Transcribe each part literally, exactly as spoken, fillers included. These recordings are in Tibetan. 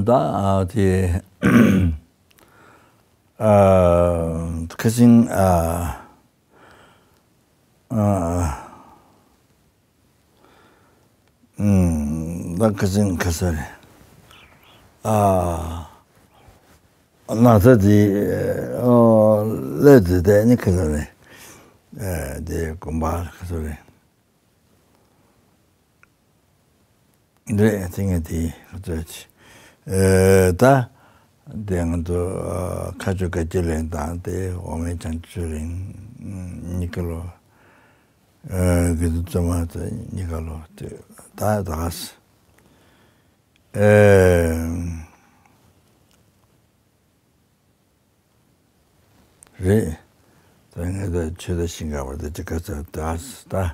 ད་ཨ་དེ་ཨ་ཁ་སང་ཨ་ཨ་ཨ་ད་ཁ་སང་ཁ་སང་རེད། ཨ་ན་ཚ་དེ་ཨོ་ལས་དེ་དེ་ནི་ཁ་སང་རེད། ཨ་དེ་དགོན་པ་ཁ་སང་རེད། རེད། དེ་ངས་དེ་ཚོད་ཅི། ཨེ་ད་དེ་ང་ཚོ་ཨ་མཁའ་སྤྱོད་དགའ་སྐྱིད་གླིང་དང་དེ་འོག་མིན་བྱང་ཆུབ་གླིང་གཉིས་ཀ་ལོ། ཨེ་དགེ་འདུན་བཙུན་མ་དེ་གཉིས་ཀ་ལོ་དེ་ད་ད་ག་ས་ཨེ། རེད། ད་ངས་ད་ཆོས་དང་ཞིང་ཁ་བར་དུ་ཅི་ག་ཚོད་ད་ད་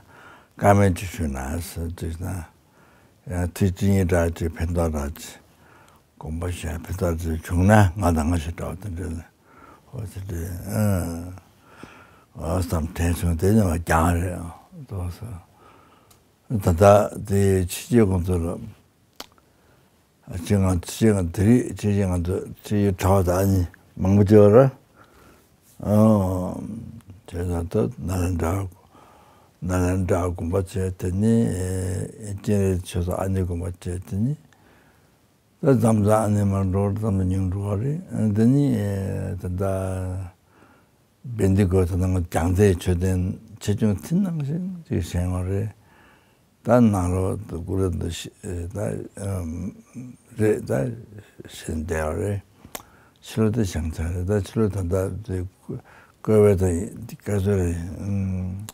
བཀའ་མོལ་ཅིག་ཞུས་ན་ཟེར་དུས་ན། ཡང་ཐེངས་གཅིག་གཉིས་འདྲ་ཅིག་ཕན་ཐོགས་འདྲ་ཅིག་དགོངས་པ་བཞེས་ཕན་ཐོགས་ཅིག་བྱུང་ན་ང་དང་ང་ཞིག་འདྲ་བ་དེ་འདྲ་ལ་ཧོ་ཟེར་དུས་ཨ་ཨོ་བསམ་དྲན་བྱུང་། དེ་ནི་མ་རྒྱང་རེད་ཨ་ཏོག་ས། ད་ལྟ་དེ་ཕྱི་རྒྱལ་ཁོང་ཚོ་ལ། ཨ་ཅེ་ང་ཅེ་ང་དེ་རིགས་ཅེ་ཅེ་ང་ཚོ་ཅེ་ཡི་གྲྭ་པ་དང་ཨ་ནི་མང་པོ་བྱེད་པ་ར། ཨོ། བྱས་ཙང་ད་ནཱ་ལེནྡྲ་ནཱ་ལེནྡྲ་དགོན་པ་བྱས། དེ་ནི་ཨེ་སྤྱན་རས་ཆོས་ཚོགས་ཨ་ནི་དགོན་པ་བྱས། དེ་ནི་ད་མཚམས་མཚམས་ཨ་ནི་མར་འགྲོ་བ་རེད། མཚམས་མཚམས་ཉུང་འགྲོ་བ་རེད། ཨ་དེ་ནི་ཨེ་ད་ལྟ་བན་དེ་གོ་ད་ནང་རྒྱལ་རྩེའི་མཆོད་རྟེན་ཆེ་ཆུང་དེ་ནང་བཞིན་ཅིག་བཞེངས་པ་རེད། ད་ནང་ལོགས་སུ་སྐུ་རབ་ཏུ་ཤི་ད་རེད། ད་ཤི་བསྡད་པ་རེད། ཕྱི་ལོགས་དེ་བཞེངས་ཚར་རེད། ད་ཕྱི་ལོགས་ད་ལྟ་དེ་བཀོད་པ་དང་སྐལ་བཟོ་རེད།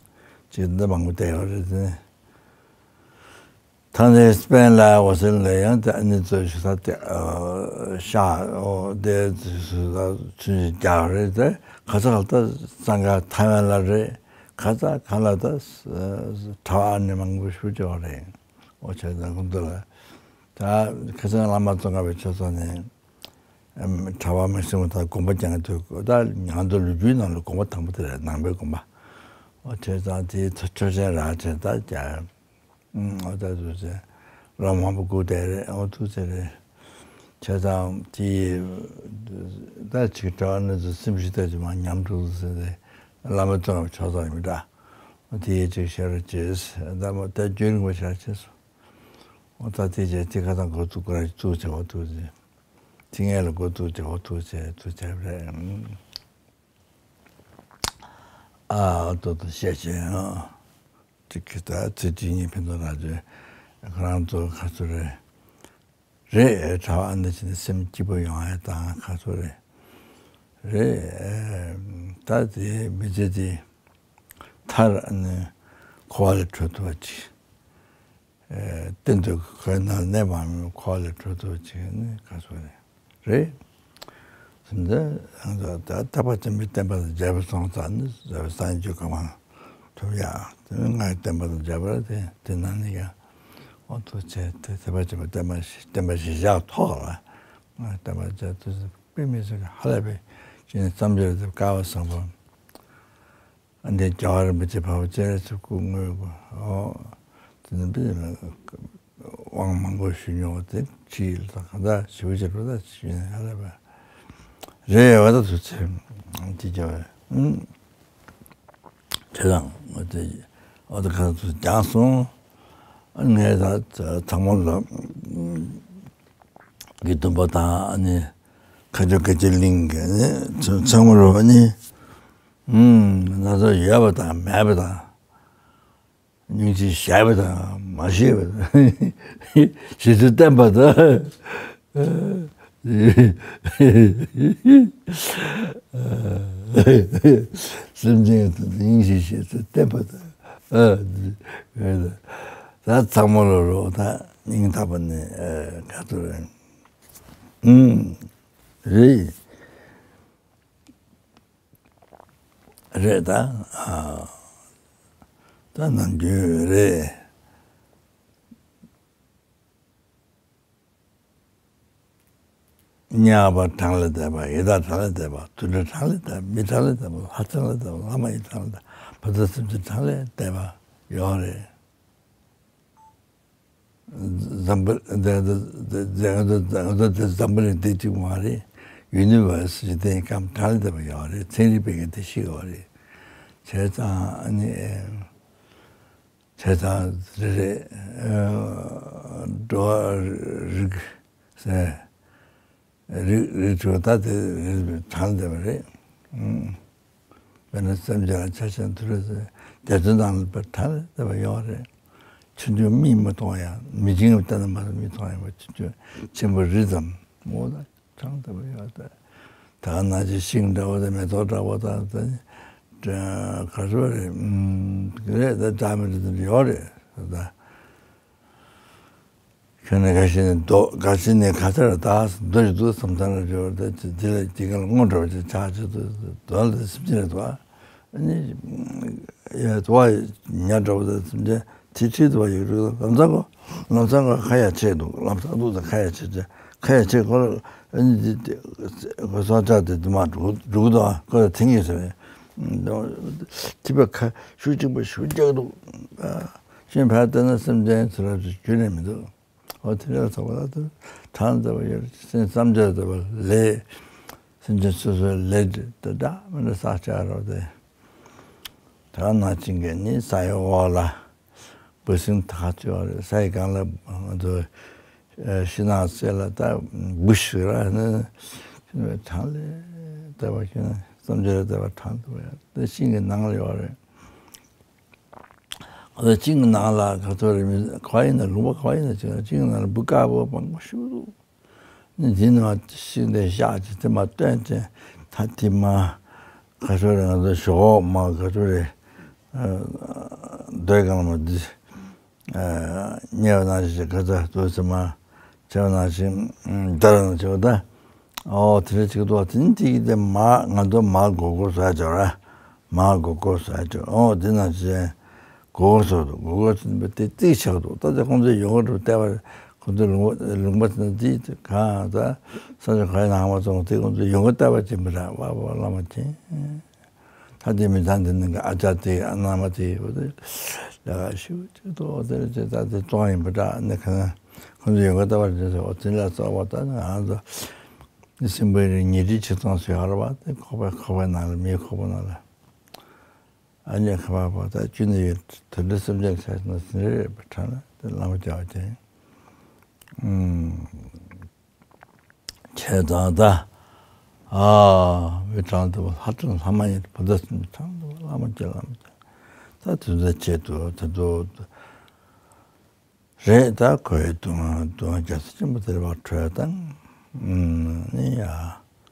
ཅིག་འདི་མང་པོ་བསྡད་པ་རེད་དེ། ད་ནི་སྤེན་ལ་འོ་སེ་ལ་ཡང་དེ་ཨ་ནི་ཚོ་ཞུ་ས་དེ་ཤ་འོ་དེ་ཚོ་ཚུན་ཆད་རྒྱག་རེད་དེ། ཁ་ཚ་ལ་ད་གཙང་ཁ་ཐ་ཝན་ལ་རེད། ཁ་ཚ་གང་ལ་ད་གྲྭ་པ་ཨ་ནི་མང་པོ་ཞུ་ཅོག་རེད། འོ་བྱས་ཙང་ཁོང་ཚོ་ལ་ད་ཁ་སང་བླ་མ་ཙོང་ཁ་པའི་ཆོས་ཚོགས་ནས་གྲྭ་པ་མི་ཤི་མོ་དང་དགོན་པ་རྒྱག་དུས་ད་ང་ཚོ་ལོ་རྒྱུས་ནང་ལ་དགོན་པ་དང་པོ་དེ་རེད། ནང་པའི་དགོན་པ། འོ་བྱས་ཙང་དེའི་ཆོས་ཆེན་རག་བྱས་ད་རྒྱག་འོ་ད་དུས་ཚོད་རང་མང་པོ་སྒུག་བསྡད་རེད། འོ་ཐུགས་རྗེ་ཆེ་རེད། བྱས་ཙང་དེ་ད་ཅིག་གྲྭ་པ་ནི་ཚོ་སེམས་ཤུགས་ད་ཅིག་མར་ཉམས་འགྲོ་ཟེར་ཏེ་བླ་མ་ཙོང་ཁ་པའི་ཆོས་ཚོགས་ཡིན་པ་འདྲ། འོ་དེ་ཅིག་ཤར་བྱས་ད་མོ་ད་རྒྱུན་རིང་པོ་ཤར་བྱས་སོང་། འོ་ད་དེ་རྗེས་དེ་ཁ་ཐང་འགོ་བཙུགས་ཀ་ར་བཙུགས་བྱས་འོ་ཐུགས་རྗེ་ཆེ། དེ་ངས་ལ་འགོ་བཙུགས་བྱས་འོ་ཐུགས་རྗེ་ཆེ་ཐུགས་རྗེ་ཆེ་རེད། ཨ་ཏོ་ཏོ་བཤད་བྱས་ཨ། ཅིག་གི་ད་ཚེ་གཅིག་གཉིས་ཕན་ཐོགས་རག་རྒྱུ་ཁོ་རང་ཚོ་ཁ་ཚོ་རེད། རེད། གྲྭ་པ་ཨ་འདི་བྱས་ནས་སེམས་སྐྱིད་པོ་ཡོང་ཨ་དང་ཁ་ཚོ་རེད། རེད། ད་དེ་མི་ཚེ་དེ་མཐར་ཨ་ནི་འཁོར་བ་ལས་གྲོལ་ཐུབ་པ་ཅིག་གཏན་དུ་འཁོར་བའི་ནང་གནས་པའམ་འཁོར་བ་ལས་གྲོལ་ཐུབ་ཅིག་ནི་ག་སོགས་རེད། རེད། ད་ད་ཐེག་པ་ཆེན་པོའི་བསྟན་པ་དང་མཇལ་བ་སོང་ཙང་ནི་སངས་རྒྱས་གོ་འཕང་ཐོབ་ཡ། དེ་ནི་ང་ཡི་བསྟན་པ་དང་མཇལ་བ་དེ་དེ་ན་ནི་ཡ། འོ་ཐུགས་རྗེ་ཆེ། དེ་ཐེག་པ་ཆེན་པོའི་བསྟན་པ་བསྟན་པ་གཞིར་བཞག་ཐོག་ལ་ང་བསྟན་པ་མཇལ་ཐུབ་ཟེར་དཔེ་མི་སྲིད་ཀྱི་ཧ་ལས་པའི་ཅི་ནས་བསམ་སྦྱོར་དེ་སྐལ་བ་བཟང་པོ། ཨ་འདི་རྒྱལ་བ་རིན་པོ་ཆེ་འཕགས་པ་སྤྱན་རས་གཟིགས་སྐུ་དངོས་པོ་ཨོ། དེ་ནི་དཔེ་དབང་མང་པོ་ཞུ་མྱོང་བ་དེ་ཁྲིད་ལ་གང་ལྟར་ཞུ་བྱེད་རོ་ད་ཞུ་ནས་ཧ་ལས་པ་རེད། འོ་ད་ཐུགས་རྗེ་ཆེ་རྒྱལ་བ། ཨུམ། ཁྱེད་རང་ཨོ་དེ་ཨོ་ད་ག་ཚོད་ཀྱང་སོང་། ཨ་ངས་ད་ཚང་མ་ལ་གི་སྟོན་པ་དང་ཨ་ནི་མཁའ་སྤྱོད་དགའ་སྐྱིད་གླིང་གི་ཨ་ནི་ཚང་མ་རུ་ཨ་ནི། ཨུམ། ན་ཚ་ཡོད་པ་དང་མེད་པ་དང་ སྙིང་རྗེ་བཞག་པ་དང་མ་བཞེས་པ་དང་། ཞེ་ཚིག་བསྟན་པ་དང་། སེམས་ཅན་སྙིང་རྗེ་ཞེ་ཚིག་བསྟན་པ་དང་། ད་ཚང་མ་ལ་རོགས་ད་སྙིང་ཐག་པ་ནས་ག་ཚོད་རེད། རེད་ད། ཨ། ད་ནམ་རྒྱུན་རེད། དམྱལ་བ་གྲངས་ལས་འདས་པ། ཡི་དྭགས་གྲངས་ལས་འདས་པ། དུད་འགྲོ་གྲངས་ལས་འདས་པ། མི་གྲངས་ལས་འདས་པ། ལྷ་གྲངས་ལས་འདས་པ། ལྷ་མ་ཡིན་གྲངས་ལས་འདས་པ། བུ་དང་སེམས་ཅན་གྲངས་ལས་འདས་པ་ཡོད་རེད། འཛམ་བུ་འཛམ་འཛམ་བུ་གླིང་འདི་གཅིག་མ་རེད། ཡུ་ནི་བར་སི་ཞེས་དེ་ཡི་སྐམ་གྲངས་ལས་འདས་པ་ཡོད་རེད། ཚན་རིག་པའི་གི་དེ་ཤེས་ཡོད་རེད། བྱས་ཙང་ཨ་ནི་བྱས་ཙང་རེ་རེ་འགྲོ་བ་རིགས་ཟེར། རིགས་རིགས་དྲུག་ད་དེ་རིགས་གྲངས་ལས་འདས་པ་རེད། ཨང་། དཔེར་ན་སེམས་ཅན་ལ་ཆ་བཞག་ན་དུད་འགྲོ་ཟེར། དེ་ཚོའི་ནང་ལ་དཔེ་གྲངས་ལས་འདས་པ་ཡོད་རེད། ཆུང་ཆུང་མིག་མི་མཐོང་ཡང་། མི་ཆེན་པོ་བལྟས་ན་མ་གཏོགས་མིག་མཐོང་ཡང་། ཆུང་ཆུང་ཆེན་པོ་རི་ཙམ་མོ་ད་གྲངས་ལས་འདས་པ་ཡོད་རེད། ད་ག་ནང་བཞིན་ཤིང་འདྲ་བོ་དང་མེ་ཏོག་འདྲ་བོ་དང་དེ་ག་ཚོད་རེད། ཨང་། རེད་ད་འདྲ་མི་འདྲ་དེ་འདྲ་ཡོད་རེད་ད། ཁྱོད་ནི་ག་ཞིག་ནི་རྡོ། ག་ཞིག་ནི་ག་ཚར་ད་རྡོ་ཞིག་འདུག་བསམ་ཚར་ལ་འབྱོར་ཏེ་དེ་ལ་དེ་ག་ལ་སྔོ་འདྲ་བ་ཅིག་ཆགས་ཆེད་དུ་རྡོ་ལ་སེམས་ཅན་རེད་དོ། ཨ་ནི་ཡ་དོ་བ་ཉ་འདྲ་བ་དང་སེམས་ཅན་དེ་ཁྲིད་དུ་བ་ཡོད་རེད། ལམ་སང་གོ་ལམ་སང་གོ་ཁ་ཡ་ཆེ་འདུག་ལམ་སང་འདུག་དང་ཁ་ཡ་ཆེ་ཆེ་ཁ་ཡ་ཆེ་གོ་ལ། ཨ་ནི་དེ་དེ་གོ་སོག་ཅག་དེ་དུ་མ་འགྲུག་འགྲུག་དོ་གོ་ལ་དེང་གི་ཟེར་བས། དེ་པ་ཁ་ཤུགས་གཅིག་པ་ཤུགས་རྒྱག་འདུག་ཤིང་བལ་བལྟས་ན་སེམས་ཅན་ཚུར་ར་ཚུར་རྒྱུ་ནས་མི་འདུག་འོ་དེ་འདྲ་ཚོགས་པ་ལ་དུ་གྲངས་ལས་འདས་པ་ཡོད། སེམས་བསམ་བྱ་ལས་འདས་པ་ལས། སེམས་ཅན་སོ་སོའི་ལས་དེ་འདྲ་མི་འདྲ་བསགས་བྱ་རོགས་དེ། ད་ནང་བཞིན་གྱི་ནི་ས་ཡི་འོག་ལ་འབུ་སྲིན་དག་ཅིག་ཡོད་རེད། ས་ཡི་སྒང་ལ་ང་ཚོ་ཤིང་ནགས་གསེབ་ལ་ད་འབུ་ཞིག་ར་ནི་གྲངས་ལས་འདས་པ་ཞིག་ན་བསམ་བྱ་ལས་འདས་པ་གྲངས་ལས་འདས་པ་ཡོད་དེ་ཤིང་གི་ནང་ལ་ཡོད་རེད། ཨ་ཅིང་ནང་ལ་ག་ཚོད་རེད་མི་ག་ཡིན་ན་ལུང་པ་ག་ཡིན་ན་ཅིང་ཅིང་ནང་ལ་འབུ་དཀར་པོ་སྤང་པོ་ཞིག་འདུག་ནི་འདི་ནང་ཤིང་དེ་བཞག་ཅིག་དེ་མ་བཏོན་ཅིང་ད་དེ་མ་ག་ཚོད་རེད་ང་ཚོ་ཞོག་མ་ག་ཚོད་རེད་སྡོད་གང་མ་འདི་ཉེ་བ་ནང་བཞིན་ག་ཚོད་འདུག་ཟེར་མ་བྱས་པ་ནང་བཞིན་འདར་ནང་བྱས་པ་ད། ཨོ་དེ་འདྲ་ཅིག་འདུག་དེ་ནི་དེ་གི་དེ་མ་ང་ཚོ་མ་གོ་གོ་ཟ་ཅོ་ར། མ་གོ་གོ་ཟ་ཅོ། ཨོ་དེ་ན་ཅི་གོ་གོ་སོ་འདུག་གོ་གོ་ཟ་འདུག་དེ་རྩིས་ཆགས་འདུག་ད་དེ་ཁོང་ཚོས་ཡོང་གི་འདུག་བལྟས་པ་ཁོང་ཚོས་ལུང་པ་ལུང་པ་དེ་ན་དེ་གང་ད་ས་ཆ་ག་ཡི་ནང་མ་སོང་དེ་ཁོང་ཚོས་ཡོང་གི་བལྟས་པ་ཅིག་མི་ར་བ་བ་བླ་མ་དེ། ད་དེ་མི་ཚང་དེ་ནང་གི་ཨ་ཅག་དེ་ཨ་མནའ་མ་དེ་འོ་དེ་ལས་ཀ་ཞུ་ཅིག་ཏོ་དེ་རེད་ཅེས་ད་དེ་བཙོང་ཡིན་པ་འདྲ་ནི་གང་ཁོང་ཚོ་ཡོང་གི་ལྟ་བར་དེ་ཚོ་འོ་དེ་ལ་བཙོང་བ་ད་ནི་ང་ཚོ་ནི་སྲིན་པོའི་རིགས་ཉི་ཁྲི་ཆིག་སྟོང་ཟེར་ཡོད་རེད་བ། དེ་ཁོག་པའི་ཁོག་པའི་ནང་ལ་མིའི་ཁོག་པ་ནང་ལ་ཨ་ཉེ་ཁ་བ་བ་ད་ཅི་ནི་ཡོད་དེ་འདྲ་སེམས་ཅན་ཆགས་ན་ཟིན་རེད་པ་ཁྲ་ན་དེ་ལམ་རྒྱག་པ་ཅན། བྱས་ཙང་ད། ཨ། མི་གྲངས་འདུ་བ་ལྷ་གྲངས་ལྷ་མ་ཡིན་བུ་ད་སུ་མི་གྲངས་འདུ་བ་བླ་མ་རྒྱ་བླ་མ་རྒྱ། ད་དུས་ཚོད་ཆེད་དུ་ད་དུ། རེད་ད་ཁོའི་དུང་དུང་རྒྱ་ས་ཆེན་པོ་དེར་བ་གྲོས་དང་། ནི་ཡ།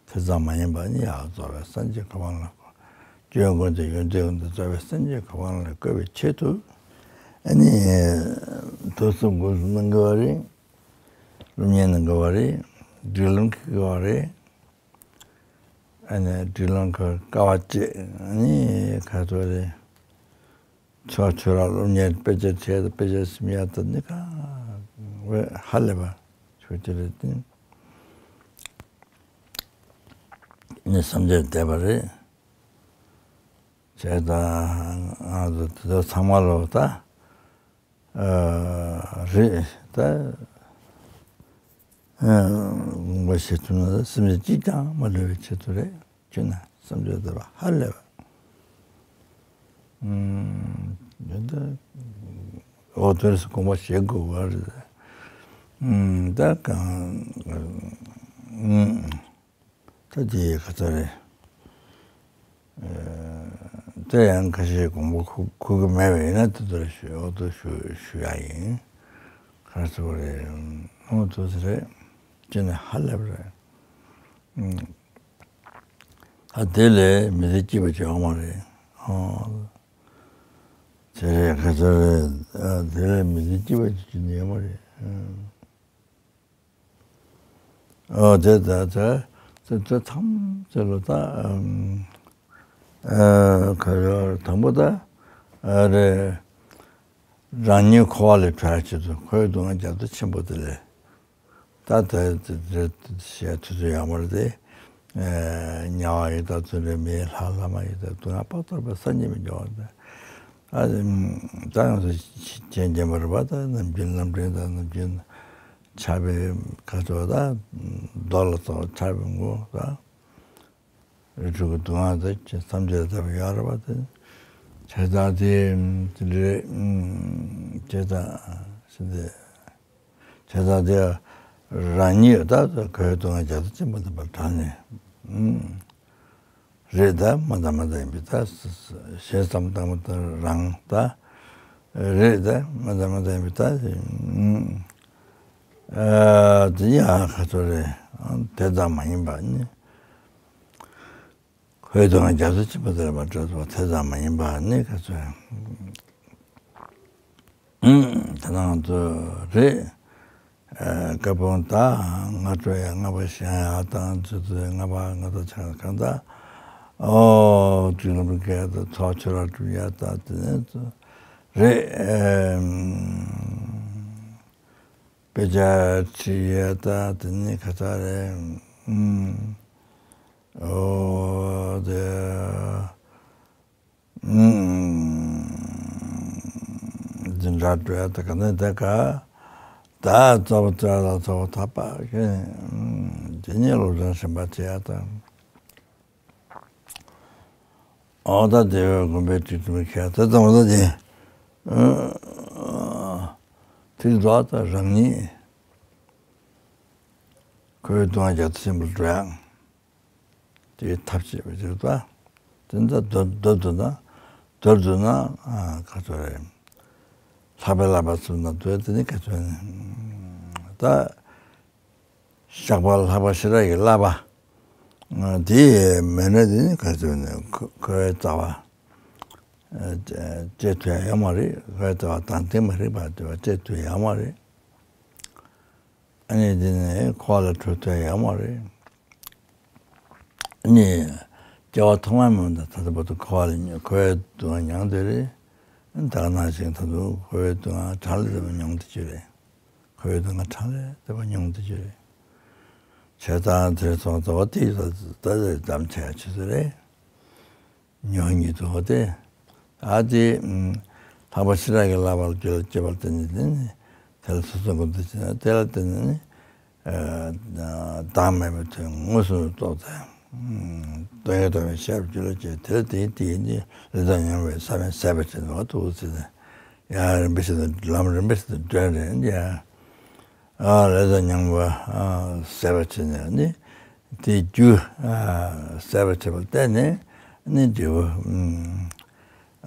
དེ་ཙམ་མ་ཡིན་པ་ནི་ཡ་རྫོགས་པའི་སངས་རྒྱས་གོ་འཕང་ལ། སྐྱོན་ཀུན་ཏུ་ཡོན་ཏན་ཀུན་ཏུ་རྫོགས་པའི་སངས་རྒྱས་གོ་འཕང་ལ་བཀོད་པའི་ཆེད་དུ། ཨ་ནི། དུས་གསུམ་སྒོམ་གསུམ་གནང་གི་བ་རེད། སློབ་གཉེར་གནང་གི་བ་རེད། སྒྲིག་ལམ་འཁེལ་གི་བ་རེད། ཨ་ནི་སྒྲིག་ལམ་ཁ་དཀའ་བ་སྤྱད་ཨ་ནི་ཁ་ཐོག་རེད། ཚོགས་ཆོས་ར་སློབ་གཉེར་དཔེ་ཆ་བྱས་དང་དཔེ་ཆ་སིམ་ཡ་དང་ནི་ག་བས་ཧ་ལས་པ་ཆོས་ཅི་རེད་དེ་ནི་བསམ་འཆར་བསྡད་པ་རེད། བྱས་ཙང་ང་ཚོ་དེ་ཚོ་ཚང་མ་ལོ་ད། རེད་ད། དགོངས་པ་བཞེས་ཐུབ་ན་སེམས་ཅན་གཅིག་ཀྱང་མ་ལུས་པའི་ཆེད་དུ་རེད་ཅེ་ན་བསམ་བྱ་བསྡད་པ་ཧ་ལས་པ། ད་འོ་དོན་སུ་དགོངས་པ་བཞེས་དགོས་པ་རེད། ད་གང་། ད་དེ་ག་ཚོད་རེད། དེ་ཡང་ཁ་ཤས་དགོངས་པ་འཁུར་འཁུར་གི་མེད་པ་ཡིན་ན་དེ་ཚོ་ལ་ཞུ་འོ་དོ་ཞུ་ཞུ་ཡ་ཡིན། ག་རེ་ཟེར་བ་རེད། འོ་དོ་ཟེར་རེད། ཅི་ནས་ཧ་ལས་པ་རེད། ཨ་དེ་ལས་མི་ཚེ་སྐྱིད་པ་ཅིག་ཡོང་མ་རེད། ཨོ། དེ་རེད་ག་ཚོད་རེད། ཨ་དེ་ལས་མི་ཚེ་སྐྱིད་པ་ཅིག་ཅི་ནས་ཡོང་མ་རེད། ཨོ་དེ་ད་ད་དེ་དེ་ཐམས་ཅད་ལ་ད་ཨམ་ཨ་ག་རེ་དང་པོ་ད་ཨ་རེ་རང་ཉིད་འཁོར་བ་ལས་གྲོལ་ཆེད་དུ་འཁོར་བའི་སྡུག་བསྔལ་རྒྱ་མཚོ་ཆེན་པོ་དེ་ལས། ད་དེ་དེ་དེ་བཤད་ཐུབ་ཚོད་ཡག་པོ་རེད་དེ། དམྱལ་བ་ཡི་དྭགས་ཚུལ་ཁྲིམས་མེད། ལྷ་ལྷ་མ་ཡི་དྭགས་སྡུག་བསྔལ་དཔག་ཚར་བའི་སངས་རྒྱས་མི་འགྱུར་བ་དེ། ཨ་ད་ཡང་སུ་ཅན་རྒྱན་པ་རེད་པ། ད་ནམ་རྒྱུན་ལམ་འདྲེན་དང་ནམ་རྒྱུན་ཆགས་པའི་ཁ་ཕྱོགས་ད་རྡོ་ལ་སོགས་ཆགས་པའི་མགོ་ད། རིགས་དྲུག་གི་སྡུག་བསྔལ་དེ་ཅི་ཐམས་ཅད་ལ་བཏབ་པ་ཡོད་རེད་པ་དེ། བྱས་ཙང་དེ་དེ་འདྲའི་བྱས་ཙང་ཟེར་ཏེ། བྱས་ཙང་དེ་རང་ཉིད་ད་ལྟ་འཁོར་བའི་སྡུག་བསྔལ་རྒྱ་མཚོ་ཆེན་པོ་འདི་པར་དྲངས་ནས་རེད་ད་མ་ད་མ་ད་ཡིན་པའི་ད་ཞེས་བསམ་བཏང་བ་དང་རང་ད་རེད་ད་མ་ད་མ་ད་ཡིན་པའི་ད་དེ་ཡང་ཁ་ཚོ་རེད། དེ་ཙམ་མ་ཡིན་པ་ནི། འཁོར་བའི་སྡུག་བསྔལ་རྒྱ་མཚོ་ཆེན་པོ་དེ་ལ་མ་གྲོལ་བ་དེ་ཙམ་མ་ཡིན་པ་ནི་ག་ཚོད། ད་ནང་དུ་རེད། ཀ་བོང་ད་ང་སྤྲོ་ཡ་ལྔ་པ་ཤ་ཡ་དང་ཚུ་ཚུ་ལྔ་པ་ང་ད་ཆ་གང་ད། ཨོ་དུས་ལ་མི་སྐད་ད་ཚོགས་ཆོས་ར་སྤྲུལ་ཡ་ད་དེ་ནས་ཚུ་རེད། དཔེ་ཆ་ཁྲིད་ཡས་ད་དེ་ནི་ཁ་ཚ་རེད། ཨོ་དེ་འཛིན་གྲྭ་འགྲོ་ཡས་ད་ག་ནི་དེ་ག་ད་རྩ་བ་རྩ་ལ་རྩ་བ་ཐག་པ་གི་དེ་ནི་སློབ་ཚན་གཞན་པ་བྱེད་ཡས་ད། ཨོ་ད་དེ་བས་དགོན་པའི་ཁྲིད་དུ་མི་ཁྱེར་ད་ཙམ་ད་དེ། ཐིག་རྡོག་ད་རང་ཉིད་འཁོར་བའི་སྡུག་བསྔལ་རྒྱ་མཚོ་ཆེན་པོར་འགྲོ་ཡག་དེའི་ཐབས་བྱེད་པ་ཅིག་ད། དེ་ད་མདོར་མདོར་བསྡུ་ན་མདོར་བསྡུ་ན་ག་ཚོད་རེད། ལྷག་པའི་བསླབ་པ་ཚུལ་ན་འདོད་དེ་ནི་ག་ཚོད་ནི་ད། བཤགས་པ་ལྷག་པ་ཤེས་རབ་ཀྱི་བསླབ་པ། དེ་མེད་ན་དེ་ནི་ག་ཚོད་ནས་འཁོར་བའི་རྩ་བ་བཅད་ཐུབ་ཡ་ཡོད་མ་རེད། འཁོར་བའི་རྩ་བ་དང་དེ་མ་རིག་པ་དེ་བ་བཅད་ཐུབ་ཡ་ཡོད་མ་རེད། ཨ་ནི་དེ་ནི་འཁོར་བ་ལས་གྲོལ་ཐུབ་ཡ་ཡོད་མ་རེད། ཨ་ནི་སྐྱེ་བ་ཐོག་མ་མིན་པ་ད་ལྟ་བར་དུ་འཁོར་བ་ལས་འཁོར་བའི་སྡུག་བསྔལ་མྱངས་དེ་རེད། ད་ག་ནང་བཞིན་ད་དུང་འཁོར་བའི་སྡུག་བསྔལ་གྲངས་ལས་འདས་པ་མྱོང་དེ་ཅི་རེད། འཁོར་བའི་སྡུག་བསྔལ་གྲངས་ལས་འདས་པ་མྱོང་དེ་ཅི་རེད། བྱས་ཙང་དེར་སོང་ཙང་བ་དེ་ད་ལྟ་དམ་བཅའ་ཆེ་ཚོད་རེད། མྱོང་ཉིད་དུ་འོ་དེ། ཨ་དེ་ལྷག་པ་ཤེས་རབ་ཀྱི་བསླབ་པ་ལ་རྒྱུད་ལ་སྐྱེས་པ་དེ་ནི་དེ་ནི་དེ་ལ་སོ་སོ་ཀུན་ཏུ་བྱེད་ན་དེ་ལ་བརྟེན་ནས་ནི་བདག་མེད་པའི་དོན་མངོན་སུམ་དུ་རྟོགས་ཏེ། སྟོང་ཉིད་རྟོགས་པའི་ཤེས་རབ་རྒྱུད་ལ་སྐྱེས་དེ་ལ་བརྟེན་དེ་ཡིན་ནི་ལས་དང་ཉོན་མོངས་པའི་ས་བོན་ཟད་པར་བྱེད་པ་ཐུགས་ཟིན་ནས། ཡང་རིམ་པ་བཞིན་དུ་ལམ་རིམ་པ་བཞིན་དུ་བགྲོད་ནས་ཡང་ལས་དང་ཉོན་མོངས་པ་ཟད་པར་བྱས་ནས་ནི་དེའི་རྒྱུ་ཟད་པར་བྱས་པར་བརྟེན་ནས་ནི་འབྲས་བུ་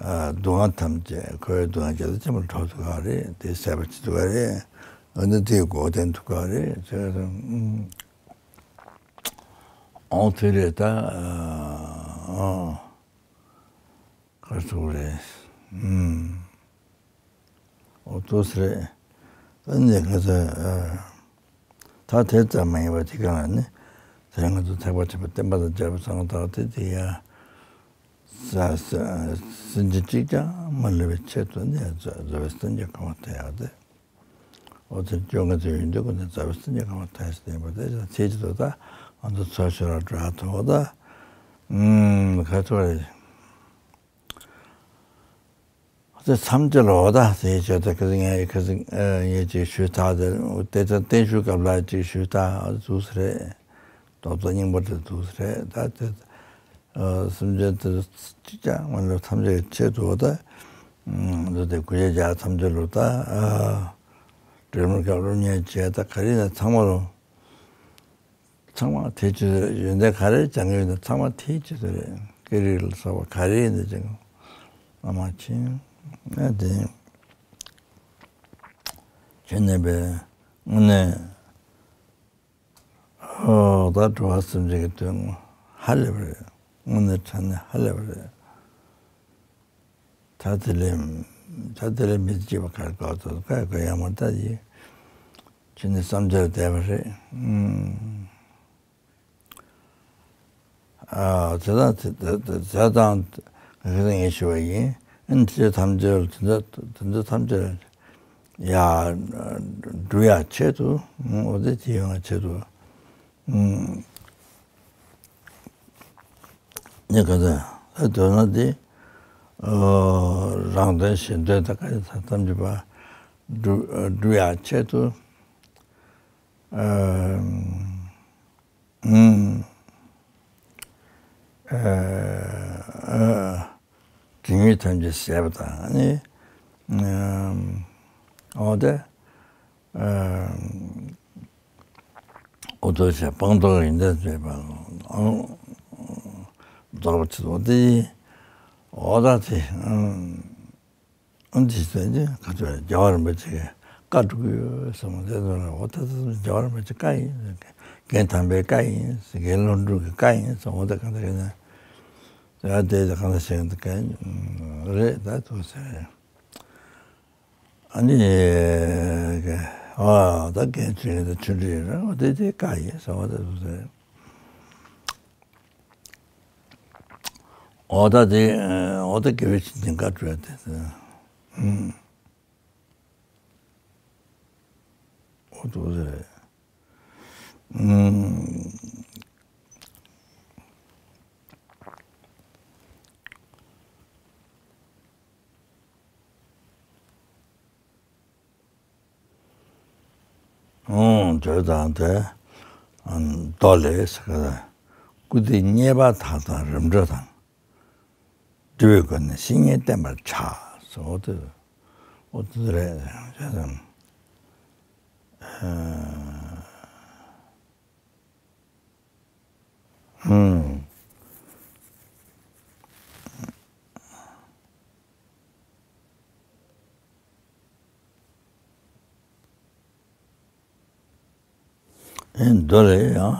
སྡུག་བསྔལ་ཐམས་ཅད་འཁོར་བའི་སྡུག་བསྔལ་རྒྱ་མཚོ་ཆེན་པོར་གྲོལ་ཐུབ་པ་རེད། དེ་ཟད་པར་བྱེད་ཐུབ་པ་རེད། འོ་ན་དེའི་གོ་བསྟན་ཐུབ་པ་རེད་ཟེར་སོང་། ཨོ་དེ་རེད་ད། ཨོ། ག་རེ་ཟེར་དགོས་རེད། ཨུམ། ཨོ་ཏོས་རེད། ཨ་ནི་ག་ཚོད། ད་དེ་ཙམ་མ་ཡིན་པ་དེ་ག་ལ་ནི། དེ་ང་ཚོ་ཐེག་པ་ཆེན་པོ་བསྟན་པ་དང་སྦྱར་བའི་ཚང་དག་དེ་དེ་ཡ། ས་ས་སེམས་ཅན་གཅིག་ཀྱང་མ་ལུས་པའི་ཆེད་དུ་ནི་རྫོགས་པའི་སངས་རྒྱས་གོ་འཕང་ཐོབ་ཡག་དེ། འོ་དེ་སྐྱོ་ང་ཚོའི་ཡོན་ཏན་ཀུན་ནས་རྫོགས་པའི་སངས་རྒྱས་གོ་འཕང་ཐོབ་ཡག་ཞིག་ཡིན་པ་དེ་ཚེ་གཅིག་ཏུ་ད་ང་ཚོ་ཚོགས་ཤོར་བ་འགྲོ་ཡག་ཐོག་ད། ཨུམ་ག་ཚོད་རེད། དེ་མཚམས་སྦྱོར་ལོ་ད་དེའི་ཆེད་དུ་ཁ་སང་ངས་ཁ་སང་ངས་ཅིག་ཞུས་ཐག་དེ་དེ་ཚོ་བརྟན་བཞུགས་སྐབས་ལ་ཅིག་ཞུས་ཐག་འདུག་སེ་རེད། རྡོག་རྡོག་རྙིང་པ་དེ་འདུག་སེ་རེད། ད་དེ་སེམས་ཅན་དེ་གཅིག་ཀྱང་མ་ལུས་ཐམས་ཅད་ཆེད་དུ་ད་འདུག་དེ་གུ་ཡ་རྒྱ་མཚམས་སྦྱོར་ལོ་ད་སྒྲོལ་མའི་སྐབས་སློབ་གཉེར་བྱས་ད་ག་རེ་ཡིན་ན་ཚང་མ་ལོ། ཚང་མ་དེ་ཅི་ཟེར་ཡོན་ཏན་ག་རེ་སྦྱང་གི་ཡོད་ན་ཚང་མ་དེ་ཅི་ཟེར་རེད། སྐད་རིགས་ལ་སོགས་པ་ག་རེ་ཡིན་ན་སྦྱང་། བླ་མ་མཁྱེན། ཨ་དེ་ཁྱེད་ནས་པའི་དངོས་གནས། ཨོ་ད་འགྲོ་བ་སེམས་ཅན་གྱི་དོན་ཧ་ལས་པ་རེད། དངོས་གནས་དྲང་གནས་ཧ་ལས་པ་རེད། ད་དེ་ལས་ད་དེ་ལས་མི་སྐྱིད་པ་ག་རེ་ག་ཚོད་ག་ག་ཡང་མ་ད་ཡིན། ཁྱེད་ནས་བསམ་འཆར་བསྡད་པ་རེད། ཨུམ། ཨ་དེ་དང་དེ་དེ་དེ་དང་ངས་ཞུ་བ་ཡིན། ཨན་དེ་ཐམས་ཅད་དེ་ཚོ་དེ་ཚོ་ཐམས་ཅད་ཡ་འགྲུབ་ཡ་ཆེད་དུ་འོ་དེ་དེ་ཡོང་ཡ་ཆེད་དུ། ནི་ག་ཚོད་ཨ་དོན་ན་དེ་རང་དོན་གཞན་དོན་དང་ག་ཡ་ཐམས་ཅད་པ་འགྲུབ་འགྲུབ་ཡ་ཆེད་དུ། ཨ། ཨུམ། ཨ། ཨ། དེ་ཉིད་ཐམས་ཅད་ཟད་པ་དང་ནི། ཨུམ། འོ་དེ། ཨ། འོ་དོ་ཞེས་སྤངས་རྟོགས་ཡིན་ཏན་མེད་པ། ཨང་། རྫོགས་པ་ཆེ་འོ་དེ། འོ་ད་དེ། ཨུམ། འདི་ཟེར་ནས་ག་ཚོད་རྒྱལ་བ་རིན་པོ་ཆེ་གི་བཀའ་སྒྲུབ་ཀྱི་ཡོད་གསུངས། དེ་ཚོ་ལ་འོ་ད་ད་རྒྱལ་བ་རིན་པོ་ཆེ་བཀའ་ཡིན། རྒན་དམ་པའི་བཀའ་ཡིན། རྒན་ལྷུན་གྲུབ་ཀྱི་བཀའ་ཡིན་གསུངས། འོ་ད་གང་ལྟར་ཡིན་ན་ཡ་དེ་ད་གང་ལྟར་བྱས་ན་བཀའ་རེད་ད་དུ་ཟེར། ཨ་ནི་ཨ་ད་རྒན་ཆོས་ཀྱི་ད་ཆོས་འབྲེལ་རེད། འོ་དེ་དེ་བཀའ་ཡིན་གསུངས། འོ་ད་དུ་ཟེར། འོ་ད་དེ་འོ་ད་དགེ་བའི་བཤེས་གཉེན་བཀའ་སྒྲུབ་དེ། འོ་དེ་རེད། ཨོ། དེ་དང་དེ། མདོ་ལས། སྐུ་དེ་རྙེད་པ་དག་དང་རིམ་གྲོ་དང་། འདུལ་བའི་སྒོ་ནས་བཤེས་གཉེན་བསྟེན་པར་བྱ། ཟེར་འོ་དེ། འོ་དེ་རེད། ཨ། ཨུམ། ཨེ་མདོ་ལས་ཡང་།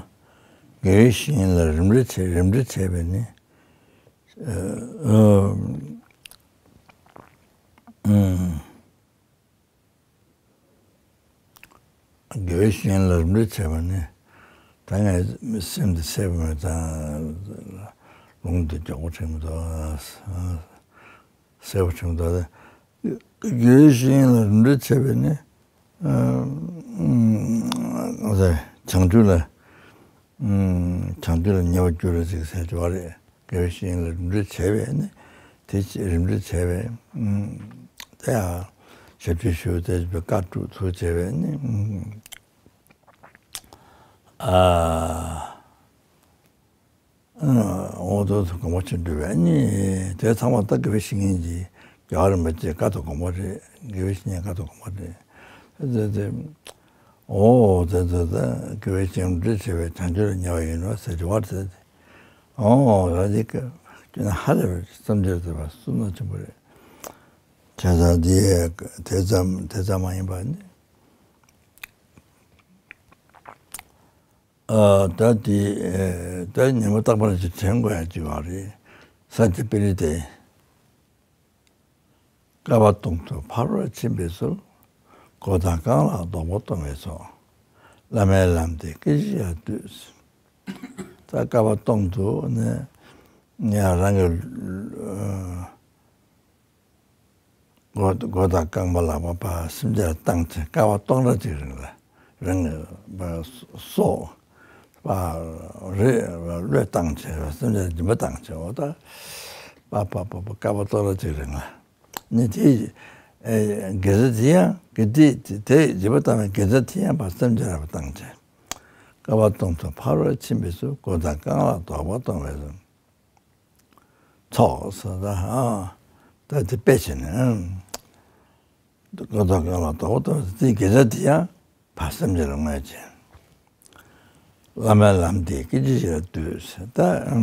དགེ་བའི་བཤེས་གཉེན་ལ་རིམ་གྲོ་བྱས་རིམ་གྲོ་བྱས་པས་ནི། ཨ། ཨུམ། དགེ་བའི་བཤེས་གཉེན་ལ་རིམ་གྲོ་བྱས་པ་ནི། ད་ངས་སེམས་འདི་གསལ་པོ་མེད་ཙང་། ལུང་འདི་མགྱོགས་པོ་དྲན་མི་འདུག་གསལ་པོ་དྲན་མི་འདུག་དགེ་བའི་བཤེས་གཉེན་ལ་རིམ་གྲོ་བྱས་པས་ནི། ཨ། བྱང་ཆུབ་ལ། བྱང་ཆུབ་ལ་ཉེ་བར་གྱུར་ཅིག་ཟེར་གྱི་བ་རེད། དགེ་བའི་བཤེས་གཉེན་ལ་རིམ་གྲོ་བྱས་པས་ནི། དེ་རིམ་གྲོ་བྱས་པས། དེ་ཡང་ཞབས་ཕྱི་ཞུ་དེ་བཀའ་སྒྲུབ་ཚུལ་བྱས་པས་ནི། ཨ། འོ་དོ་དོ་གོང་མ་ཆེན་སྒྲུབ་པས་ནི། དེ་ཚང་མ་ད་དགེ་བའི་བཤེས་གཉེན་གྱི་རྒྱལ་བ་རིན་པོ་ཆེའི་བཀའ་དང་དགོངས་པ་རེད། དགེ་བའི་བཤེས་གཉེན་བཀའ་དང་དགོངས་པ་རེད། དེ་དེ་དེ། འོ་དེ་དེ་དེ་དགེ་བའི་བཤེས་གཉེན་འདྲི་བྱས་པས་བྱང་ཆུབ་ལ་ཉེ་བ་ཡིན་ནོ་ཟེར་གྱི་བར་དེ། འོ་ར་དེ་ཀ་ཁྱོད་ན་ཧ་ལས་པའི་བསམ་འཆར་དེ་བ་བསོད་ནམས་ཆེན་པོ་རེད། བྱས་ཙང་དེ་དེ་ཙམ་དེ་ཙམ་མ་ཡིན་པ་ནི། ཨ། ད་དེ་ཨེ་ད་ཉི་མ་རྟག་པར་ཅིག་དྲན་དགོས་ཡ་ཅིག་ཡོད་རེད། ས་ཅི་པི་རི་ཏེ། བསྐལ་པ་སྟོང་དུ་ཕ་རོལ་ཕྱིན་པའི་ཚུལ། གཽ་ཏ་གང་ལ་རྡོག་པོ་གཏོང་བའི་ཚོགས། བླ་མའི་ལམ་འདི་སྐད་ཅིག་ལ་ལྟོས། ད་བསྐལ་པ་སྟོང་དུ་ནི་ང་རང་གི་གཽ་གཽ་ཏ་རྐང་པ་ལག་པ་ཕར་སེམས་ཅན་ལ་བཏང་བྱས་བསྐལ་པ་སྟོང་ཕྲག་གཅིག་རིང་ལ་རང་གི་སྲོག་པ་རེ་བློས་བཏང་བྱས་སེམས་ཅན་ལ་སྦྱིན་པ་བཏང་བྱས་འོ་ད་པ་པ་པ་པ་བསྐལ་པ་སྟོང་ཕྲག་གཅིག་རིང་ལ་ནི་དེ་དགེ་རྩ་དེ་ཡང་དགེ་སྡིག་དེ་སྦྱིན་པ་བཏང་བའི་དགེ་རྩ་དེ་ཡང་ཕར་སེམས་ཅན་ལ་བཏང་བྱས་བསྐལ་པ་སྟོང་དུ་ཕ་རོལ་ཕྱིན་པའི་ཚུལ། གཽ་ཏ་གང་ལ་རྡོག་པོ་གཏོང་བའི་ཚུལ། ཚོགས་ཟེར་ད་ཨ། ད་དེ་དཔེ་བྱས་ནས་ཨ། གཽ་ཏ་གང་ལ་རྡོག་པོ་གཏོང་བའི་དེའི་དགེ་རྩ་དེ་ཡང་ཕར་སེམས་ཅན་ལ་བསྔོས་བྱས། བླ་མའི་ལམ་འདི་སྐད་ཅིག་ཞིག་ལ་ལྟོས་ཟེར་ད་ཨ།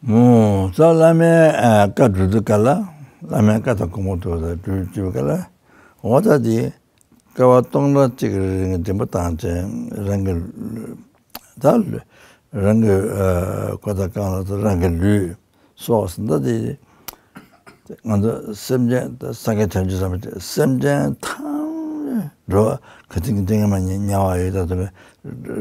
མོ་ཙཱ་བླ་མའི་ཨ་བཀའ་སྒྲུབ་དུས་སྐབས་ལ། བླ་མའི་བཀའ་དང་གོང་མ་སྒྲུབ་དང་སྒྲུབ་སྒྲུབ་སྐབས་ལ། འོ་ད་དེ་བསྐལ་པ་སྟོང་ཕྲག་གཅིག་གི་རིང་འགྲེང་བུ་བཏང་བྱས་རང་གི་ལུས་ད་ལུས་རང་གི་ཨ་ཁོ་ད་གང་ལ་ད་རང་གི་ལུས་སྲོག་ཟིན་ད་དེ། ང་ཚོ་སེམས་ཅན་ད་སངས་རྒྱས་བྱང་ཆུབ་སེམས་དཔའ་སེམས་ཅན་ཐམས་ཅད་འགྲོ་བ་ག་ཚོད་ཀྱི་སྟེང་མ་ཉེ་བ་ཡོད་ད་དེ་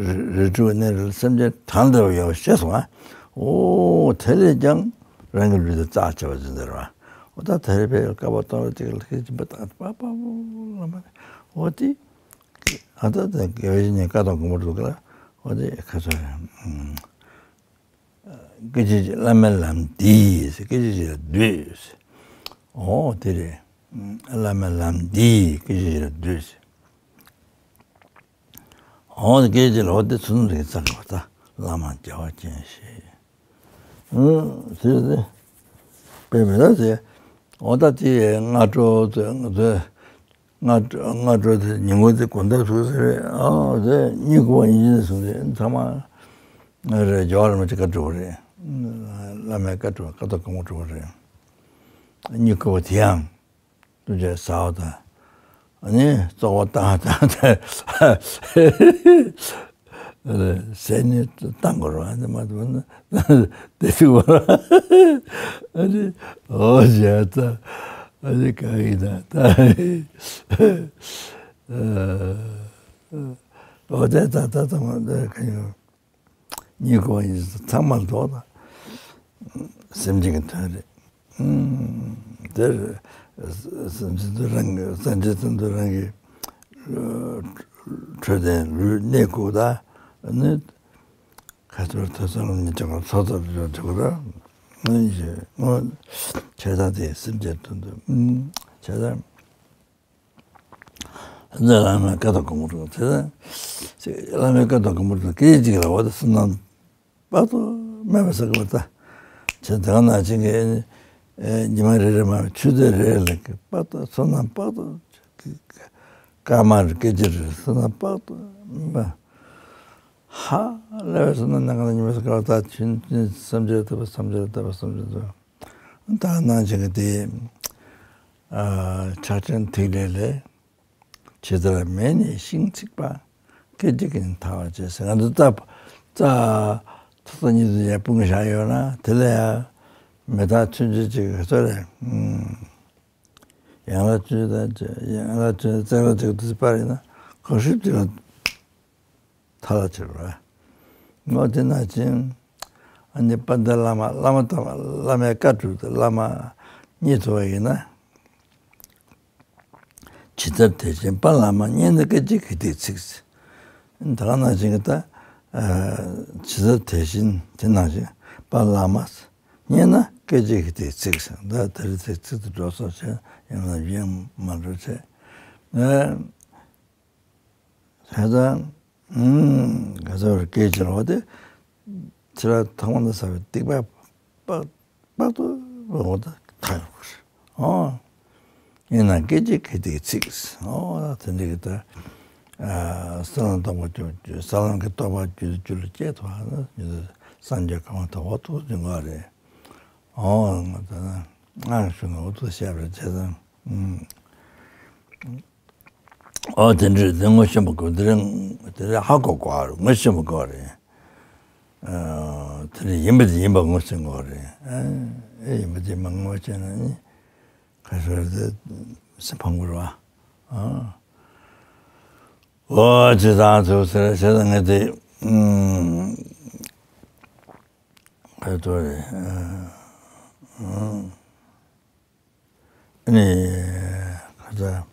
རི་རི་ཁྲོད་གནས་རི་སེམས་ཅན་གང་འདྲ་བ་ཡོད་ཤེས་སོང་ཨ། འོ་དེ་ལས་ཀྱང་རང་གི་ལུས་དེ་རྩ་ཆེ་བ་ཟིན་ཟེར་བ། འོ་ད་དེ་རེད་པས་བསྐལ་པ་སྟོང་ཕྲག་གཅིག་ལ་ཁྱེད་སྦྱིན་པ་བཏང་པ་པ་པ་ལ་མ་རེད། འོ་དེ་ཨ་ད་ད་དགེ་བའི་བཤེས་གཉེན་བཀའ་དང་གོང་མ་སྒྲུབ་སྐབས་ལ་འོ་དེ་ཁ་ཚ་རེད། སྐད་ཅིག་གཅིག་བླ་མའི་ལམ་འདི་ཟེར། སྐད་ཅིག་གཅིག་ལ་འདུད་ཟེར། འོ་དེ་རེད། བླ་མའི་ལམ་འདི་སྐད་ཅིག་གཅིག་ལ་འདུད་ཟེར། འོ་དེ་སྐད་ཅིག་ལ་འོ་དེ་ཚུལ་ཁྲིམས་ལ་བརྩི་བ་དང་བླ་མ་རྒྱལ་བ་ཅན་ཞེས། ཨུ་ཟེར་ཏེ། དཔེ་མི་ལ་ཟེར། འོ་ད་དེ་སྔ་དྲོ་ཚོ་ང་ཚོས་སྔ་སྔ་དྲོ་དེ་ཉིན་གུང་དེ་དགོང་དག་ཚུགས་ཟེར་རེད། ཨ་དེ་གཉིད་ཁུག་པ་ཡིན་གྱི་ཟེར་ཏེ་ཚང་མ་རེད། རྒྱལ་བ་རིན་པོ་ཆེ་བཀའ་སྒྲུབ་པ་རེད། བླ་མའི་བཀའ་སྒྲུབ་བཀའ་དང་གོང་མ་སྒྲུབ་པ་རེད། གཉིད་ཁུག་པ་དེ་ཡང་ཐུགས་རྗེ་ཟ་བ་དང་། ཨ་ནི་བཙོག་པ་བཏང་བཏང་དང་། ཟས་ནི་བཏང་དགོས་རེད་བ། ཨ་ནི་མ་བཏང་ན་བདེ་སྡུག་བ། ཨ་ནི་འོ་བྱས་ཙང་ཨ་ནི་གང་ཡིན་ན་ད་འོ་དེ་ད་ད་ད་མ་ད་གང་ཡོད། གཉིད་ཁུག་པ་ཡིན་ཚང་མ་ལྡོག་དང་། སེམས་ཅན་གྱི་དོན་རེད། ཨུམ། དེར་སེམས་ཅན་དུ་རང་གི་སེམས་ཅན་ཚུན་དུ་རང་གི་འཕྲོད་བསྟེན་ལུས་གནས་ཁུག་དང་ནི་ཁ་ཐོར་ཐོས་བསམ་ལ་ཉེ་ཆགས་ཚོགས་ཚོགས་སུ་འཇོག་དགོས་ར། ཨུམ། བྱས་ཙང་དེ་སེམས་ཅན་དོན་དུ་ཨུམ། བྱས་ཙང་། བླ་མའི་བཀའ་དང་གོང་མ་སྒྲུབ་དེ་བླ་མའི་བཀའ་དང་གོང་མ་སྒྲུབ་སྐད་ཅིག་ལ་འོ་ད་བསོད་ནམས་དཔག་ཏུ་མེད་པ་ཟེར་གི་བ་ད། བྱས་དེ་ག་ནང་བཞིན་གྱི་ཉི་མ་རེ་རེ་མ་ཆུ་ཚོད་རེ་ལ་གི་དཔག་ཏུ་བསོད་ནམས་དཔག་ཏུ་སྐར་མ་རེ་སྐད་ཅིག་རེ་བསོད་ནམས་དཔག་ཏུ་མེད་པ། ཧ་ལས་པའི་བསོད་ནམས་གནང་ག་ཉི་མ་ཟེར་གི་བ་ད་ཆུན་ཆུན་སེམས་ཅན་ཐུབ་པ་སེམས་ཅན་ཐུབ་པ་སེམས་ཅན་ཐུབ་པ། ད་ནང་བཞིན་གྱི་དེ། ཨ། ཕྱག་ཆེན་ཐིག་ལེ་ལས། ཇི་ལྟར་མེ་ནི་ཤིང་འཚིག་པ། སྐད་ཅིག་གིས་ནི་འཐག་པར་བྱེད་ཟེར། ང་ཚོ་རྩྭ་རྩྭ་ཐག་རྩྭ་གཉིས་སུ་ཡར་སྤུངས་བཞག་ཡོད་ན་དེ་ལ་ཡང་མེ་སྟག་ཆུན་ཆུན་ཅིག་གིས་ག་ཚོད་རེད། ཨུམ། ཡང་ལ་ཆུན་ཆུན་དང་ཡང་ལ་ཆུན་ཆུན་རྩེ་ལ་ཅིག་ཏུ་སྤར་ཡིན་ན་གོ་ཧྲིབ་ཅིག་ལ། ཐ་ལ་ཆེ་བ། ངོ་དེ་ན་ཅིང་། ཨ་ནི་དཔལ་ལྡན་བླ་མ་བླ་མ་དང་བླ་མའི་བཀའ་སྒྲུབ་དེ་བླ་མ་མཉེས་ཐུབ་པ་ཡིན་ན། ཇི་ལྟར་དེ་བཞིན་དཔལ་བླ་མ་མཉེས་ན་སྐད་ཅིག་གིས་དེ་ཚིག་ད་ག་ནང་བཞིན་གྱི་ད། ཇི་ལྟར་དེ་བཞིན་དེ་ནང་བཞིན་དཔལ་བླ་མ་མཉེས་ན་སྐད་ཅིག་གིས་དེ་ཚིག་ད་དེ་རིང་ཚིག་ཚིག་ཏུ་འགྲོ་སོང་བྱས་ཡང་ན་ཡང་མ་འགྲོ་བྱས། ཨ། བྱས་ཙང་། ཨུམ། ག་ཚོད་སྐད་ཅིག་ལ་འོ་དེ། ཕྱི་རབས་ཐོག་མ་ན་བསགས་པའི་སྡིག་པ་དཔག་དཔག་ཏུ་མེད་པ་དག་ཐར་ཡོང་གི་རེད། ཨོ། ཡིན་ན་སྐད་ཅིག་གིས་དེ་ཚིག་ཨོ་དེ་འདྲ་གི་ད། ཨ། ས་ལམ་རྟོགས་པ་རྒྱུད་ས་ལམ་གྱི་རྟོགས་པ་རྒྱུད་རྒྱུད་ལ་སྐྱེས་ཐུབ་པ་ནི་སངས་རྒྱས་གོ་འཕང་ཐོབ་པ་ཐུགས་འཛིན་དགོས་རེད། ཨོ་ང་ད་ན་སྔར་ཞུས་ན་འོ་ཐུགས་བཤད་པར་བྱས་ཙང་། ཨུམ། ཨོ་དེ་འདྲ་རེད། དེ་ངོ་ཤེས་པ་དགོས། དེ་རིང་དེ་རིང་ཧ་གོ་དགོས་རེད། ངོ་ཤེས་པ་དགོས་རེད། ཨ། དེ་རིང་ཡིན་པ་དེ་ཡིན་པ་ངོ་ཤེས་དགོས་རེད། ཨ། ཨེ་ཡིན་པ་དེ་ཡིན་པ་ངོ་ཤེས་ན་ནི་ག་ཤོར་དེ་སེམས་ཕམ་དགོས་རེད་བ། ཨ། ཨོ་ཇི་ལྟར་ཐུགས་ཟེར་བྱས་ཙང་ངས་དེ་ཨུམ། ག་ཚོད་རེད། ཨ། ཨ། ནི། ཁ་ཚ།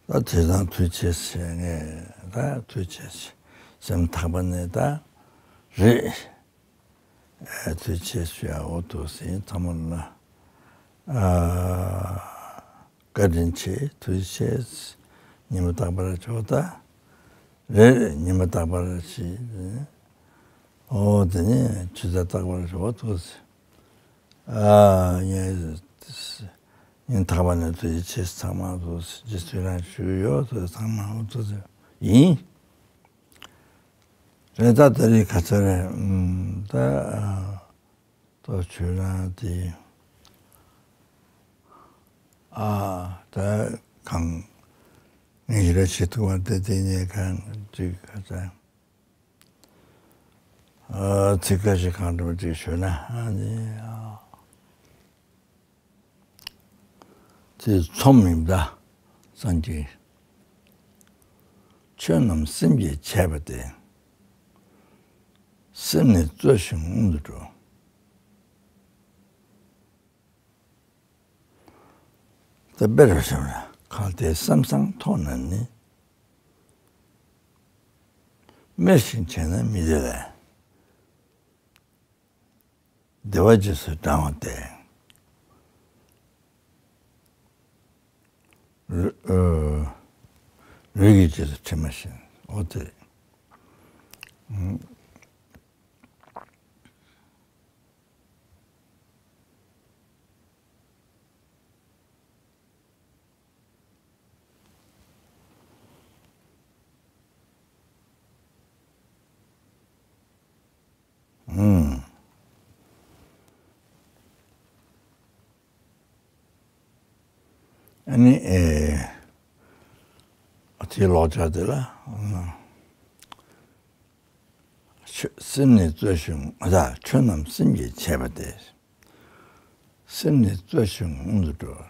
ད་དེ་དང་ཐུགས་རྗེ་ཆེ་ངས་ད་ཐུགས་རྗེ་ཆེ། སེམས་ཐག་པ་ནས་ད་རེད། ཨ། ཐུགས་རྗེ་ཆེ་ཞུ་ཡ་འོ་ཐུགས་སེམས་ཚང་མ་ལ། ཨ། བཀའ་དྲིན་ཆེ་ཐུགས་རྗེ་ཆེ། ཉི་མ་རྟག་པར་ཆོག་ད། རེད་ཉི་མ་རྟག་པར་ཞིག་ཨོ་དེ་ནས་ཆུ་ཚོད་རྟག་པར་ཞོག་ཐུགས། ཨ། ངས་ཉིན་ཐག་པ་ནས་ཐུགས་རྗེ་ཆེ་ཚང་མ་ཐུགས་རྗེ་ཆེ་རང་ཞུ་ཡོད་ཐུགས་ཚང་མ་ཐུགས་ཡིན། རེད། ད་ད་རེས་ག་ཚོད་རེད། ཨུམ། ད་ཨ་ཏོ་ཆོས་རང་དེ། ཨ་ད་གང་ངས་ཞིག་ར་བྱེད་ཐུབ་པ་དེ་དེ་ནས་གང་ཅིག་ག་ཚོད། ཨ་ཚིག་ཁ་ཞིག་གང་འགྲོ་ཅིག་ཞུས་ན། ཨ་ནི་ཨ་དེ་ཚོམ་མིན་ད་སངས་རྒྱས། ཆོས་རྣམས་སེམས་ཀྱིས་བྱས་པ་སྟེ། སེམས་ནི་རྩོལ་ཞིང་སྔོན་དུ་འགྲོ། ད་དཔེར་བཞག་ན་གལ་ཏེ་བསམ་བཟང་མཐོང་ན་ནི། སྨྲས་ཤིང་བྱས་ན་མི་བདེ་ལ། བདེ་བ་རྗེས་སུ་འབྲང་བ་སྟེ། ལུས་ཨ་ལུས་ཀྱི་རྗེས་སུ་དྲི་མ་ཞིག་འོ་དེ། ཨུམ། ཨུམ། ཨ་ནི་ཨེ་དེའི་ལོག་ཆ་དེ་ལ། ཨུམ། ཆོས་སེམས་ནི་རྩོལ་ཞིང་། ཨ་ད་ཆོས་རྣམས་སེམས་ཀྱིས་བྱས་པ་སྟེ། སེམས་ནི་རྩོལ་ཞིང་སྔོན་དུ་འགྲོ།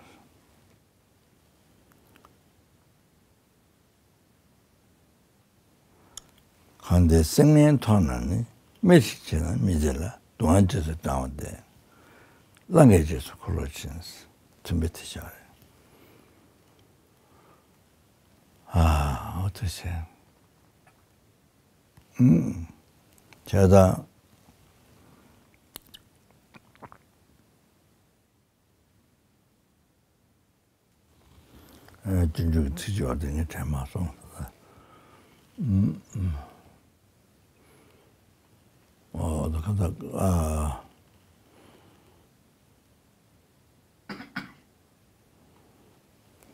གང་དེ་སེམས་ངན་མཐོང་ན་ནི། སྨྲས་ཤིང་བྱས་ན་མི་བདེ་ལ། སྡུག་བསྔལ་རྗེས་སུ་འབྲང་བ་སྟེ། གླང་གི་རྗེས་སུ་འཁོར་ལོ་ཆེན། མཐུན་པའི་དེ་ཆགས་རེད། ཨ་འོ་དེ་བྱས། ཨུམ། བྱས་ཙང་། ཨ་སྤྱོད་འཇུག་གི་ཚིག་ཅིག་ཡོད་དེ་ངས་དྲན་མ་སོང་། ཨུམ། ཨོ་ད་ག་ད་ཨ།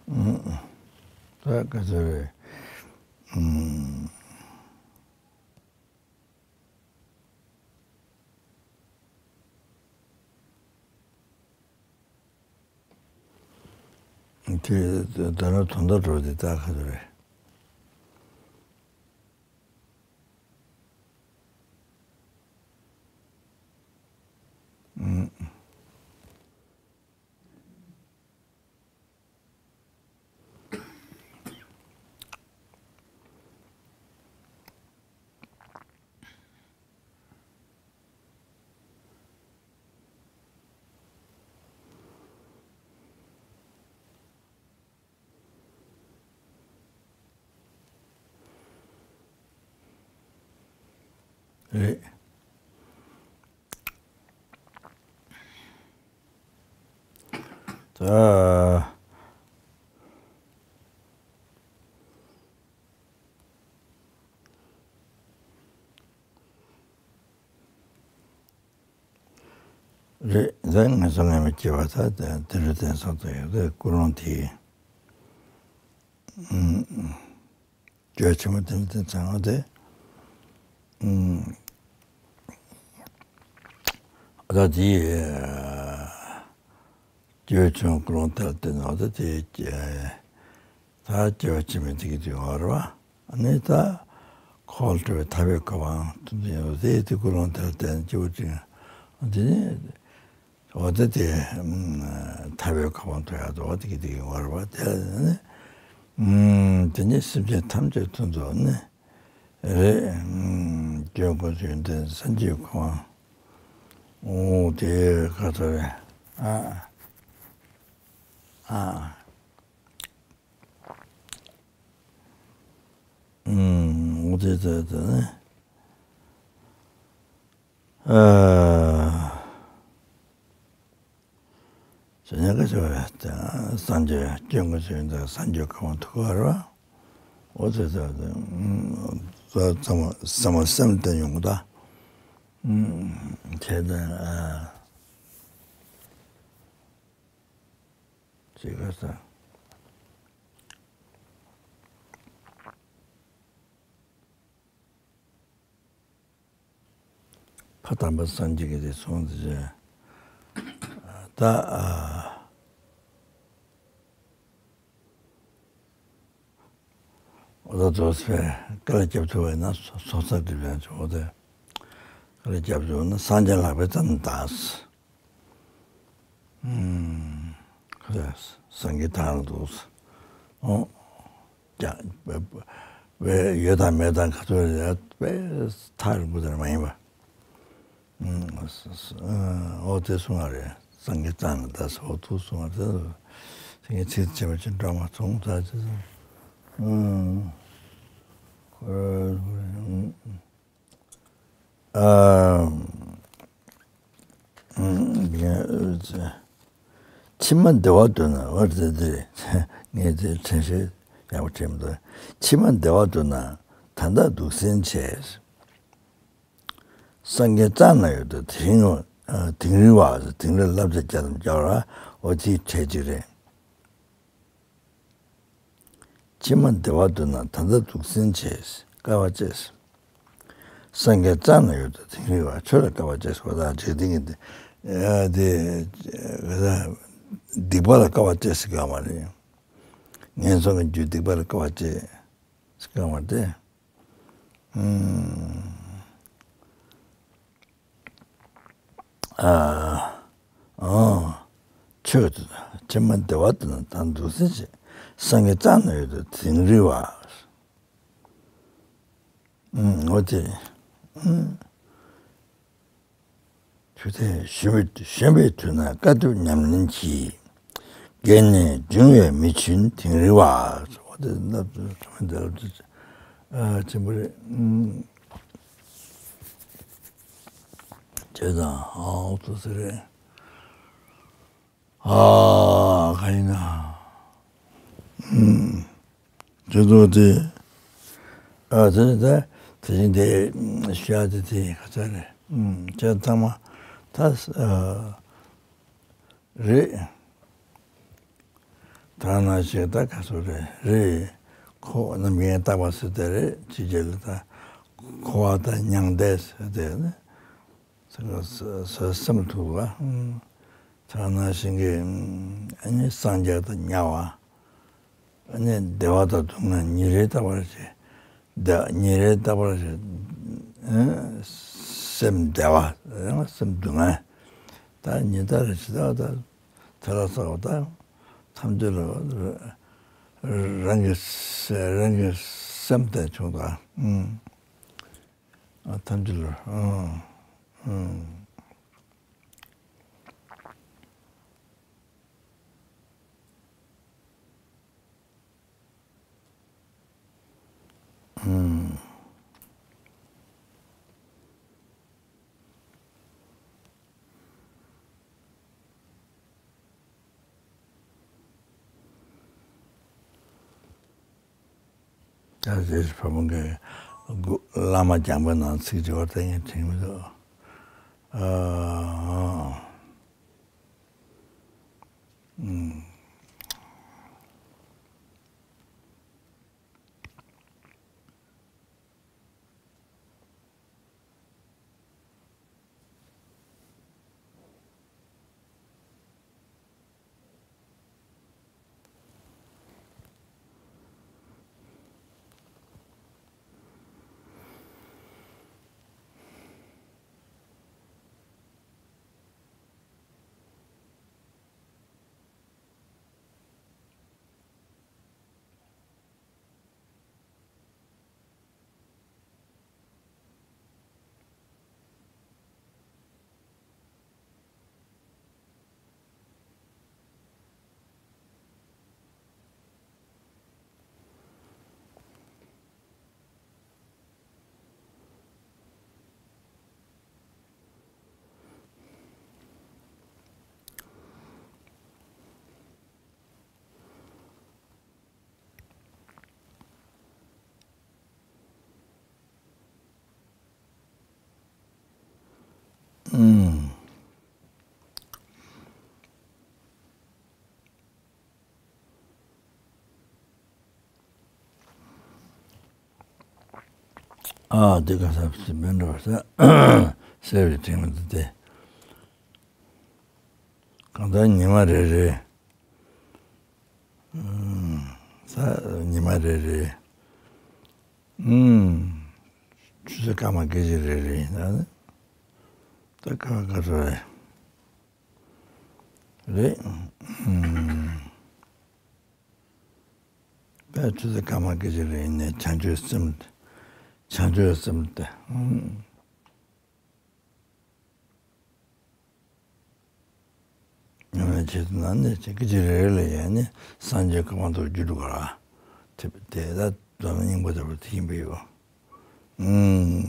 ཨུམ། ད་ག་ཚོད་རེད། ཨུམ། དེ་ད་ནི་དོན་དག་འགྲོ་དེ་ད་ག་ཚོད་རེད། ཨུམ། རེད། ད། རེད། ད་ངེད་ཚོ་ངེས་མེད་སྐྱེ་བ་ད་དེ་རུ་དེང་སང་དུ་ཡོད་དེ་ཀུན་སློང་དེ། ཨུམ། རྒྱུ་ཆེན་མོ་དེ་ནི་དེ་ཚང་བ་དེ། ཨུམ། ད་དེ་རྒྱུ་ཆེན་ཀུན་སློང་དེ་ལ་བརྟེན་ནས་ད་དེ་ད་སྐྱེ་བ་ཕྱི་མའི་དེ་གི་དུས་འོང་བ་རེད་བ། ཨ་ནི་ད་ཁོ་བོ་སྤྲུལ་པའི་ཐར་པའི་གོ་འཕང་དེ་ཡོད་དེ་དེ་ཀུན་སློང་དེ་ལ་བརྟེན་སྐྱེ་བ་ཕྱི་མ་དེ་ནི། འོ་ད་དེ་ཨུམ་ཐར་པའི་གོ་འཕང་ཐོབ་ཡག་ཏུ་འོ་དེ་གི་དེ་གི་འོར་བ་དེ་ནི། ཨུམ་དེ་ནི་སེམས་ཅན་ཐམས་ཅད་དོན་དུ་ནི་རེད། ཨུམ་སྐྱེ་དགུ་ཡོན་ཏན་སངས་རྒྱས་གོ་འཕང་། འོ་དེ་ག་ཚོད་རེད། ཨ་ཨ། ཨུམ་འོ་དེ་དེ་དེ་ནི། ཨ། ཟེར་ཉན་ག་ཟེར་བས་སངས་རྒྱས་སྐྱེ་དགུ་ཡོན་ཏན་སངས་རྒྱས་གོ་འཕང་ཐོབ་པ་རེད་བ། འོ་ཚོད་ཚོད་ཚོད་ཚང་མ་ཚང་མ་སེམས་བརྟན་ཡོང་གི་ད། ཨུམ་ཁྱེད་ད་ཨ་ཅི་ག་ས། ཕ་དམ་པ་སངས་རྒྱས་ཀྱི་དེ་གསུངས་ཏེ་བྱས། ད་ཨ་འོ་ད་རྫོགས་པའི་དཀའ་ལས་རྒྱབ་ཐུབ་པ་ཡིན་ན་སོ་སོ་ཚར་འགྲིག་པའི་འོ་དེ་དཀའ་ལས་རྒྱབ་ཐུབ་ན་སངས་རྒྱས་ལག་པའི་རྩ་ནས་འདག་ཨུམ། ཁོ་སངས་རྒྱས་ཐང་ལ་འདུག་ཨོ། ཀྱང་བས་ཡོད་དང་མེད་དང་ག་ཚོད་རེད་བས་ཐག་རིང་པོ་དེར་མ་ཡིན་པ། ཨུམ། ཨོ་དེ་གསུང་བ་རེད། སངས་རྒྱས་རྩ་ནས་འདག་ཟེར་ཨོ་ཐུག་གསུང་བ་རེད། སངས་རྒྱས་ཚིག་བྱས་པ་ཅིག་འགྲོ་མ་སོང་ད་ཅི་སོང་། ཨུམ། ཁོ་ཨ། ཕྱི་མ་བདེ་བ་འདོད་ན་བར་དེ་དེ་ངས་དེ་དྲན་ཤེས་ཡག་པོ་དྲན་མི་འདུག་ཕྱི་མ་བདེ་བ་འདོད་ན་ད་ལྟ་སྡུག་སྲན་བྱས། སངས་རྒྱས་རྩ་ན་ཡོད་དོ་དེ་རིང་ངོ་། དིང་རི་བ་དིང་རི་བསླབ་བྱ་བརྒྱ་དང་བརྒྱ་བ་ཨོ་དེའི་གྲས་གཅིག་རེད། ཕྱི་མ་བདེ་བ་འདོད་ན་ད་ལྟ་སྡུག་སྲན་བྱས། དཀའ་བ་སྤྱད། སངས་རྒྱས་རྩ་ན་ཡོད་དོ་དིང་རི་བ་ཆོས་ལ་དཀའ་བ་སྤྱད་ཟེར་བ་དང་འཇིག་རྟེན་གྱི་འདི་དེ་སྡིག་པ་ལ་དཀའ་བ་སྤྱད་ཟེར་གི་ཡོད་མ་རེད། ངན་སོང་གི་རྒྱུ་སྡིག་པ་ལ་དཀའ་བ་སྤྱད་ཟེར་གི་ཡོད་མ་རེད། ཨུམ། ཨ། ཨོ། ཆོས་དང་ཕྱི་མ་བདེ་བ་དང་དང་འདུག་སེ་བྱེད། སངས་རྒྱས་རྩ་ན་ཡོད་དོ་དིང་རི་བ། ཨུམ། འོ་དེ། ཨུམ། ཆོས་དེ་གཞོན་པའི་གཞོན་པའི་དུས་ན་དཀའ་ཐུབ་ཉམས་ལེན་གྱིས། རྒས་ནས་འབྱུང་བའི་མི་ཆུན་དིང་རི་བ། འོ་དེ་ལབ་དུས་ཚང་མ་འདི་ལབ་དུས་ཨ་ཆེན་པོ་རེད། ཨུམ། བྱས་ཙང་ཨ་འོ་ཐུག་ས་རེད། ཨ་ག་ཡིན་ན། ཨུམ། བྱས་ཙང་དེ། ཨ་དེ་དེ་དེ་བཞིན་དེ་ཤ་དེ་དེ་ག་ཚ་རེད། ཨུམ། བྱས་ཚང་མ་ད་ཨ་རེད། ད་ནང་བཞིན་ད་ག་ཚོད་རེད་རེད། འཁོར་བ་རྣམ་མཁྱེན་བརྟག་པ་ཟེར་དེ་རེད། ཕྱི་རྒྱལ་ལ་ད་འཁོར་བ་དང་མྱང་འདས་ཟེར་དེ་ནི་ཟེར་ཟེར་སེམས་ཐུག་པ། ད་ནང་བཞིན་གྱི་ཨ་ནི་སངས་རྒྱས་དང་དམྱལ་བ། ཨ་ནི་བདེ་བ་དང་སྡུག་བསྔལ་ཉིན་རེ་ལྟ་བར་བྱེད། བདེ་ཉིན་རེ་ལྟ་བར་བྱེད། ཨ་སེམས་བདེ་བ་ཡང་སེམས་སྡུག་བསྔལ། ད་ཉིན་ལྟར་ཇི་ལྟར་ད་དེ་ལ་སོགས་པ་ཐམས་ཅད་ལ་རང་གི་སེ་རང་གི་སེམས་དེ་བྱུང་དང་། ཨུམ། ཐམས་ཅད་ལ། ཨུམ། ཨུམ། ཨུམ། ད་རེས་བུ་མོ་གི་བླ་མ་རྒྱང་པོའི་ནང་ཚིག་འབྲི་བར་ལྟ་ངས་དྲན་མི་འདུག་ཨ། ཨུམ། ཨུམ། ཨ་དེ་ག་ས་སི་མེན་འགྲོ་ས། གསལ་བའི་ཕྲེང་བ་འདི་སྟེ། གང་ལྟར་ཉི་མ་རེ་རེ། ཨུམ། ས། ཉི་མ་རེ་རེ། ཨུམ། ཆུ་ཚོད་སྐར་མ་སྐད་ཅིག་རེ་རེ་ཡིན་ན་ནི། ད་ག་ག་ཚོད་རེད། རེད། ཨུམ། ད་ཆུ་ཚོད་སྐར་མ་སྐད་ཅིག་རེ་ཡིན་ནའི་བྱང་ཆུབ་སེམས། བྱང་ཆུབ་སེམས་དེ། ཨུམ། ཉམས་ལེན་བྱེད་དུ་ན་ནི་ཅི་སྐད་ཅིག་རེ་རེ་ལ་ཡང་ནི་སངས་རྒྱས་གོ་འཕང་དུ་འགྱུར་འགྲོ་ག་ར། དེ་དེ་ད་འཛམ་གླིང་སྙིང་པོ་ལྟ་བུ་དེ་ཡིན་པས་ཡོད། ཨུམ།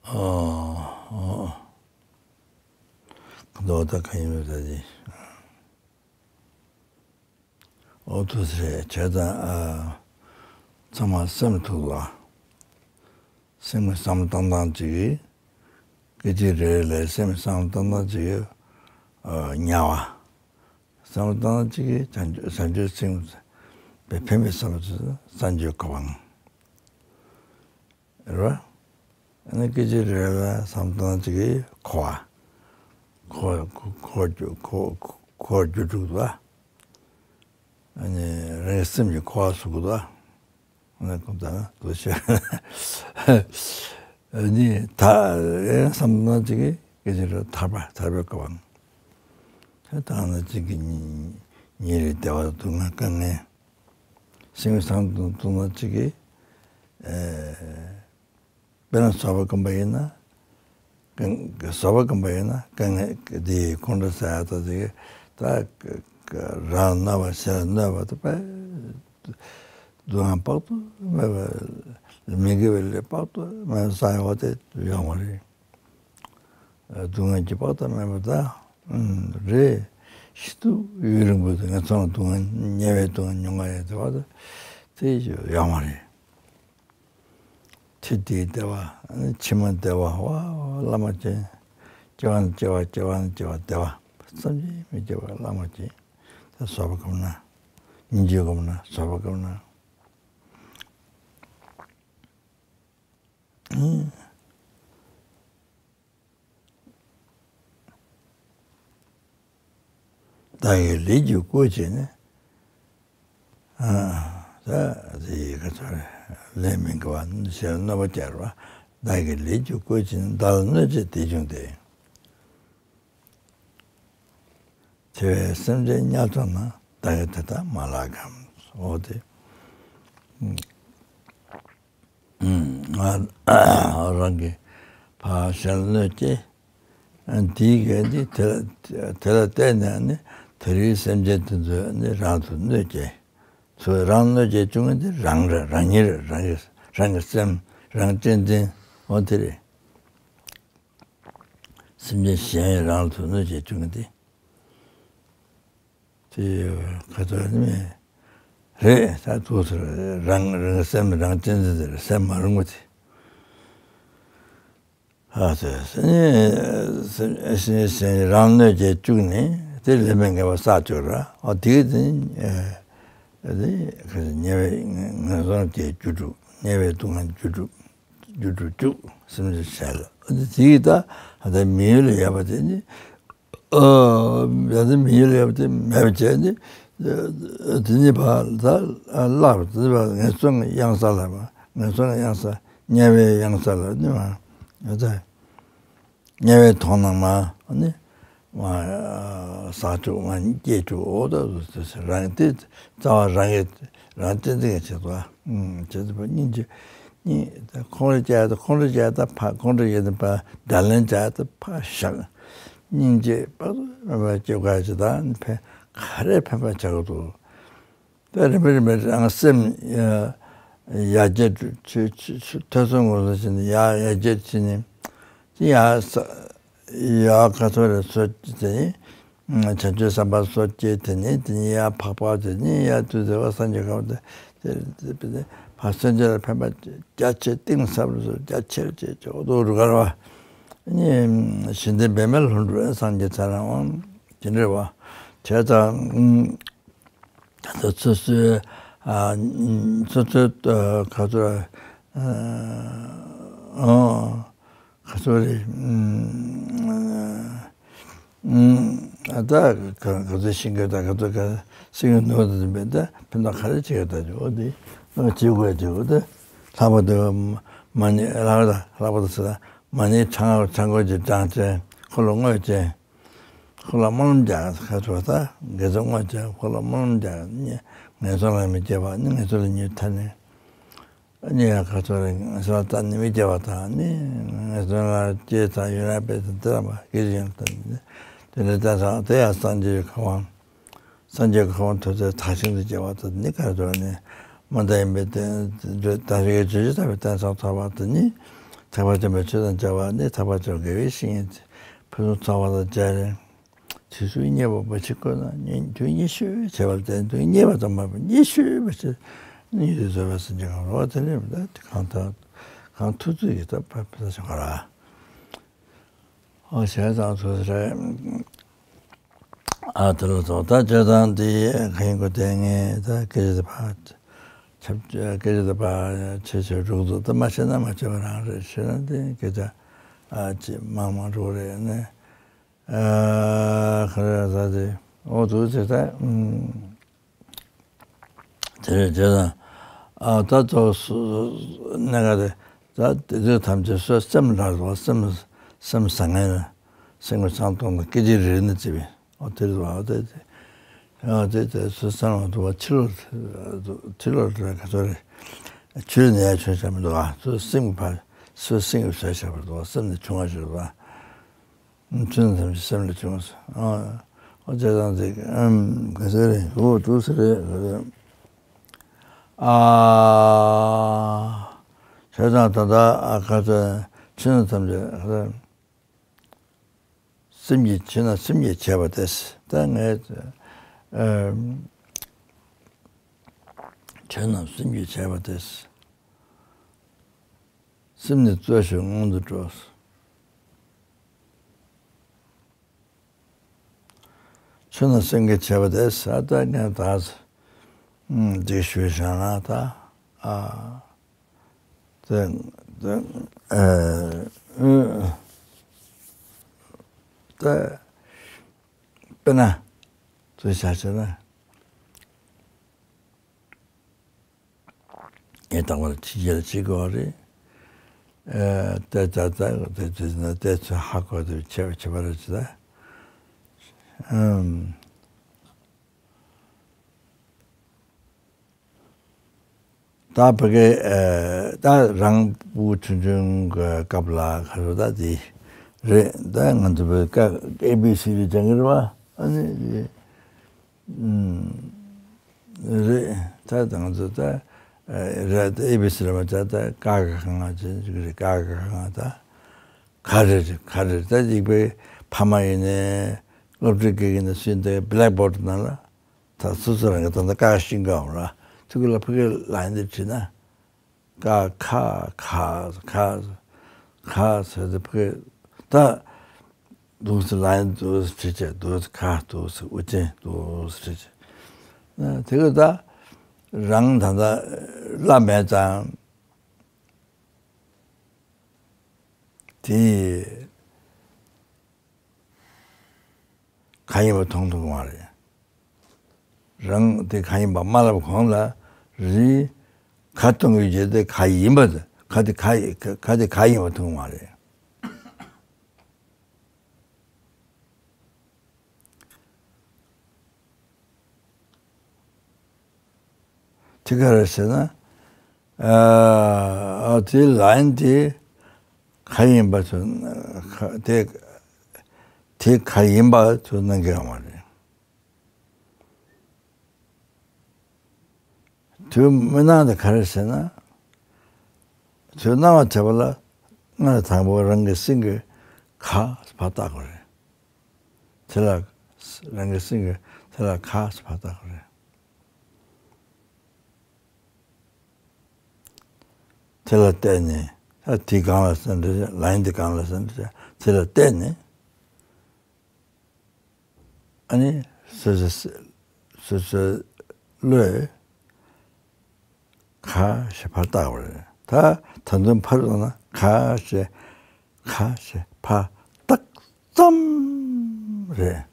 ཨོ། ཨོ། མདོ་ད་ག་ཡིན་པ་ད་དེ། ཨོ་ཐུགས་རྗེ་ཆེ། བྱས་ཙང་ཨ། ཚང་མ་སེམས་ཐུགས་ལ། སེམས་བསམ་བློ་བཏང་སྟངས་གཅིག་གིས། སྐད་ཅིག་རེ་རེ་ལ་སེམས་བསམ་བློ་བཏང་སྟངས་གཅིག་གིས། ཨ། ཉལ་བ། བསམ་བློ་བཏང་སྟངས་གཅིག་གིས་བྱང་ཆུབ་བྱང་ཆུབ་སེམས་དཔའི་ཕན་པའི་བསམ་པ་སངས་རྒྱས་གོ་འཕང་། རེད་བ། ཨ་ནི་སྐད་ཅིག་རེ་རེ་ལ་བསམ་བློ་བཏང་སྟངས་གཅིག་གིས་འཁོར་བ། འཁོར་འཁོར་འཁོར་འཁོར་འཁོར་རྒྱུ་དྲུག་ལ། ཨ་ནི་རང་གི་སེམས་ཀྱི་འཁོར་བ་བཟོ་དགོས་ལ། ཨ་ནི་ཁོང་ཚོ་ལ་ཤོད། ཨ་ནི་ད་རེས་བསམ་བློ་གཅིག་གིས་སྐད་ཅིག་རེ་ཐར་པ་ཐར་པའི་གོ་འཕང་། ད་ནི་གཅིག་གིས་ཉིན་རེའི་བདེ་བ་སྡུག་བསྔལ་དཀའ་ངལ། སེམས་བསམ་བློ་གཏོང་ན་གཅིག་གིས། ཨེ། དཔེར་ན་བཟོད་པ་སྒོམ་པ་ཡིན་ན། དཀའ་བཟོད་པ་སྒོམ་པ་ཡིན་ན་དཀའ་ངལ་འདི་ཁོང་ཁྲོ་ཟ་ཡག་ད་ཅིག་ད་རང་གནོད་པ་ཞེ་ལ་གནོད་པ་ད་དཔེ། སྡུག་བསྔལ་དཔག་ཏུ་མེད་པ། མི་དགེ་བའི་ལས་དཔག་ཏུ་མེད་པ་བསགས་ཡོད་པ་དེ་ཡོང་བ་རེད། སྡུག་བསྔལ་གྱི་དཔག་ཏུ་མེད་པ་དང་། ཨུམ། རེད། ཤིན་ཏུ་ཡུན་རིང་པོ་དེ་ངན་སོང་ལ་སྡུག་བསྔལ་དམྱལ་བའི་སྡུག་བསྔལ་མྱོང་ག་ཡོད་དེ་བ་དེ་ཡོང་བ་རེད། དེ་དེའི་བདེ་བ། ཕྱི་མ་བདེ་བ། བ་བླ་མ་ཅན། སྐྱེ་བ་ནས་སྐྱེ་བ་སྐྱེ་བ་ནས་སྐྱེ་བ་བདེ་བ་བསམ་གྱིས་མི་ཁྱབ་པ་བླ་མ་ཅན། ད་བཟོད་པ་སྒོམ་ན། སྙིང་རྗེ་སྒོམ་ན། བཟོད་པ་སྒོམ་ན། བདག་གི་ལས་ཀྱིས་བསྐོས་བྱས་ནས། ཨ། ད་དེ་ག་ཚོད་ལས་མི་འགལ་བ་ཞེས་གནོད་པ་སྐྱེལ་བ། བདག་གི་ལས་ཀྱིས་བསྐོས་བྱས་ནས། བདག་ལ་གནོད་བྱེད་དེ་བྱུང་སྟེ། དེ་བས་སེམས་ཅན་དམྱལ་བ་ན། བདག་གིས་དེ་དག་མ་བརླག་གམ། འོ་དེ། ང་རང་གིས་ཕར་གཞན་ལ་གནོད་སྐྱེལ། དེའི་གལ་ཏེ་དེ་ལ་དེ་ལ་བརྟེན་ནས་ནི་དེ་རིང་སེམས་ཅན་དེ་ཚོས་ནི་རང་ཚོར་གནོད་སྐྱེལ། ཚོས་རང་གནོད་སྐྱེལ་བྱུང་བ་དེ་རང་རེད། རང་ཉིད་རེད། རང་གི་རང་གི་སེམས། རང་གཅེས་འཛིན། འོ་དེ་རེད། སེམས་ཅན་གཞན་རང་ཚོར་གནོད་བྱེད་བཅུག་ནི་དེ། དེ་ག་ཚོད་ནི་རེད། ད་ཐུགས་སུ་རང་རང་སེམས་རང་གཅེས་འཛིན་དེ་རེད། སེམས་མ་རུངས་པ་དེ། ཨ་ཙི་སེམས་སེམས་སེམས་རང་གནོད་བྱེད་བཅུག་ནི་དེ་ལས་མི་འགལ་བ་བསགས་བཅུག་ར། ཨ་དེ་གི་དེ་ཨ་དེ་ག་ཚོད་དམྱལ་བའི་ངན་སོང་གི་རྒྱུ་དྲུག་དམྱལ་བའི་སྡུག་བསྔལ་རྒྱུ་དྲུག་རྒྱུ་དྲུག་བཅུག་སེམས་ཅན་བྱས་ལ། དེ་ཡིས་ད་ད་མི་ཡུལ་ལ་ཡོད་པ་དེ་ནི། ཨ། ད་མི་ཡུལ་ལ་ཡོད་པ་དེ་མེད་པ་བྱས་ནི། དེ་ནི་ཕར་ད་བརླག་པ་དེ་ནི་ཕར་ངན་སོང་གི་གཡང་ས་ལ་བ། ངན་སོང་གི་གཡང་ས། དམྱལ་བའི་གཡང་ས་ལ་ནི་བ། ད་དམྱལ་བའི་མཐོང་སྣང་མ་ནི། མ་བསགས་བཅུག་མ་སྐྱེས་བཅུག་འོ་ད་རང་དེ་རྩ་བ་རང་གི་རང་གཅེས་འཛིན་གྱི་བྱེད་པ། ཨུམ། བྱེད་པ་སྙིང་རྗེ། སྙིང་ཁོང་ཁྲོ་བྱས་ད་ཁོང་ཁྲོ་བྱས་ད་ཕ་ཁོང་ཁྲོ་བྱས་ད་ཕ་བརྡ་ལན་བྱས་ད་ཕ་བཞག་སྙིང་རྗེ་དཔག་ཏུ་མེད་པ་སྐྱེ་དགོས་ཀྱི་ད་ནི་ཕན་ག་རེ་ཕན་པ་བྱ་དགོས་འདུག་ད་རིམ་པས་རིམ་པས་རང་སེམས་ཡར་རྒྱས་ཆོས་ཆོས་ཐོས་བསམ་སྒོམ་གསུམ་བྱས་ནས་ཡར་ཡར་རྒྱས་ཕྱིན་ནས། དེ་ཡར་ས་ཡར་ག་ཚོད་རེ་སོ་སྐྱེ་དེ་ནི། བྱང་ཆུབ་སེམས་དཔའ་སོ་སྐྱེ་དེ་ནི་དེ་ནི་ཡར་འཕགས་པ་དེ་ནི་ཡར་དུས་ཟེར་བ་སངས་རྒྱས་གོ་འཕང་དེ་དེ་དེ་དེ་ཕར་སེམས་ཅན་ལ་ཕན་པ་རྒྱ་ཆེ་གཏིང་ཟབ་རུ་རྒྱ་ཆེར་བྱེད་ཆོག་ཏུ་རུ་གར་བ། ནི་ཞི་བདེ་འབད་མེད་ལྷུན་གྲུབ་སངས་རྒྱས་ཚར་རང་དབང་ཇི་འདྲ་བ། བྱས་ཙང་། ད་ལྟ་སོ་སོའི་ཨ་སོ་སོའི་ཨ་ག་ཚོད་ ཨ་ག་ཚོད་རེད། ཨ་ད་ག་ག་ཚོད་ཤིང་གི་ད་ག་ཚོད་ག་སེང་གེ་ནུ་ད་འཛིན་པས་ད་ཕན་ཐོགས་ག་རེ་བྱེད་ཀྱི་ད་འོ་དེ་ང་བྱེད་དགོས་དེ་འོ་ད་ལྷག་པར་དུ་མ་ཎི་ལྷག་པར་ལྷག་པར་དུ་ཟེར་ན་མ་ཎི་ཚང་ཚང་སྐོར་གྱི་གྲངས་ཅན་འཁོར་ལོ་བསྔོ་ཅན། འཁོར་ལ་སྨོན་ལམ་རྒྱག་ཁ་ཐོག་ད་དགེ་ཚོགས་བསྔོ་བྱས་འཁོར་ལ་སྨོན་ལམ་རྒྱག་ངན་སོང་ལ་མི་སྐྱེ་བ་ནི་ངན་སོང་ལས་ཉོན་ཐར་ནས་ནི་ཡང་ཁ་ཐོག་རེ་ངན་སོང་ལ་ད་ནི་མི་སྐྱེ་བ་དང་ནི་ངན་སོང་ལ་སྐྱེ་ཚར་ཡོད་ན་དཔེ་དང་དེ་ལ་མ་སྐྱེ་ཡོད་དང་དེ་ལས་ད་ཚང་དེ་ཡང་སངས་རྒྱས་ཀྱི་ཁ་དབང་སངས་རྒྱས་ཀྱི་ཁ་དབང་ཐོབ་ཚེ་ཐག་ཆོད་དུ་སྐྱེ་བ་དང་ནི་ཁ་ཐོག་ནི་མ་འདའ་ཡིན་པའི་དོན་ད་རེས་བརྗོད་བྱ་ལྟ་བུའི་དོན་ཚང་ཐོབ་པ་དང་ནི་ཐེག་པ་ཆེན་པོའི་ཆོས་དང་མཇལ་བ་ནི་ཐེག་པ་ཆེན་པོ་དགེ་བའི་བཤེས་གཉེན་ཕུན་སུམ་ཚོགས་པ་དང་མཇལ་རེ། དུས་གསུམ་མཉེས་པ་མ་མཆིས་ཀུན་ན་དུས་ཉེ་ཤོས་བྱས་པ་ལ་བརྟེན་དུས་མཉེས་པ་ཙམ་མ་ཡིན་པར་ཉེ་ཤོས་མ་མཆིས་ནི་ཡུལ་དུ་བཟོད་པའི་སེམས་ཀྱི་ཁམས་རོ་དེ་ནས་ད་གང་ཐག་གང་ཐུབ་ཚུལ་གྱི་ཐབས་པ་ཕུལ་ས་བྱུང་བ་ར། ཨོ་བྱས་ཙང་ཐུགས་རེ་ཨ་དེ་ལ་ཐོག་ད་བྱས་ཙང་འདི་གང་ཡིན་གོ་དེ་ངས་ད་སྐད་ཆ་དེ་ཕར་ཁྱབ་སྐད་ཆ་དེ་ཕར་ཆེ་ཆེ་སྒྲུག་འདུག་ད་མ་བྱས་ན་མ་བྱས་པ་རང་རེད་བྱས་ན་དེ་སྐད་ཆ་ཨ་ཅེ་མང་མང་འགྲོ་རེད་ནས། ཨ་ག་རེ་ད་དེ་འོ་འདུག་ཟེར་ད། དེ་རེད་དེ་དང་། ཨ་ད་ཚོ་གནད་འགག་དེ་ད་དེ་ཚོ་ཐམས་ཅད་སོ་སེམས་ལ་རོ་སེམས་སེམས་བཟང་ངན་ལ་སེམས་ཀྱི་བྱང་སྟོང་དང་སྐད་ཅིག་རེ་རེ་ནས་བརྩི་བས་འོ་དེ་རེད་བ་དེ་དེ། ཨ་དེ་དེ་སོ་སེམས་ལ་འདུག་བ་ཕྱི་ལོགས་ཕྱི་ལོགས་རེད་ག་ཚོད་རེད། ཆོས་ནས་ཡ་ཆོས་བྱ་མི་འདུག་བ་སོ་སེམས་ཀྱི་ཕར་སོ་སེམས་ཀྱི་བྱ་བྱ་བར་འདུག་བ་སེམས་ནས་བྱུང་བ་ཞིག་རེད་བ། ཆོས་རྣམས་ཐམས་ཅད་སེམས་ལས་བྱུང་། ཨ་ཨོ་ཅག་དང་ཚིག་ཨམ་ག་ཟེར་རེད་འོ་འདུག་ཟེར་རེད་ག་ཟེར། ཨ་བྱས་ཙང་ད་ལྟ་ཨ་ག་ཚོད་ཆོས་རྣམས་ཐམས་ཅད་ག་ཟེར། སེམས་ཀྱིས་བྱས་ན་སེམས་ཀྱིས་བྱས་པ་སྟེ། ད་ངས་ཨམ་ཆོས་རྣམས་སེམས་ཀྱིས་བྱས་པ་སྟེ། སེམས་ནི་རྩོལ་ཞིང་སྔོན་དུ་འགྲོ། ཆོས་རྣམས་སེམས་ཀྱིས་བྱས་པ་སྟེ་ཟེར་ད་ངས་ད་འདི་ཞུས་བཞག་ན་ད་ཨ་དེ་དེ་ཨ་ད་དཔེར་ན་དེ་བྱ་བྱས་ན། ངས་དང་པོར་ཕྱི་རྒྱལ་ཕྱི་དགོས་རེད། ཨ་ཏེ་ཏ་ཏ་ཏེ་ཏེ་ན་ཏེ་ཚོ་ཧ་གོ་དེ་ཆེ་བ་ཆེ་བ་རེད་ཅི་ད། ཨམ། ད་ཕ་གི་ཨ་ད་རང་བུ་ཆུང་ཆུང་གི་སྐབས་ལ་ཁ་རོ་ད་དེ་རེད་ད་ང་ཚོ་བོད་སྐད་ཨེ་བི་སི་རེད་ཅང་གི་རེད་བ་ཨ་ནི། རེད་ད་ང་ཚོ་ད་རེད་ད་ཨེ་བི་སི་རེད་མ་ད་ད་ཀ་ག་ག་ང་ཅི་ཅིག་རེད་ཀ་ག་ག་ང་ད་ག་རེ་རེད་ག་རེ་རེད་ད་ཡིག་པའི་ཕ་མ་ཡིན་ནའི་སློབ་ཕྲུག་གི་ཡིན་ན་སུ་ཡིན་ད་བྷེ་ལེག་བོར་ཌི་ནང་ལ་ད་སོ་སོ་རང་གི་ད་ད་ཀ་ག་ཤིང་ཀ་འོང་ལ་ཚུགས་ལ་ཕ་གི་ལ་ཡིན་ད་བྲིས་ན། ཀ་ཁ་ཁ་ཁ་ཁ་ཟེར་ཏེ་ཕ་གི་ད་འདུག་སེ་ལ་ཡིན་འདུག་སེ་བྲིས་བྱས་འདུག་སེ་ཁ་འདུག་སེ་དབུ་ཅན་འདུག་སེ་བྲིས་བྱས། དེ་གི་ད་རང་ད་ལྟ་བླ་མེད་ཙང་དེ། ག་ཡིན་པ་མཐོང་ཐུབ་མ་རེད། རང་དེ་ག་ཡིན་པ་མ་ལབ་གོང་ལ་རི་ག་མཐོང་གི་རྗེས་དེ་ག་ཡིན་པ་དེ་ག་དེ་ག་ཡི་ག་དེ་ག་ཡིན་པ་མཐོང་མ་རེད། དེ་ག་རེ་ཟེར་ན། ཨ་དེ་ལ་ཡིན་དེ་ག་ཡིན་པ་ཚོ་ཁ་དེ་དེ་ག་ཡིན་པ་ཚོ་གནང་གི་ཡོད་མ་རེད། དུས་མི་སྣང་དེ་ག་རེ་ཟེར་ན། དུས་སྣང་བ་བྱེད་པ་ལ་སྔར་དང་པོ་རང་གི་སེམས་ཀྱི་ཁ་ཕར་བལྟ་དགོས་རེད། དེ་ལ་རང་གི་སེམས་ཀྱི་དེ་ལ་ཁ་ཕར་བལྟ་དགོས་རེད། དེ་ལ་བལྟས་ནས་ད་དེ་གང་ལ་སེམས་འདྲ་ལ་ཡིན་དེ་གང་ལ་སེམས་འདྲ་དེ་ལ་བལྟས་ནས་ཨ་ནི་སོ་སོ་སོ་སོའི་བློས་ཁ་ཞེས་ཕར་བཏགས་པ་རེད། ད་ད་དུང་ཕར་འགྲོ་ན་ག་ཞེས་ག་ཞེས་ཕར་ཏག་ཙམ་རེད།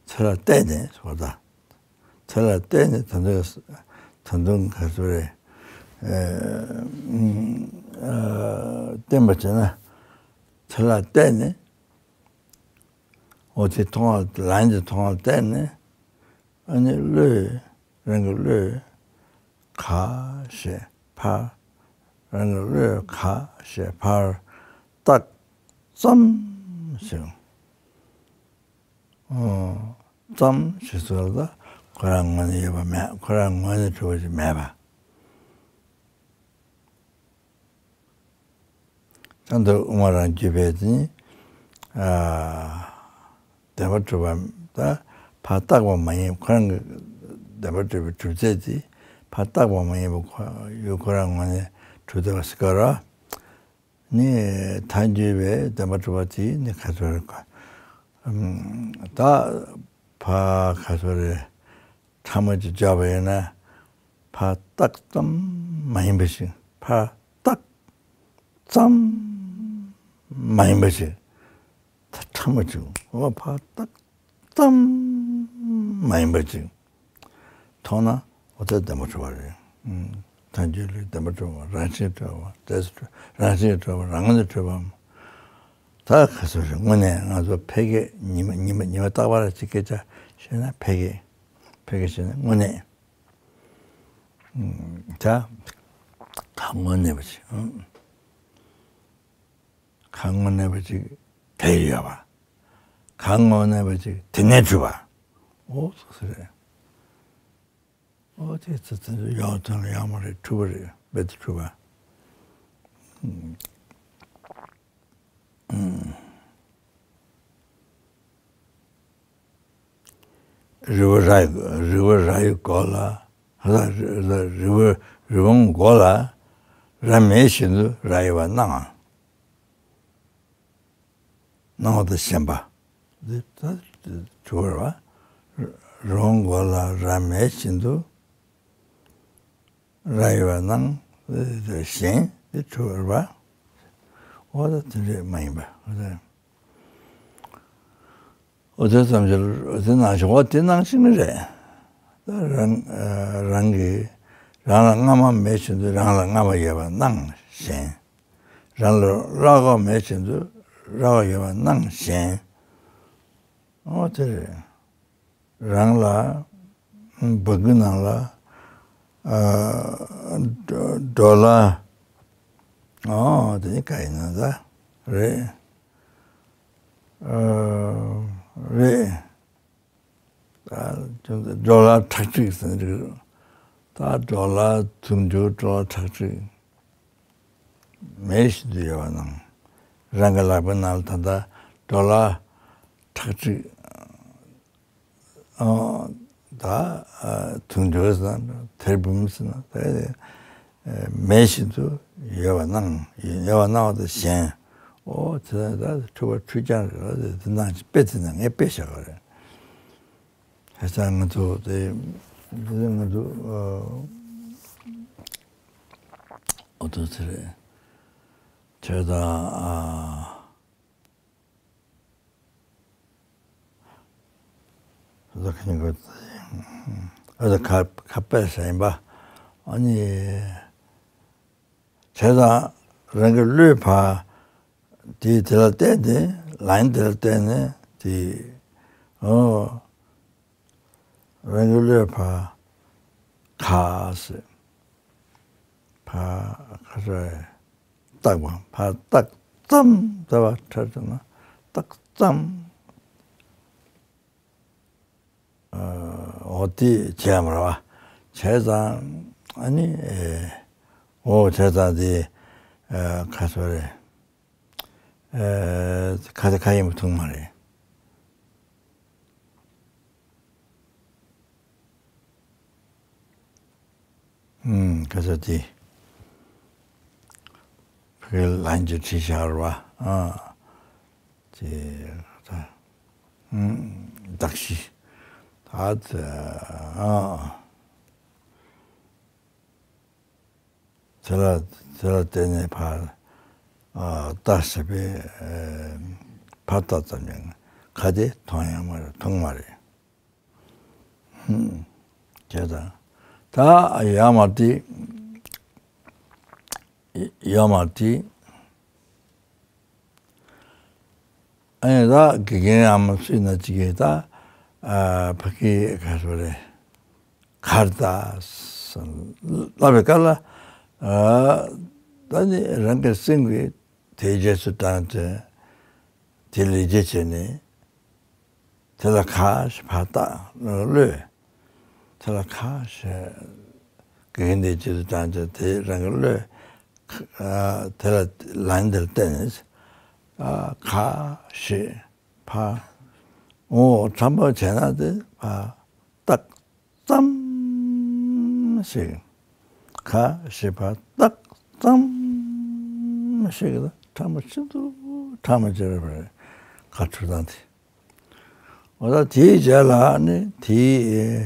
ཚེ་ལ་བལྟས་ནས་ཟེར་བ་དང་། ཚེ་ལ་བལྟས་ནས་ད་དུང་ད་དུང་ག་ཚོད་རེད། ཨ་བསྟན་པ་བྱས་ན་ཚེ་ལ་བལྟས་ནས། འོ་དེ་མཐོང་བ་ལན་དེ་མཐོང་བ་བལྟས་ནས། ཨ་ནི་བློས་རང་གི་བློས་ག་ཞེས་ཕར། རང་གི་བློས་ག་ཞེས་ཕར་ཏག་ཙམ་ཞིག་ཨོ། ཙམ་ཞིག་ཟེར་ལ་ཁོ་རང་ངོས་ནས་ཡོད་པ་མེད། ཁོ་རང་ངོས་ནས་གྲུབ་པ་ཞིག་མེད་པ། ད་འདི་དབུ་མ་རང་རྒྱུད་པའི་དེ་ནི། ཨ་བདེན་པར་གྲུབ་པ་ད་ཕར་བཏགས་པ་མ་ཡིན། ཁོ་རང་གི་བདེན་པར་གྲུབ་པའི་གྲུབ་ཚད་དེ་ཕར་བཏགས་པ་མ་ཡིན་པ་ཁོ་ཡུལ་ཁོ་རང་ངོས་ནས་གྲུབ་བསྡད་པ་ཟེར་ག་ར། ནི་ཐལ་འགྱུར་བའི་བདེན་པར་གྲུབ་པ་དེ་ནི་ག་ཚོད་རེད། ཨམ་ད་ཕར་ག་ཚོད་རེད། ཕྲ་མོ་ཅིག་འཇོག་པ་ཡིན་ན། ཕར་བཏགས་ཙམ་མ་ཡིན་པ་ཞིག་ཕར་བཏགས་ཙམ་མ་ཡིན་པ་ཞིག་ད་ཕྲ་མོ་ཅིག་འོ་ཕར་བཏགས་ཙམ་མ་ཡིན་པ་ཅིག་མཐོང་ན་འོ་ད་བདེན་པར་གྲུབ་པ་རེད། ཨུམ། ཐལ་འགྱུར་ལས་བདེན་པར་གྲུབ་པ། རང་བཞིན་གྲུབ་པ། རྫས་སུ་གྲུབ། རང་བཞིན་གྲུབ་པ། རང་ངོས་ནས་གྲུབ་པ། ད་ག་ཚོད་རེད། དངོས་གནས་ང་ཚོ་ཕལ་སྐད་ཉི་མ་ཉི་མ་ཉི་མ་རྟག་པར་ཅིག་སྐད་ཆ་བཤད་ན་ཕལ་སྐད་ཕལ་སྐད་བཤད་ན་དངོས་གནས། ཨུམ། ད་ག་དངོས་གནས་པ་ཅིག་ཨུམ། ག་དངོས་གནས་པ་ཅིག་དེ་ཡོད་པ། ག་དངོས་གནས་པ་ཅིག་དེ་ནས་གྲུབ་པ། འོ་སོ་སོ་རེད། འོ་དེ་ཚོ་དེ་ཚོ་ཡང་དོན་ལ་ཡང་མ་རེད། གྲུབ་པ་རེད། རྦད་དེ་གྲུབ་པ། རི་བོ་ར་རི་བོ་ར་ཡི་མགོ་ལ། རི་རི་བོ་རི་བོང་མགོ་ལ་ར་མེད་བཞིན་དུ་ར་ཡོད་པར་སྣང་། སྣང་བ་དང་ཞེན་པ། འདི་ལྟར་གྲུབ་པ་རེད་བ། རི་བོང་མགོ་ལ་ར་མེད་བཞིན་དུ་ར་ཡོད་པར་སྣང་། ཞེན་འདི་གྲུབ་པ་རེད་བ། འོ་ད་དེ་འདྲས་མ་ཡིན་པ། འོ་ད། འོ་དེ་ཙམ་ཞིག་འོ་དེ་ནང་བཞིན་འོ་དེ་ནང་བཞིན་རེད། ད་རང་རང་གིས་རང་ལ་རྔ་མ་མེད་བཞིན་དུ་རང་ལ་རྔ་མ་ཡོད་པར་སྣང་། ཞེན། རང་ལ་རྭ་ཁོག་མེད་བཞིན་དུ་རྭ་ཁོག་ཡོད་པར་སྣང་། ཞེན། འོ་དེ་རེད། རང་ལ་སྦྲ་གུར་ནང་ལ་ཨ་ཌོ་ཌོ་ལར། ཨོ་དེ་ག་ཡིན་ན་ད་རེད། ཨ་རེད། ད་ཌོ་ལར་ཁྲག་ཁྲིག་ཟེར་འདུག་ད་ཌོ་ལར་དུང་ཕྱུར་ཌོ་ལར་ཁྲག་ཁྲིག་མེད་བཞིན་དུ་ཡོད་པར་སྣང་། རང་གི་ལག་པའི་ནང་ལ་ད་ལྟ་ཌོ་ལར་ཁྲག་ཁྲིག་ཨོ། ད་ཨ་དུང་ཕྱུར་ཟེར་ན་ཐེར་འབུམ་ཟེར་ན་ད་ཨ་མེད་བཞིན་དུ་ཡོད་པར་སྣང་། ཡོད་པར་སྣང་བ་དང་ཞེན། ཨོ་དེ་ད་འཁྲུལ་པ་འཁྲུལ་རྐྱང་རེད་ལ། དེ་དེ་སྣང་ཞིང་དཔེ་དེ་ནས་ངས་དཔེ་བཞག་པ་རེད། ད་ང་ཚོ་དེ་དེ་ང་ཚོ་ཨ་ཨོ་ཐོ་ཚེ་རེད། བྱས་ཙང་ཨ། ཨ་ད་ཁ་ཉིན་གོ་ཨ་ད་ཁ་ཁ་པད་ཟེར་ཡིན་པ། ཨ་ནི་བྱས་ཙང་རང་གི་བློས་ཕར་དེ་དེ་ལ་བལྟས་ཏེ། ལན་དེ་ལ་བལྟས་ནས་དེ་ཨོ། རང་གི་བློས་ཕར་ག་ཟེར། ཕར་ག་ཟེར། བཏགས་པ་ཕར་བཏགས་ཙམ། ད་བ་ཁྲ་ཙམ་ན་བཏགས་ཙམ། ཨ་འོ་དེ་བྱས་པ་རེད་བ། བྱས་ཙང་ཨ་ནི་ཨེ་འོ་བྱས་ཙང་དེ་ཨ་ག་ཟེར་རེད། ཨེ་ཁ་ཁ་ཡིན་པ་ཐུག་མ་རེད། ཨུམ། ཁ་ས་དེ་ཕ་གི་ལན་གྱི་བྲིས་བཞག་ར་བ། ཨ་དེ་ད་ཨུམ་གདགས་གཞི་ད་ད་ཨ། དེ་ལ་དེ་ལ་བརྟེན་ནས་ཕར་ཨ་རྟགས་ཟེར་བའི་ཨ་ཕར་རྟགས་ཙམ་ཡང་ཁ་དེ་མཐོང་ཡང་མ་རེད། མཐོང་མ་རེད། ཧུམ། བྱས་ཙང་ད་ཡར་མར་དེ་ཡར་མར་དེ། ཨ་ནི་ད་དགེ་རྒན་ཨ་མ་སུས་ན་ཅིག་གིས་ད་ཨ་ཕ་གི་ག་རེ་རེད། གར་ད་ལབ་པའི་སྐབས་ལ་ཨ་ད་ནི་རང་གི་སེམས་ཀྱིས་དེའི་རྗེས་སུ་འབྲངས་ཏེ་དེ་ལས་རྗེས་བྱས་ནས། དེ་ལ་ག་ཞེས་ཕར་བཏགས་བློས། དེ་ལ་ག་ཞེས་དགེ་རྒན་དེའི་རྗེས་སུ་འབྲངས་ཏེ་དེ་རང་གི་བློས་ཨ་དེ་ལ་ལན་དེར་བརྟེན་ནས་ཨ་ག་ཞེས་ཕར་འོ་ཕྲ་མོ་བྱས་ན་དེ་ཕར་བཏགས་ཙམ་ཞིག་ག་ཞེས་ཕར་བཏགས་ཙམ་ཞིག་ལ་ཕྲ་མོ་ཤིན་ཏུ་ཕྲ་མོ་ཅིག་རེད་པ། ག་འཁྲུལ་སྟངས་དེ། འོ་ད་དེའི་རྗེས་ལ་ནི་དེའི་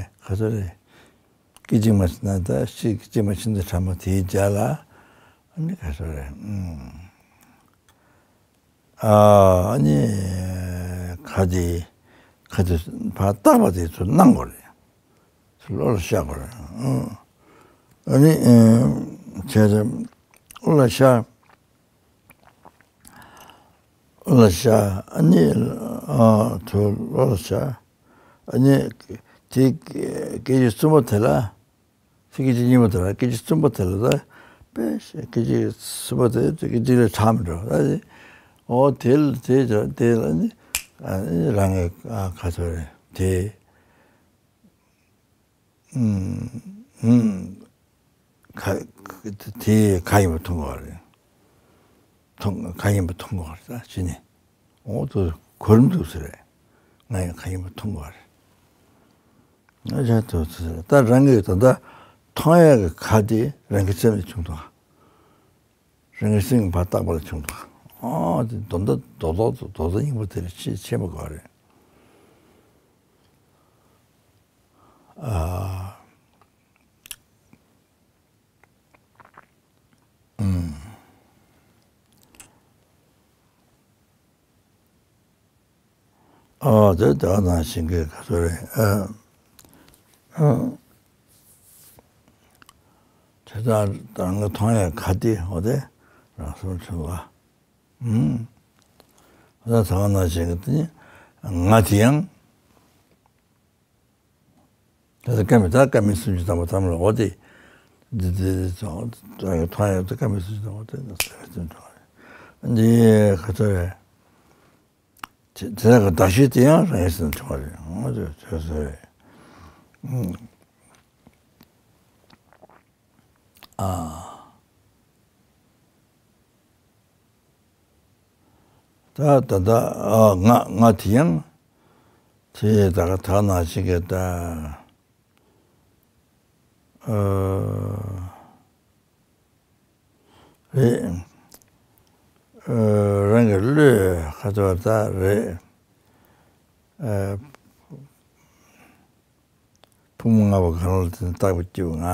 ག་ཚོད་རེད། སྐད་ཅིག་མ་ན་ད་སྐད་ཅིག་མ་ཤིན་ཏུ་ཕྲ་མོ་དེའི་རྗེས་ལ་ནི་ག་ཚོད་རེད། ཨུམ། ཨ་ནི་ཁ་དེ་ཁ་དེ་ཕར་བཏགས་པ་དེ་ཚུར་སྣང་དགོས་རེད། ཚུར་བློ་ལ་ཤར་དགོས་རེད། ཨུམ། ཨ་ནི་ཨུམ་བྱས་ཙང་བློ་ལ་ཤར། བློ་ལ་ཤར། ཨ་ནི་ཨ་ཚུར་བློ་ལ་ཤར། ཨ་ནི་དེ་སྐད་ཅིག་གསུམ་པ་དེ་ལ། སྐད་ཅིག་གཉིས་པ་དེ་ལ་སྐད་ཅིག་གསུམ་པ་དེ་ལ་ད་དཔེ་སྐད་ཅིག་གསུམ་པ་དེ་སྐད་ཅིག་ལས་ཕྲ་མི་འགྲོ་ད། འོ་དེ་ལ་དེ་དེ་ལ་ནི་ཨ་ནི་རང་གི་ཨ་ག་ཚོད་རེད་དེ། ཨུམ། ཨུམ། ག་དེ་ག་ཡིན་པ་མཐོང་གི་རེད། མཐོང་ག་ཡིན་པ་མཐོང་གི་རེད་ད་ཅི་ནས། འོ་དུ་གོ་རིམ་འདུག་ཟེར་རེད། ང་ཡང་ག་ཡིན་པ་མཐོང་གི་རེད། ང་ཅག་དུ་ཟེར་ད་རང་གི་ད་ལྟ་མཐོང་ཡག་གི་ག་དེ་རང་གི་སེམས་ལས་བྱུང་འདུག་རང་གི་སེམས་ཀྱི་ཕར་བཏགས་པ་ལ་བྱུང་འདུག་ཨ་དེ་མདོ་མདོ་མདོ་མདོ་མདོ་མདོ་སྙིང་པོ་དེ་ལ་ཆེས་ཆེན་པོ་ག་རེད། ཨ། ཨུམ། ཨ་དེ་དག་ནང་བཞིན་གྱི་ག་ཚོད་རེད། ཨ། ཨ། དེ་དག་རང་གི་མཐོང་ཡག་ག་དེ་འོ་དེ་རང་སེམས་བྱུང་བ། ཨུམ། ད་ད་ག་ནང་བཞིན་གྱི་དེ་ནི་ང་དེ་ཡང་། ད་ལྟ་ཀ་མི་ད་ཀ་མི་སུམ་ཅུ་ཐམ་པ་ཐམ་ལ་འོ་དེ། འདི་འདི་འདི་ཚོ་ད་ཡོད་ཐང་ཡོད་དེ་ཀ་མི་སུམ་ཅུ་ཐམ་པ་དེ་ནི་སེམས་ཅན་གྲོགས་རེད། འདི་ག་ཚོད་རེད། དེ་དེ་ལ་ག་བདག་གཞན་དེ་ཡང་རང་གི་སེམས་གྲོགས་རེད། འོ་དེ་ཚོད་ཚོད་རེད། ཨ། ད་ད་ད་ཨ་ང་ང་དེ་ཡང་དེ་ད་ག་ད་ནང་བཞིན་གྱི་ད་ཨ་རེད། ཨ་རང་གི་བློས་ཁ་ཐོར་ད་རེད། ཨ། ཕུང་པོ་ལྔ་པོ་གང་ལ་བརྟེན་བཏགས་པའི་སྐྱེ་བོ་ང་།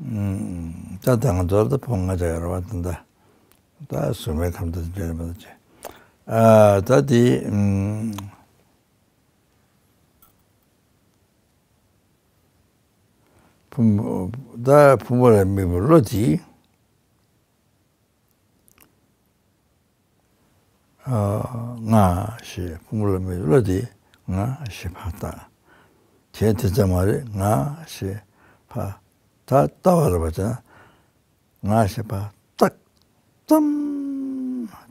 ཨུམ། ད་ད་ང་ཚོར་ད་ཕུང་ལྔ་ཆ་ཡོད་རེད་བ་ད་ད། ད་གཟུགས་མེད་ཁམས་དང་འདྲེས་པ་ད་ཅི། ཨ་ད་དེ་ཨུམ། ཕུང་པོ་ད་ཕུང་པོ་ལ་དམིགས་པའི་བློ་དེ། ང་ཞེས་ཕུང་པོ་ལ་དམིགས་བློ་དེ་ང་ཞེས་ཕར་བཏགས། དེ་དེ་ཙམ་མ་རེད་ང་ཞེས་ཕར་ད་ལྟ་བ་ལ་བ་ཅན་ང་ཞེས་ཕར་བཏགས་ཙམ་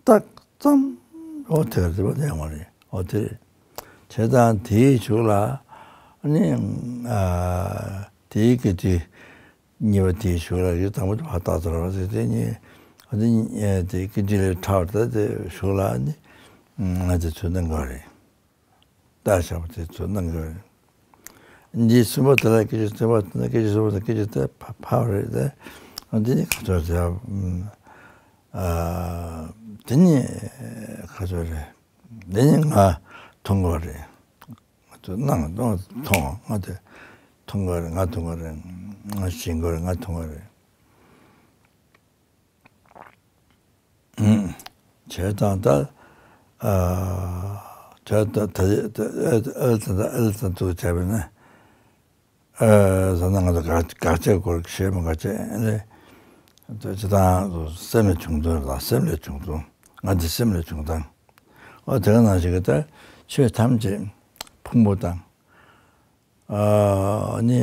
བཏགས་ཙམ་འོ་དེ་རེད་པ་དེ་ཡང་མ་རེད་འོ་དེ་རེད། བྱས་ཙང་དེའི་མཇུག་ལ་ནི་དེའི་སྐད་ཅིག་གཉིས་པ་དེའི་གཞུག་ལ་ཡུལ་དང་པོ་དེ་ཕར་བཏགས་ཚར་བ་ཟེར་དེ་གཉིས་ཨ་དེ་གཉིས་དེ་སྐད་ཅིག་ལས་ཕྲ་བར་ད་དེ་གཞུག་ལ་ནི་ང་དེ་ཚོད་གནང་དགོས་རེད། བཏགས་བཞག་པ་དེ་ཚོད་གནང་དགོས་རེད། འདི་གསུམ་པ་དེ་ལ་སྐད་ཅིག་གསུམ་པ་དེ་ལ་སྐད་ཅིག་གསུམ་པ་དེ་སྐད་ཅིག་དེ་ཕ་ཕ་བ་རེད་དེ། ཨ་འདི་ནི་ག་ཚོད་ཟེར་ཨ་དེ་ནི་ག་ཚོད་རེད། འདི་ནི་ང་མཐོང་དགོས་རེད། ང་ཚོ་སྣང་མཐོང་མཐོང་ང་དེ་མཐོང་གི་རེད། ང་མཐོང་གི་རེད། ང་ཞེན་གི་རེད། ང་མཐོང་གི་རེད། བྱས་ཙང་ད། ཨ། བྱས་ད་ད་ཨེ་ཨེ་ཙམ་ད་ཨེ་ཙམ་དུ་བྱས་པས་ན། ཨ། ཟེར་ན་ང་ཚོ་དགག་དགག་བྱའི་སྐོར་བཤད་མི་དགག་བྱ་ཨེ་ལས། ད་སྤྱིར་བཏང་སེམས་ལས་བྱུང་དོན་ལ་སེམས་ལས་བྱུང་དོན། ང་འདི་སེམས་ལས་བྱུང་དང་། ཨོ་དེ་ག་ནང་བཞིན་གྱི་ད་ཆོས་ཐམས་ཅད་ཕུང་པོ་དང་། ཨ་ནི་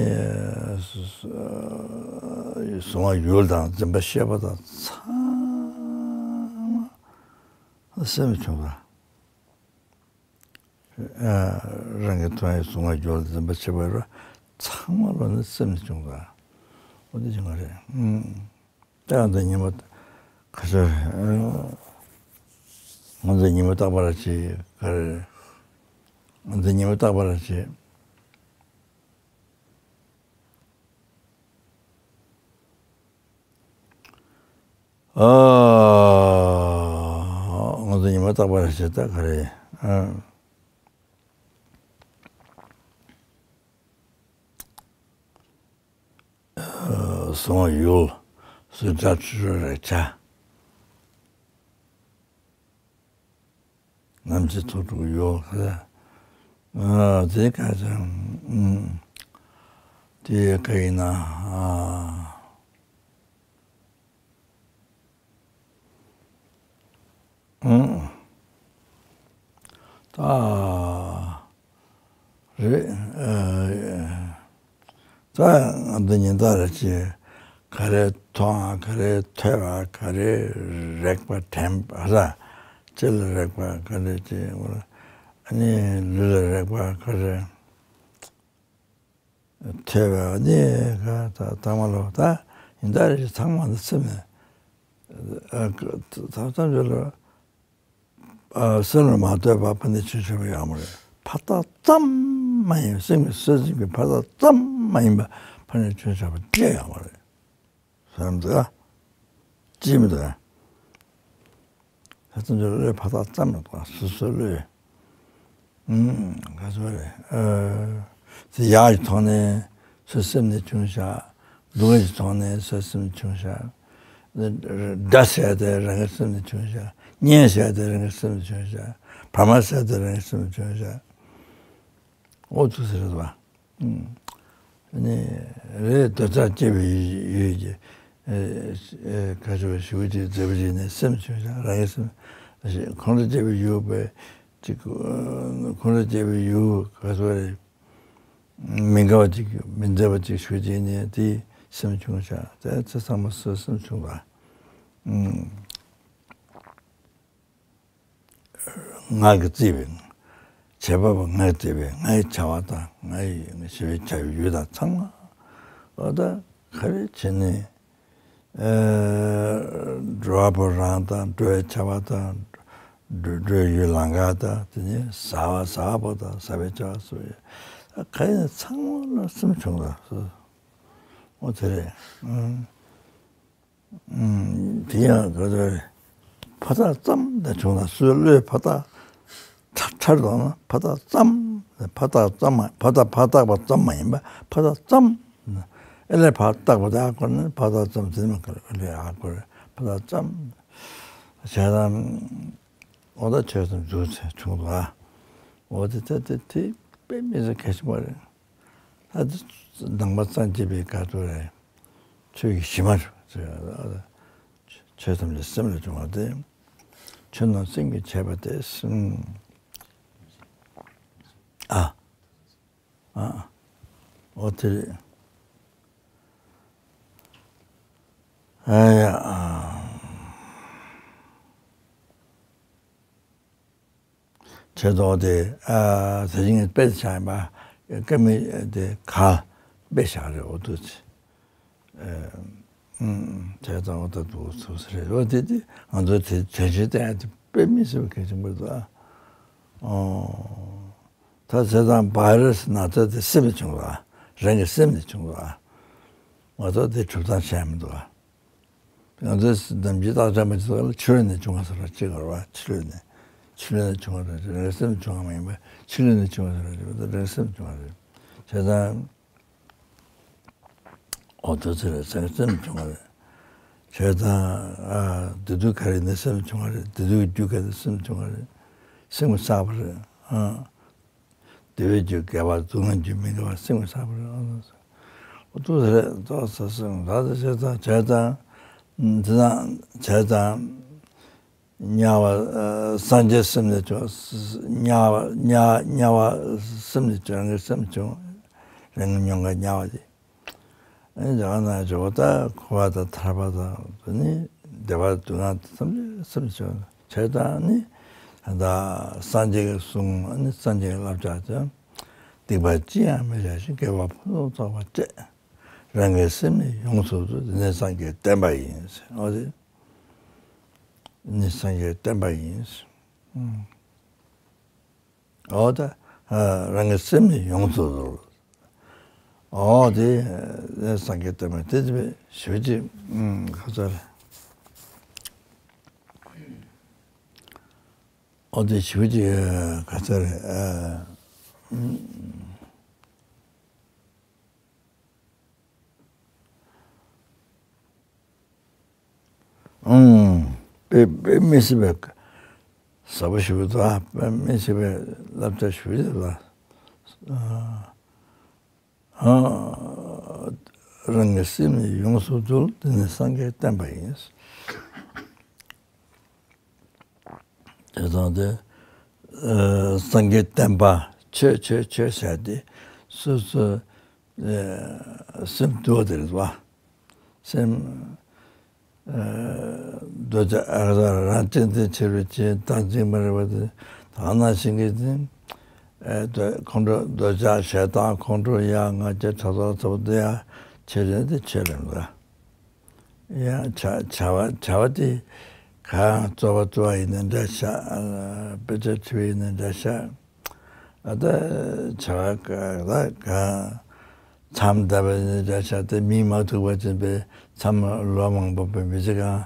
གཟུང་བ་ཡུལ་དང་འཛིན་པ་ཤེས་པ་དང་ཚང་མ་སེམས་ལས་བྱུང་བ། ཨ། རང་གི་མཐོང་བའི་གཟུང་བ་ཡུལ་འཛིན་པ་ཤེས་པ་ར་ཚང་མ་ལོ་ནི་སེམས་ལས་བྱུང་བ། འོ་དེ་བྱུང་བ་རེད། ཨུམ། ད་ང་ཚོ་ཉི་མ་ཁ་ཤོར། ང་ཚོ་ཉི་མ་རྟག་པར་བྱེད་ག་རེ། ང་ཚོ་ཉི་མ་རྟག་པར་བྱེད། ཨ། ང་ཚོ་ཉི་མ་རྟག་པར་བྱེད་ད་ག་རེ། ཨ། གཟུང་བ་ཡུལ། གཟུགས་སྒྲ་དྲི་རོ་རེག་བྱ། ནམ་མཁའི་ཐོག་དྲུག་ཡོད། ཨ། དེ་ག་ཚོད། ཨུམ། དེ་ག་ཡིན་ན། ཨ། ཨུམ། ད། རེད། ཨ། ད་ང་འདི་ཉིན་ལྟར་གྱི་ག་རེ་མཐོང་བ། ག་རེ་ཐོས་པ། ག་རེ་རེག་པ། དྲན་པ་ར། ལྕེ་ལ་རེག་པ། ག་རེ་ཅི། ཨ་ནི་ལུས་ལ་རེག་པ། ག་རེ་ཐོས་པ། ཨ་ནི་ག་ད་ཐ་མ་ལོ་ད་ཉིན་ལྟར་གྱི་ཚང་མ་འདི་སེམས་ནས། ཨ། ཐམས་ཅད་ལ། ཨ། སེམས་ལ་མ་ལྟོས་པར་ཕར་འདི་ཆོས་བྱ་བ་ཡོད་མ་རེད། ཕར་ཐག་ཙམ་མ་ཡིན། སེམས་ཀྱི་སོ་སེམས་ཀྱི་ཕར་ཐག་ཙམ་མ་ཡིན་པ་ཕར་ནས་ཆོས་བྱ་བ་ཅི་ཡང་ཡོད་མ་རེད། བསམ་འདུག་ག་ཅི་མི་འདུག་ག་ད་ལྟ་འདི་བློའི་ཕར་ཐག་ཙམ་མ་གཏོགས། སོ་སོའི་བློས། ཨུམ། ག་ཚོད་རེད། ཨ། དེ་ཡག་གི་ཐོག་ནས་སོ་སེམས་ནས་བྱུང་བཞག་སྡུག་གི་ཐོག་ནས་སོ་སེམས་བྱུང་བཞག་དགྲ་ཟེར་དེ་རང་གི་སེམས་ནས་བྱུང་བཞག་གཉེན་ཟེར་དེ་རང་གི་སེམས་ནས་བྱུང་བཞག་བར་མ་ཟེར་དེ་རང་གི་སེམས་ནས་བྱུང་བཞག་འོ་ཐུག་ཟེར་རེད་བ། ཨུམ། ནི་རེད། འདོད་ཆགས་སྐྱེས་པའི་ཡུལ་གྱི། ཨེ། ཨེ། ཁ་ཆུ་བ་ཞིག་ཅིག་མཛེས་པོ་ཞིག་ནས་སེམས་བྱུང་བཞག་རང་གི་སེམས། ཁོང་ཁྲོ་སྐྱེས་པའི་ཡུལ་པའི་ཅིག་ཁོང་ཁྲོ་སྐྱེས་པའི་ཡུལ་ག་ཚོད་རེད། མི་དགའ་བ་ཅིག་མི་མཛེས་པ་ཅིག་ཞིག་ཅིག་ནས་དེའི་སེམས་བྱུང་བཞག་དེ་ཚོ་ཚང་མ་སོ་སེམས་བྱུང་བ། ཨུམ། ང་གིས་བརྩིས་པའི། བྱེད་པ་པོ་ང་གིས་བརྩིས་པའི་ང་ཡི་བྱ་བ་དང་། ང་ཡི་ཞེས་པའི་བྱ་བའི་ཡུལ་དང་ཚང་མ། འོ་ད་ག་རེ་བྱས་ནས། ཨ། འགྲོ་བ་པོ་རང་དང་། འགྲོ་བའི་བྱ་བ་དང་། འགྲོ་འགྲོ་བའི་ཡུལ་ལམ་ཁ་དང་། དེ་ནས་ཟ་བ་ཟ་བ་པོ་དང་། ཟ་བའི་བྱ་བ་སོགས་ཡོད། ག་ཡིན་ཚང་མ་ལ་སེམས་བྱུང་བ། འོ་དེ་རེད། ཨང་། ཨུམ། དེ་ཡང་ག་ཚོད་རེད། ཕར་ཐག་ཙམ་དེ་བྱུང་ན། སོ་སོའི་བློས་ཕར་ཐག་ཕྲ་ཕྲ་རུ་བཏང་ན། ཕར་ཐག་ཙམ། ཕར་ཐག་ཙམ་མ། ཕར་ཐག་ཕར་བཏགས་པ་ཙམ་མ་ཡིན་པ། ཕར་ཐག་ཙམ། ཨེ་ལས་ཕར་བཏགས་པ་དེ་ཨ་སྐོར་ནི། ཕར་ཐག་ཙམ་དེ་མ་སྐོར། ཨེ་ལས་ཨ་སྐོར། ཕར་ཐག་ཙམ། བྱས་ཙང་འོ་ད་ཆོས་ཙམ་འཇུག་ཚེ་བྱུང་འདུག་ཨ། འོ་དེ་དེ་དེ་དེ་དཔེ་མི་སྲིད་གལ་ཆེན་པོ་རེད། ད་དེ་ནང་པ་སངས་རྒྱས་པའི་བཀའ་ཐོག་རེད། ཆོས་ཀྱི་གཞི་མ་རེད། ཆོས་ཐམས་ཅད་སེམས་ལས་བྱུང་བ་སྟེ། ཆོས་རྣམས་སེམས་ཀྱིས་བྱས་པ་སྟེ། ཨ། ཨ། འོ་དེ་རེད། ཨ་ཡ། ཨ། བྱས་ཙང་དེ། ཨ། དེ་བཞིན་དཔེ་བཞག་ཡིན་པ། ཀ་མི་དེ་ག་དཔེ་བཞག་རེད། འོ་དུ་ཚེ། ཨ། ཨུམ། བྱས་ཙང་འོ་ད་འདུག་ཚུགས་ས་རེད། འོ་དེ་དེ་ང་ཚོ་དེ་དྲན་ཤེས་བསྟེན་ཡ་དེ་དཔེ་མི་སྲིད་པ་གལ་ཆེན་པོ་རེད། ཨོ། ད་བྱས་ཙང་བྷའི་ར་སི་ན་ཚ་དེ་སེམས་ནས་བྱུང་བ། རང་གི་སེམས་ནས་བྱུང་བ། ང་ཚོ་དེ་གྲུབ་སྟངས་ཤེས་ཡ་མི་འདུག་ཨ། ང་ཚོས་ནམ་རྒྱུན་བརྟག་དཔྱད་མ་བྱེད་ཙང་ཕྱི་ལོགས་ནས་བྱུང་བ་ཟེར་བ་ཅིག་ཡོད་རེད་བ། ཕྱི་ལོགས་ནས། ཕྱི་ལོགས་ནས་བྱུང་བ་རེད། རང་སེམས་ནས་བྱུང་བ་མ་ཡིན་པ་ཕྱི་ལོགས་ནས་བྱུང་བ་ཟེར་བ་ཅིག་ཡོད། རང་སེམས་བྱུང་བ་རེད། བྱས་ཙང་། འོ་དེ་ཚོ་རེད། རང་སེམས་བྱུང་བ་རེད། བྱས་ཙང་། ཨ། དེ་དུས་ག་རེ་ནས་སེམས་བྱུང་བ་རེད། དེ་དུས་རྒྱུ་ག་རེ་སེམས་བྱུང་བ་རེད། སེམས་བསགས་པ་རེད། ཨ། དེ་བས་རྒྱུ་དགེ་བ་སྡུག་བསྔལ་རྒྱུ་མི་དགེ་བ་སེམས་བསགས་པ་རེད། ཨ། འོ་དུ་རེད་དོ་ས་སེམས་ད་དེ་བྱས་ཙང་བྱས་ཙང་། འདི་ན་བྱས་ཙང་། དམྱལ་བ། ཨ། སངས་རྒྱས་སེམས་ནས་བྱུང་། དམྱལ་བ་དམྱལ་དམྱལ་བ་སེམས་ནས་བྱུང་། རང་གི་སེམས་བྱུང་། རང་གི་མྱོང་ག་དམྱལ་བ་དེ། ཨ་ནི་ལྗང་ན་ཇོ་བོ་ད་འཁོར་བ་དང་ཐར་པ་དང་། ཨ་ནི་བདེ་བ་སྡུག་བསྔལ་དེ་ཐམས་ཅད་སེམས་བྱུང་། བྱས་ཙང་ནི་ད་སངས་རྒྱས་ཀྱི་གསུང་། ཨ་ནི་སངས་རྒྱས་ཀྱི་བསླབ་བྱ་དེ། སྡིག་པ་ཅི་ཡང་མི་བྱ་ཞིང་། དགེ་བ་ཕུན་སུམ་ཚོགས་པ་སྤྱད། རང་གི་སེམས་ནི་ཡོངས་སུ་འདུལ། འདི་ནི་སངས་རྒྱས་བསྟན་པ་ཡིན། འོ་དེ་ནི་སངས་རྒྱས་བསྟན་པ་ཡིན། ཨུམ། འོ་ད། ཨ། རང་གི་སེམས་ནི་ཡོངས་སུ་འདུལ། འོ་དེ་ནི་སངས་རྒྱས་བསྟན་པ་དེ་དེ་ཞུ་ཅིག་ཨུམ། ཁ་ཚར། འོ་དེ་ཞུ་ཅིག་ཁ་ཚར། ཨ། ཨུམ། ཨང་། དཔེ་དཔེ་མི་སྲིད་པའི་ཟབ་པོ་ཞིག་འདུག་དཔེ་མི་སྲིད་པའི་བསླབ་བྱ་ཞིག་རེད་ལ། ཨ། རང་གི་སེམས་ནི་ཡོངས་སུ་འདུལ། འདི་ནི་སངས་རྒྱས་བསྟན་པ་ཡིན། དེ་དང་དེ། ཨ། སངས་རྒྱས་བསྟན་པ་ཆོས་ཆོས་ཆོས་ཟེར་ཏེ་སོ་སོ། ཨ། སེམས་འདུལ་བ་དེ་རེད་བ། སེམས། ཨ། འདོད་ཆགས། ཨ། རང་གཅེས་འཛིན་ཆེ་རུ་ཕྱིན། བདག་འཛིན་མ་རིག་པ་དེ་དག་སྣང་ཞེན་གྱིས་འཛིན། ཨ། འདོད། ཁོང་ཁྲོ། འདོད་ཆགས་ཞེ་སྡང་ཁོང་ཁྲོ་ཡ་ང་རྒྱལ་ཕྲག་དོག་ཚ་པོ་དེ་ཡ་ཆེ་རེད། དེ་ཆེ་རེད་བ། ཡང་བྱ་བྱ་བ་བྱ་བ་དེ་གང་རྩོད་པ་རྩོད་པ་ཡིན་ན་འདྲ་ཤག་དཔེ་ཆ་འཁྲིད་པ་ཡིན་ན་འདྲ་ཤག་ཨ། ད་བྱ་བ་ག་ད་གང་མཚམས་བསྡད་པ་ཡིན་ན་འདྲ་ཤག་དེ་མིས་མ་ཐུག་པ་ཅིག་པའི་མཚམས་ལོ་མང་པོ་པའི་མི་ཚེ་གང་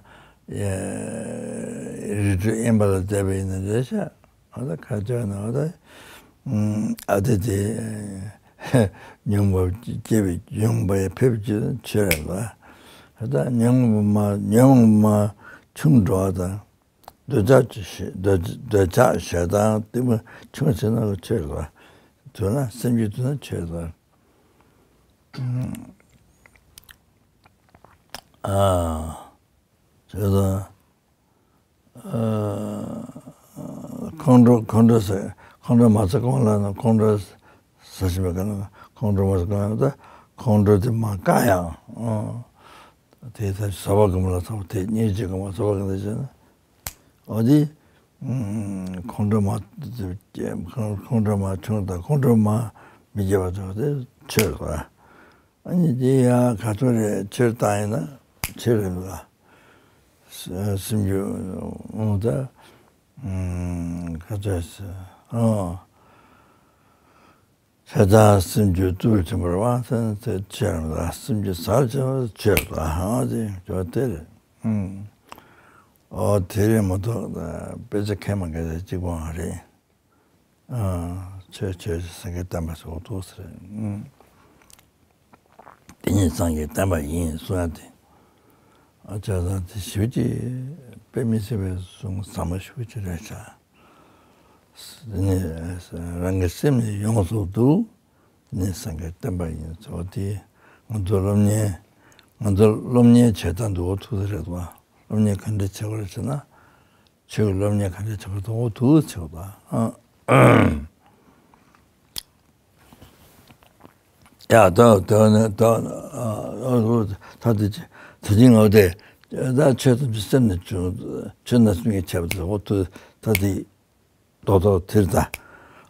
རི་ཁྲོད་དབེན་པ་ལ་བསྡད་པ་ཡིན་ན་འདྲ་ཤག་ཨ། ད་ཁ་ཅག་ན་ཨ། ད་ཨ། དེ་དེ་མྱོང་བ་སྐྱེ་བའི་མྱོང་བ་ཡང་ཕེབས་ཀྱི་ཆོས་རེད་ལ། ཨ། ད་མྱོང་བ་མ་མྱོང་བ་མ་ཆུང་འགྲོ་བ་དང་། འདོད་ཆགས་ཀྱི་ཞེ་འདོད་འདོད་ཆགས་ཞེ་སྡང་གཏི་མུག་ཆུང་ཕྱིན་ན་ཆོས་རེད་ལ། དུས་ན་སེམས་རྒྱུད་དུ་ན་ཆོས་རེད་ལ། ཨ། བྱས་ཙང་། ཨ། ཁོང་ཁྲོ་ཁོང་ཁྲོ་ཟེར། ཁོང་ཁྲོ་མ་ཟ་གོང་ལ་ན་ཁོང་ཁྲོ་ཟ་བཞིན་པའི་སྐབས་ན་ཁོང་ཁྲོ་མ་ཟ་གོང་ལ་ད་ཁོང་ཁྲོ་དེ་མ་བཀག་ཡང་། ཨ། དེ་ད་ཟ་བ་གི་མ་ལ་ཟ་བ་དེ་གཉིས་ཀྱི་གི་མ་ཟ་བ་གི་ད་བྱས་ན། འོ་དེ་ཁོང་ཁྲོ་མ་ཁོང་ཁྲོ་མ་བྱུང་དང་ཁོང་ཁྲོ་མ་མི་སྐྱེ་བ་ཚོ་དེ་ཆོས་རེད། ཨ་ནི་དེ་ཡང་ག་ཚོད་རེད། ཆེར་བཏང་ཡིན་ན་ཆེར་རེད་ལ། ས་སེམས་རྒྱུད་འོང་ད། ཨུམ། ག་ཚོད་ཟེར། ཨོ། བྱས་ཙང་སེམས་རྒྱུད་གཙུག་ལུས་ཆེན་པོར་དབང་ཚད་ཆེར་རེད་ལ། སེམས་རྒྱུད་ཟབ་ཆེན་པོ་ཆེར་ལ། ཨ། དེ་ཇོ་དེ་རེད། ཨུམ། ཨོ་དེ་རེད་མ་གཏོགས་དཔེ་ཆ་མཁན་མ་མཁན་དེ་གཅིག་པོའང་རེད། ཨ། ཆོས་ཆོས་སངས་རྒྱས་བསྟན་པ་སོགས་འདུག་ཟེར། ཨུམ། དེ་ཉིད་སངས་རྒྱས་བསྟན་པ་ཡིན་གསུང་ཡ་དེ། ཨ། བྱས་ཙང་དེ་ཞུ་ཅི་དཔེ་མི་སྲིད་པའི་གསུང་ཟབ་མོ་ཞུ་ཅི་རེད་ཤག་དེ་ནི་རང་གི་སེམས་ནི་ཡོངས་སུ་འདུལ། དེ་ནི་སངས་རྒྱས་བསྟན་པ་ཡིན་ཟེར་བ་དེ། ང་ཚོ་སློབ་གཉེར། ང་ཚོ་སློབ་གཉེར་བྱེད་སྟངས་འདུག་འོ་ཐུག་ས་རེད་བ། སློབ་གཉེར་ག་འདྲ་བྱེད་དགོས་རེད་ཟེར་ན། ཆོས་ཀྱི་སློབ་གཉེར་ག་འདྲ་བྱེད་དགོས་འདུག་འོ་ཐུག་ས་བྱེད་དགོས་ད། ཡ་ད་ད་ནི་ད་ཨ་ཨ་ད་དེ་ད་དེ་ཅི་ང་དེ་ད་ཆོས་ཐམས་ཅད་སེམས་ནས་བྱུང་། ཆོས་རྣམས་སེམས་ཀྱིས་ཁྱབ་པ་དེ་འོ་ཐུག་ད་དེ། རྡོག་རྡོག་ཐིར་ད།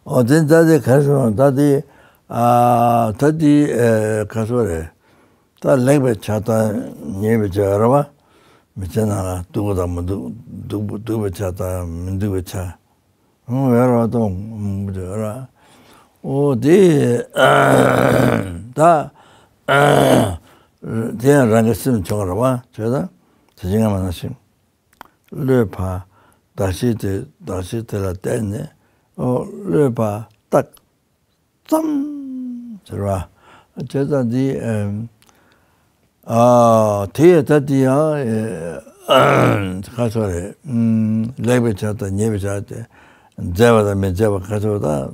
ཨོ་དེ་ད་དེ་ག་རེ་ཟེར་ན་ད་དེ། ཨ། ད་དེ་ཨེ་ག་རེ་ཟེར་རེད། ད་ལེགས་པའི་ཆ་དང་ཉེས་པའི་ཆ་རེད་བ། མི་ཚེ་ནང་ལ་སྡུག་པ་དང་མི་སྡུག་སྡུག་པ་སྡུག་པའི་ཆ་དང་མི་སྡུག་པའི་ཆ། ཨང་། ཡོད་རེད་བ། ད་མང་པོ་ཡོད་རེད། ཨོ་དེ་ད་དེ་ཡང་རང་གི་སེམས་བྱུང་བ་རེད་བ། བྱས་ཙང་དེ་བཞིན་ང་མ་ན་ཞིག་བློས་བབ། གདགས་གཞི་དེ་གདགས་གཞི་དེ་ལ་བརྟེན་ནས། ཨོ་བློས་བབ་བཏགས་ཙམ་ཟེར་བ། བྱས་ཙང་འདི་ཨེམ། ཨ་དེ་ཡང་ད་དེ་ཡང་ཁ་ཚོ་རེད། ལེགས་པའི་ཆ་དང་ཉེས་པའི་ཆ་དེ། མཛེས་པ་དང་མི་མཛེས་པ་ཁ་ཚོ་དང་།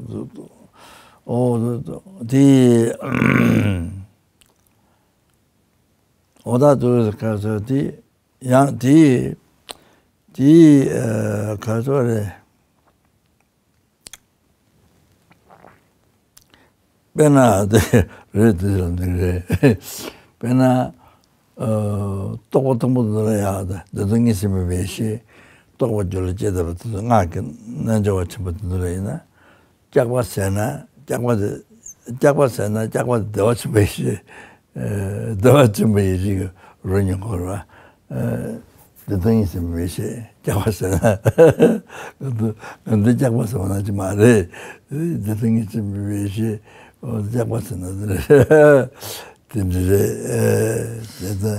ཨོ་དེ། ཨོ་ད་དུ་ཁ་ཚོ་དེ། ཡང་དེ། དེ་ཁ་ཚོ་རེད། དཔེར་ན་དེ་རེད། དེ་ལ་འདི་རེད། དཔེར་ན། རྟོག་པ་དང་པོ་འདི་ལ་ཡང་བདེ་སྟོང་ཉིད་ཟིན་པའི་བདེ་གཤེགས། རྟོག་པ་རྒྱུད་ལ་སྐྱེས་ཐུབ་པ་དེ་ཚོ་སྔགས་ཀྱི་རྣལ་འབྱོར་པ་ཆེན་པོ་དེ་ཚོ་ལ་ཡིན་ན། སྐྱག་པ་ཟས་ན། སྐྱག་པ་དེ། སྐྱག་པ་ཟས་ན་སྐྱག་པ་དེ་བདེ་བ་ཆེན་པོ་ཡེ་ཤེས། བདེ་བ་ཆེན་པོ་ཡེ་ཤེས་ཀྱི་རོ་མྱོང་གི་རེད་བ། བདེ་སྟོང་ཉིད་ཟིན་པའི་བདེ་གཤེགས། སྐྱག་པ་ཟས་ན། འདི་སྐྱག་པ་ཟ་བ་ནང་བཞིན་མ་རེད། བདེ་སྟོང་ཉིད་ཟིན་པའི་བདེ་གཤེགས། སྐྱག་པ་ཟས་ན་དེ་རེད། དེ་འདྲ་རེད། དེ་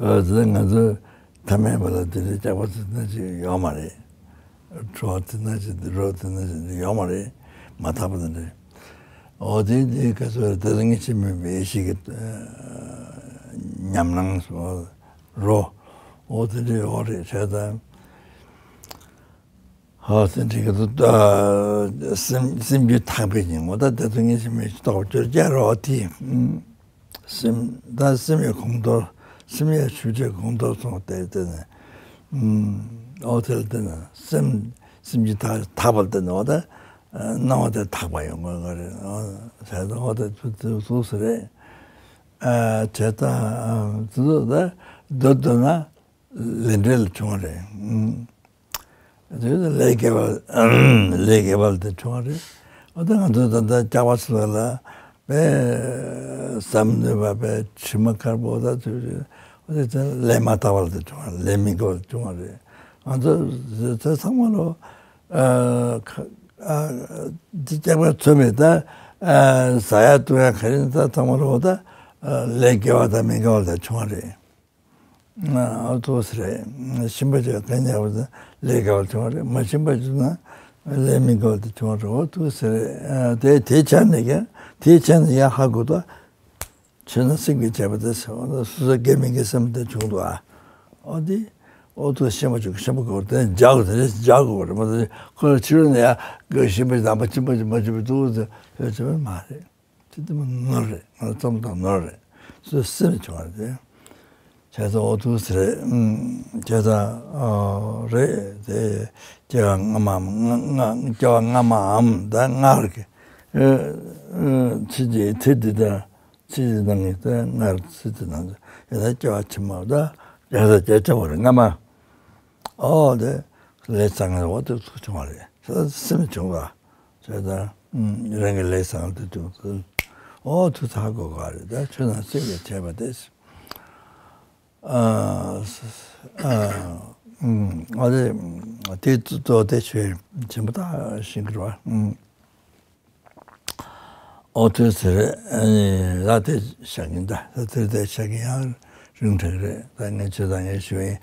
ད། དེ་ང་ཚོ་ཐ་མལ་པ་ལ་དེ་འདྲའི་སྐྱག་པ་ཟས་ན་ཅིག་ཡོད་མ་རེད། ཁྲོ་བ་དེ་ན་ཅིག་རོ་དེ་ན་ཅིག་ཡོད་མ་རེད། མ་དག་པ་དེ་འདྲ། འོ་དེ་དེ་ག་ཚོད་རེད། དེ་ངས་ཅི་མིན་པའི་ཡེ་ཤེས་ཀྱི་ཉམས་སྣང་སོགས་རོ། འོ་དེ་འདྲའི་འོ་རེད་བྱས་ཙང་། ཧོ་སེམས་ཅན་གྱི་སེམས་སེམས་རྒྱུད་ཐག་པའི་ཉིན་མོ་ད་དེ་ཚོ་ངས་ཅི་མིན་ཞིག་རྟོགས་པ་གྱུར་ཀྱང་རོ་དེ། སེམས་ད་སེམས་ཡོད་གོང་མཐོར། སེམས་ཡོད་ཤུགས་ཆེ་གོང་མཐོར་སོང་སྟེ་བལྟས་ནས། ཨོ་དེ་ལ་བལྟས་ན་སེམས་སེམས་ཀྱི་ཐག་ཐག་པ་ལ་བལྟས་ན་འོ་ད་སྣང་བ་དེ་ཐག་པ་ཡོང་དགོས་ག་རེད། ཨོ་བྱས་ཙང་འོ་ད་ཚུ་ཚུ་ཚུགས་སུ་རེད། བྱས་ཙང་ཚུ་ཚུ་ད་སྡོད་སྡོད་ན་ལས་འབྲས་ལ་བྱུང་བ་རེད། དེ་ལས་དགེ་བ། ལས་དགེ་བ་ལ་དེ་བྱུང་བ་རེད། འོ་ད་ང་ཚོ་ད་ལྟ་སྐྱག་པ་ཟ་ལ་དཔེ་ཟ་མ་ནུས་པ་དཔེ་དྲི་མ་དཀར་པོ་ད་ཚོད་རེད། འོ་དེ་ཚོ་ལས་མ་དག་པ་ལ་དེ་བྱུང་བ་རེད། ལས་མི་དགེ་བ་ལ་བྱུང་བ་རེད། ང་ཚོ་ཚོ་ཚང་མ་ལོ། དེ་སྐྱག་པ་ཚོད་མེད་ད། ཟ་ཡ་བཏུང་ཡ་ག་རེ་ད་ཚང་མ་ལོ་ད། ལས་དགེ་བ་དང་མི་དགེ་བ་ལ་དེ་བྱུང་བ་རེད། ཨོ་ཐུགས་སུ་རེད། ཞིམ་པ་ཅིག་གན་ཉག་པ་དང་ལས་དགེ་བ་བྱུང་བ་རེད། མ་ཞིམ་པ་ཅིག་ན་ལས་མི་དགེ་བ་དེ་བྱུང་བ་རེད། ཨོ་ཐུགས་སུ་རེད། དེ་དེ་ཆ་ནས་ཀྱང་དེ་ཆ་ནས་ཡང་ཧ་གོ་ད། ཆོས་ན་སེམས་ཀྱིས་བྱས་པ་དེ་སོ་སོ་དགེ་མི་དགེ་སེམས་དེ་བྱུང་འདུག་ཨ། ཨོ་དེ་ཨོ་ཐུགས་ཞིམ་པ་ཅིག་ཞིམ་པ་དགོས་རེད། དེ་འཇག་དགོས་དེ་འཇག་དགོས་རེད། མ་དེ་ཁོ་ལ་ཕྱི་རོལ་ནས་ཡང་ཞིམ་པ་ཞིམ་པ་ཞིམ་པ་ཞིམ་པ་ཞིམ་པ་དུ་དེ་བྱས་པ་མ་རེད། དེ་དེ་མ་ནོར་རེད། ང་ཚོ་རྩོམ་དང་ནོར་རེད། སོ་སེམས་བྱུང་བ་རེད། བྱས་ཙང་ཨོ་ཐུགས་སུ་རེད། བྱས་ཙང་རེད་དེ། སྐྱེ་བ་སྔ་མའམ་སྔ་སྔ་སྐྱེ་བ་སྔ་མའམ་ད་སྔར་གྱི་ཚེ་འདི་ཚེ་འདི་དང་ཚེ་འདི་དང་ངེས་ད་སྔར་ཚེ་འདི་དང་ཡང་ད་སྐྱེ་བ་ཕྱི་མ་ད་ཡང་ད་སྐྱེ་ཆ་བ་རེད། སྔ་མ་ཨོ་དེ་ལས་བཟང་ངན་འོ་དེ་ཚོ་བྱུང་བ་རེད། བྱས་ཙང་སེམས་བྱུང་བ། བྱས་ཙང་རང་གི་ལས་བཟང་དེ་བྱུང་ཚུལ་ཨོ་ཐུགས་ཚ་དགོས་ག་རེད། ད་ཆོས་ན་སེམས་ཀྱིས་བྱས་པ་དེ། ཨ་ཨ་ཨ་དེ་གཙོ་བོ་དེ་ཆོས་ཆེན་པོ་དག་ཤེས་དགོས་རེད་བ། ཨོ་ཐུགས་སུ་རེད། ད་དེ་བཞག་གིན་ད་ད་དེ་དེ་བཞག་གིན་ཡང་རིང་དྲགས་རེད། ད་ངས་ཆོས་ད་ངས་ཞུ་ཡིན།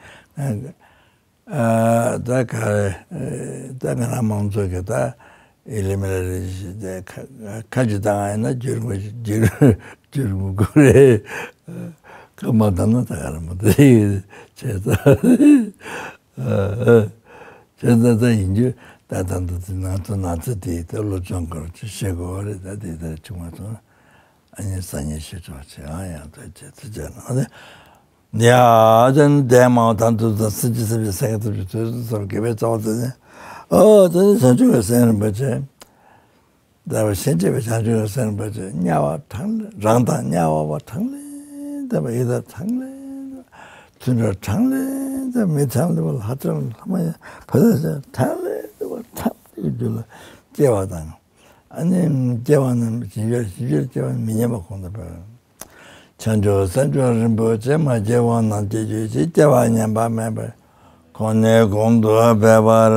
ད་ག་རེ། ད་ང་རང་མང་ཚོགས་ཀྱི་ད་ཨི་ལི་མི་ལ་རེ་ཞིག་དེ་ཁ་ཁ་ཅིག་བཏང་ཡིན་ན་འགྱུར་མི་འགྱུར་འགྱུར་མི་དགོས་རེད། ཁ་མ་བཏང་ན་ད་ག་རེ་མ་ད་བྱས་ཙང་། བྱས་ཙང་ད་ཡིན་རྒྱུ་ད་ད་འདི་ང་ཚོ་ན་ཚ་དེ་ད་སློབ་སྦྱོང་སྐོར་ཅིག་བྱེད་དགོས་རེད། ད་དེ་ལྟར་བྱུང་བ་སོང་ཨ་ནི་སང་ཉིན་ཞུ་ཆོག་ཅེས་ཨ་ཡང་ད་བྱས་ཚེ་བྱས་ན་ཨ་ནི། ཡ། དེ་ནི་འདས་མ་འོངས་ད་ལྟ་དང་སྲིད་ཀྱི་སེམས་ཀྱི་སེང་གེ་ཐུབ་ཀྱི་དུས་གསུམ་གསུམ་དགེ་བའི་རྩ་བ་དེ་ནི། ཨོ་དེ་ནི་བྱང་ཆུབ་ཀྱི་སེམས་རིན་པོ་ཆེ། འདས་པ་ཞེན་བྱེད་པའི་བྱང་ཆུབ་ཀྱི་སེམས་རིན་པོ་ཆེ་དམྱལ་བ་གྲངས་ལས་རང་དང་དམྱལ་བ་བ་གྲངས་ལས་འདས་པ་ཡི་དྭགས་གྲངས་ལས་འདས་པ་དུད་འགྲོ་གྲངས་ལས་འདས་པ་མི་གྲངས་ལས་འདས་པ་ལྷ་གྲངས་ལས་ལྷ་མ་ཡིན་བུ་དང་གྲངས་ལས་འདས་པ་ཐམས་ཅད་ཀྱི་རྒྱུད་ལ་སྐྱེ་བ་དང་། ཨ་ནི་སྐྱེ་བ་རྣམས་ཞིང་གཤེགས་ཞིང་གཤེགས་སྐྱེ་བ་མི་ཉམས་པ་གོང་དུ་འཕེལ། བྱང་ཆུབ་སེམས་མཆོག་རིན་པོ་ཆེ་མ་སྐྱེས་གོང་ན་སྐྱེ་གྱུར་ཅིག་སྐྱེ་བ་ཉམས་པ་མེད་པར་ཁོང་ནས་གོང་དུ་འཕེལ་བར་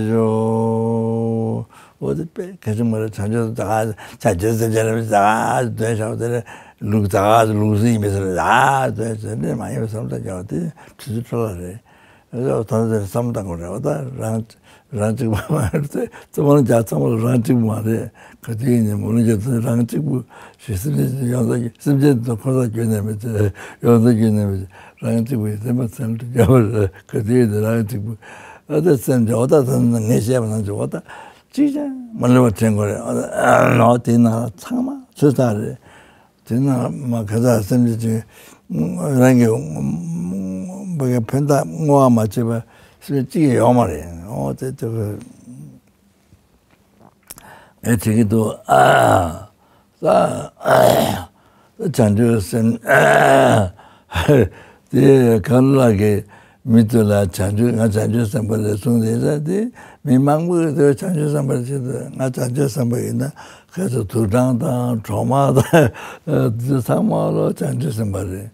ཤོག་འོ་དེ་དཔེ་གལ་ཆེན་པོ་རེད། བྱང་ཆུབ་ཟླ་བ་བྱང་ཆུབ་སེམས་ཅན་རེད། ཟླ་བ་འདོན་བྱ་བ་དེ་རེད། ལུགས་ཟླ་བ་ལུགས་སྲོལ་ཡིན་པའི་ཟེར་ཟླ་བ་འདོན་ཟེར་ནས་མ་ཡིན་པའི་བསམ་བློ་བྱ་བ་དེ་དུས་ཚོད་འཕྲོ་བརླག་རེད། ད་ལྟ་བསམ་བློ་བཏང་དགོས་རེད་བ། ད་རང་རང་གཅིག་པ་མ་རེད་དེ། རྩ་བ་ནས་རྒྱ་ཚང་མ་ལ་རང་གཅིག་པུ་མ་རེད། ག་དུས་ཡིན་ནའི་མུ་ལ་རྒྱ་ཚང་རང་གཅིག་པུ་ཞིག་སེམས་ཅན་ཡོངས་རྫོགས་སེམས་ཅན་དང་ཁོ་ཚ་རྒྱུད་ནས་མི་ཚེ་ཡོངས་རྫོགས་རྒྱུད་ནས་མི་ཚེ་རང་གཅིག་པུ་ཡིན་སེམས་པ་སེམས་ལ་རྒྱ་བ་རེད། ག་དུས་ཡིན་ནའི་རང་གཅིག་པུ། ཨ་ད་སེམས་ཅན་འོ་ད་ད་ངས་བཤད་པ་ནང་བཞིན་འོ་ད་གཅིག་ཀྱང་མ་ལུས་པ་དྲན་དགོས་རེད། འོ་ད་དེའི་ནང་ལ་ཚང་མ་ཚོད་ལྟ་རེད། དེ་ན་མ་ག་ས་སེམས་ཅན་ཅིག་རང་གི་བ་ག་ཕན་བཏགས་བསྔོ་བ་མ་བྱས་པ་སེམས་ཅན་གཅིག་ཡོད་མ་རེད། འོ་དེ་དེ་ངས་བྱེད་ཀྱི་འདུག་ཨ་ས་བྱང་ཆུབ་སེམས། དེ་གང་ལ་གི་མི་ཚོ་ལ་བྱང་ཆུབ་ང་བྱང་ཆུབ་སེམས་དཔའ་རེད་གསུངས་དེ་ས་དེ་མི་མང་པོ་གི་དེ་བྱང་ཆུབ་སེམས་དཔའ་ཆེད་དུ་ང་བྱང་ཆུབ་སེམས་དཔའ་ཡིན་ན། ཁ་ཚ་དུག་སྦྲང་དང་གྲོག་མ་དང་དེ་ཚང་མ་ལོ་བྱང་ཆུབ་སེམས་དཔའ་རེད།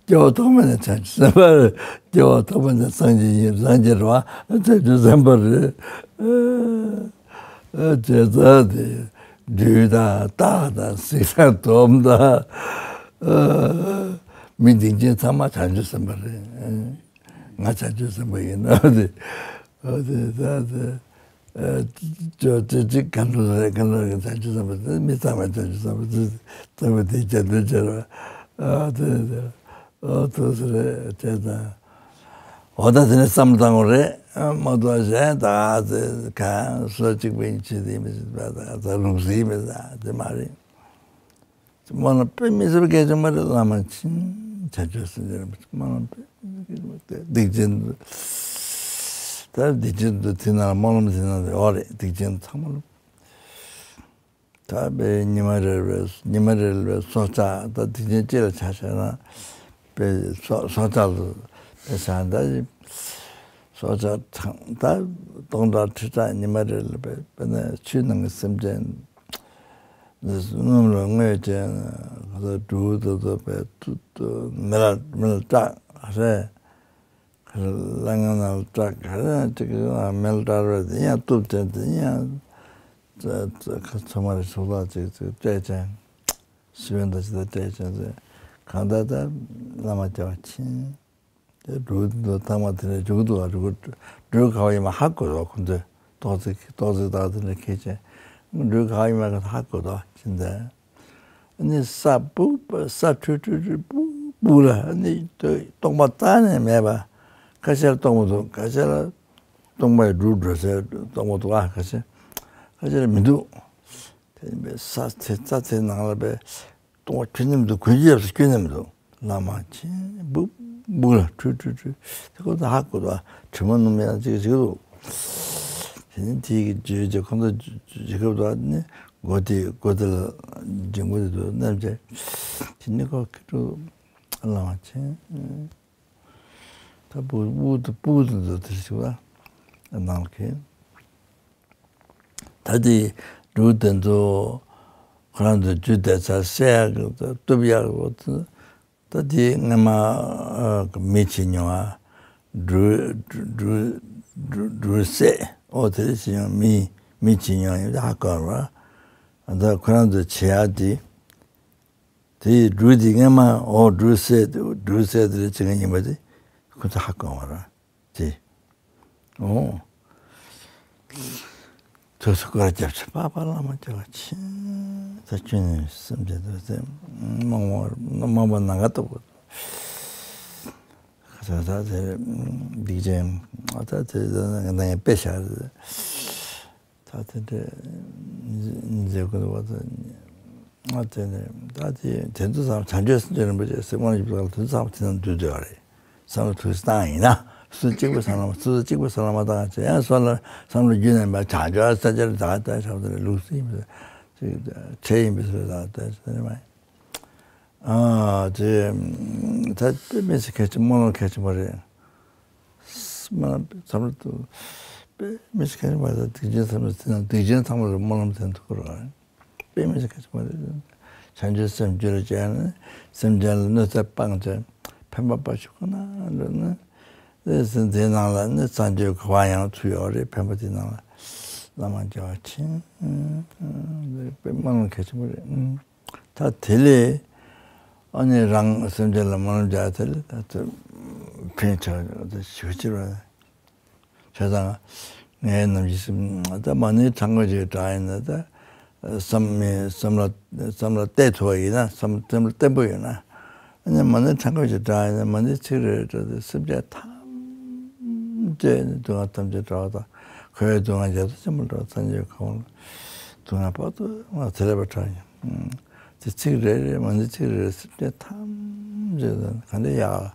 སྐྱེ་བ་ཐོག་མ་ནས་བྱང་ཆུབ་སེམས་དཔའ་རེད། སྐྱེ་བ་ཐོག་མ་ནས་སངས་རྒྱས་ཡིན། སངས་རྒྱས་རེད་བ། བྱང་ཆུབ་སེམས་དཔའ་རེད། བྱས་ཙང་དེ་སྦྲུལ་དང་སྟག་དང་གཟིག་དང་དོམ་དང་མི་སྡིག་ཅན་ཚང་མ་བྱང་ཆུབ་སེམས་དཔའ་རེད། ང་བྱང་ཆུབ་སེམས་དཔའ་ཡིན་ནོ་དེ། ཨ་དེ་ད་དེ་ཨ་ཅོ་ཅི་ཅི་ག་འདྲ་རེད། ག་འདྲ་རེད། བྱང་ཆུབ་སེམས་དཔའ་དེ་མི་ཚང་མ་བྱང་ཆུབ་སེམས་དཔའ་དེ་ཚང་མ་དེ་བྱ་འདོད་བྱ་ར། ཨ་དེ་དེ་ཨ་ཐུགས་སུ་རེད་བྱས་ཙང་། འོ་ད་དེ་ནས་བསམ་བློ་བཏང་དགོས་རེད། མ་གཏོགས་གཞན་ད་དེ་གང་སུ་གཅིག་པུ་ཡིན་ཆེད་དེ་མི་ཚེ་ད་ད་ལུག་སྲིད་མི་ད་དེ་མ་རེད། སྨོན་ལམ་དཔེ་མི་སྲིད་པ་གལ་ཆེན་པོ་རེད། བླ་མ་མཁྱེན། བྱང་ཆུབ་སེམས་ཅན་རིན་པོ་ཆེ་སྨོན་ལམ་དཔེ་མི་སྲིད་པ་གལ་ཆེན་པོ་རེད། སྡིག་ཅན་དུ་ད་སྡིག་ཅན་དུ་དེ་ན་སྨོན་ལམ་དེ་ན་ཡོད་རེད། སྡིག་ཅན་ཚང་མ་ལ་ད་དཔེ་ཉི་མ་རེ་རེ་ཉི་མ་རེ་རེ་སྲོག་ཆགས་ད་སྡིག་ཅན་སྤྱི་ལ་ཆ་བཞག་ན་དཔེ་སྲོག་སྲོག་ཆགས་ལ་དཔེ་བཞག་ད་སྲོག་ཆགས་གྲངས་ད་སྟོང་ཕྲག་ཁྲི་ཕྲག་ཉི་མ་རེ་ལ་དཔེ་དཔེ་ན་ཆུའི་ནང་གི་སེམས་ཅན། སྣུམ་ལ་བརྔོས་ཅན་འབྲུ་དེ་ཚོ་པའི་མེ་ལ་མེ་ལ་སྐྲག་རེད། ག་རེ་གླ་རྔན་ལ་སྐྲག་ག་རེ་ཅིག་མེ་ལ་སྐྲག་རེད། དེ་ཡང་གཏུབ་ཅན་དེ་ཡང་ཚོ་མ་རེ་ཚོ་ལ་ཅིག་ཅིག་སྤྲད་ཅན་ཤི་བན་དང་ཅི་ལ་སྤྲད་ཅན་ཚོ་གང་ལྟར་ད་བླ་མ་བྱ་བ་ཕྱིན། དེ་འབྲུ་འདི་ཚང་མ་དེ་ནས་འཇུག་འདུག་ག་འབྲུ་འབྲུ་ག་བ་ཡིན་མ་ཧ་གོ་རོགས་ཁོང་ཚོས་ཏོག་ཙིག་ཏོག་ཙིག་དག་དེ་ནས་ཁེལ་ཅན་འབྲུ་ག་བ་ཡིན་མ་ཧ་གོ་རོགས་ཕྱིན་ཏེ། ནི་ས་སྤུ་ས་ཁྲུ་ཁྲུ་ཁྲུ་སྤུ་སྤུ་ལ་ནི་སྟོང་པ་རྩ་ནས་མེད་པ། ཁ་ཤས་ལ་སྟོང་པ་འདུག་ཁ་ཤས་ལ་སྟོང་པ་ཡི་འབྲུ་འགྲོ་སའི་སྟོང་པ་འདུག་ཨ་ཁ་ཤས་ཁ་ཤས་ལ་མི་འདུག་དེ་ཡིན་པས་ས་དེ་རྩ་དེ་ནང་ལ་པའི་སྟོང་པ་ཁྱོན་ནས་མི་འདུག་གོས་ཀྱི་ཡབ་སུ་ཁྱོན་ནས་མི་འདུག་བླ་མ་མཁྱེན། སྦུག་སྦུག་ལ་ཁྲུ་ཁྲུ་ཁྲུ་དེ་ཁོ་ཚོ་ཧ་གོ་ད་དྲི་མ་ནུབ་ཡང་ཅིག་ཅིག་འདུག་དེ་ནི་དེ་གི་བརྗོད་བྱ་ཁོ་ཚོ་བརྗོད་སྐབས་དུ་ནི་མགོ་དེ་མགོ་དེ་ལ་འཇིང་པོ་དེ་འདུག་རྣམ་བྱས་དེ་ནི་ཁོ་ཁི་ཁྲུ་བླ་མ་མཁྱེན། ད་སྦུག་སྦུག་ཏུ་སྦུག་ཏུ་འདུག་དེ་ཞིག་ལ་ནང་ལ་ཁེལ། ད་དེ་འབྲུ་དེ་ཚོ་ཁོ་རང་ཚོ་རྒྱུ་དེ་ཚ་བསད་ཡག་གི་གཏུབ་ཡག་གི་ད་དེ་སྔ་མ་མི་བྱེད་མྱོང་ཨ། འབྲུ་འབྲུ་འབྲུ་འབྲུ་བསད་ཨོ་དེ་རེ་བྱེད་མྱོང་མི་མི་བྱེད་མྱོང་ཡིན་ད་ཧ་གོ་ར། ད་ཁོ་རང་ཚོ་བྱེད་ཡག་དེ་དེ་འབྲུ་དེ་སྔ་མ་ཨོ་འབྲུ་བསད་འབྲུ་བསད་དེ་རེ་བྱེད་མཁན་ཡིན་པ་དེ་ཁོ་ཚོ་ཧ་གོ་བ་ར། དེ། ཨོ། ཐོས་སུ་སྐོར་རྒྱབ་ཆེ་པ་པ་བླ་མ་བྱ་བ་ཆེ། ད་ཁྱོད་ནི་སེམས་ཅན་དུ་སེམས་མང་བ་མང་བ་ནང་ག་ལྟ་བུ། ད་ད་དེ་སྡིག་ཅན་ད་དེ་ནང་དཔེ་བཞག་རེད། ད་དེ་འདྲ་མཛད་དགོས་པ་དང་། ང་དེ་ནས་ད་དེ་དེ་ཚོ་ཚང་མ་བྱང་ཆུབ་སེམས་མཆོག་རིན་པོ་ཆེ་སེམས་དབང་ཞིག་དང་དེ་ཚོ་ཚང་མ་དེ་ནང་འདུས་བསྡད་ཡོད་རེད། བསམ་བློ་ཐུགས་སུ་བཏང་ཡིན་ན་སུ་གཅིག་པུ་བསམ་བློ་མ་སུ་གཅིག་པུ་བསམ་བློ་མ་བཏང་བྱས་ཡང་སོ་ལ་བསམ་བློ་རྒྱུན་ནས་མ་བྱང་ཆུབ་ས་ཆར་ད་ལྟ་ཞབས་ཏུ་ལུགས་སྲིད་ཡིན་པས་ཅིག་ཁྲེལ་ཡིན་པས་སོ་ད་ལྟ་ཞབས་ཏུ་མ་ཡིན། ཨ་དེ་ད་དཔེ་མི་སྲིད་གལ་ཆེན་སྨོན་ལམ་གལ་ཆེན་པོ་རེད། སྨོན་ལམ་བསམ་བློ་ཐུགས་དཔེ་མི་སྲིད་གལ་ཆེན་པོ་རེད། སྡིག་ཅན་བསམ་བློ་ཟིན་ན་སྡིག་ཅན་ཚང་མ་ལ་སྨོན་ལམ་ཟིན་ཐུབ་ཀྱི་རེད། དཔེ་མི་སྲིད་གལ་ཆེན་པོ་རེད། བྱང་ཆུབ་སེམས་རྒྱུད་ལ་སྐྱེས་ནས་སེམས་ཅན་ལ་གནོད་འཚེ་སྤངས་ཏེ་ཕན་པ་ཕར་ཕྱོགས་ཁོ་ན་འགྲོ་ན། དེ་ནང་ལ་ནི་བྱང་ཆུབ་ག་བ་ཡང་ཚུད་ཡོད་རེད། ཕན་པ་དེ་ནང་ལ་བླ་མ་བྱ་བ་ཆེན་པོ་སྨོན་ལམ་གལ་ཆེན་པོ་རེད། ད་དེ་ལས་ ཨ་ནི་རང་སེམས་ཅན་ལ་སྨོན་ལམ་རྒྱག་དེ་ལ་ད་ཕན་ཆེ་བ་ཞིག་ཕྱིར་བ། བྱས་ཙང་ངའི་ནམ་ཞིག་སེམས་ད་མ་ཎི་ཕྲེང་བ་ཞིག་བགྲངས་ཡིན་ན། ད་བསམ་མི་བསམ་བློ་བསམ་བློ་གཏད་ཐུབ་པ་ཡིན་ན། བསམ་བསམ་བློ་བརྟན་པོ་ཡོད་ན། ཨ་ནི་མ་ཎི་ཕྲེང་བ་ཞིག་བགྲངས་ཡིན་ན། མ་ཎི་ཚིག་རེ་རེ་བགྲངས་ཏེ་སེམས་ཅན་ཐམས་ཅད་ནི་སྡུག་བསྔལ་ཐམས་ཅད་བྲལ་བ་དང་། འཁོར་བའི་སྡུག་བསྔལ་བརྒྱ་སྟོང་ཆེན་པོ་བྲལ་བ། སངས་རྒྱས་ཀྱི་གོ་འཕང་ལ་སྡུག་བསྔལ་དཔག་ཏུ་མེད་པ་ཐ་དད་པ་བྲལ་བ་ཡིན། དེ་ཚིག་རེ་རེ་མ་ཎི་ཚིག་རེ་རེ་སེམས་ཅན་ཐམས་ཅད་དང་ག་འདྲ་ཡག་ལ།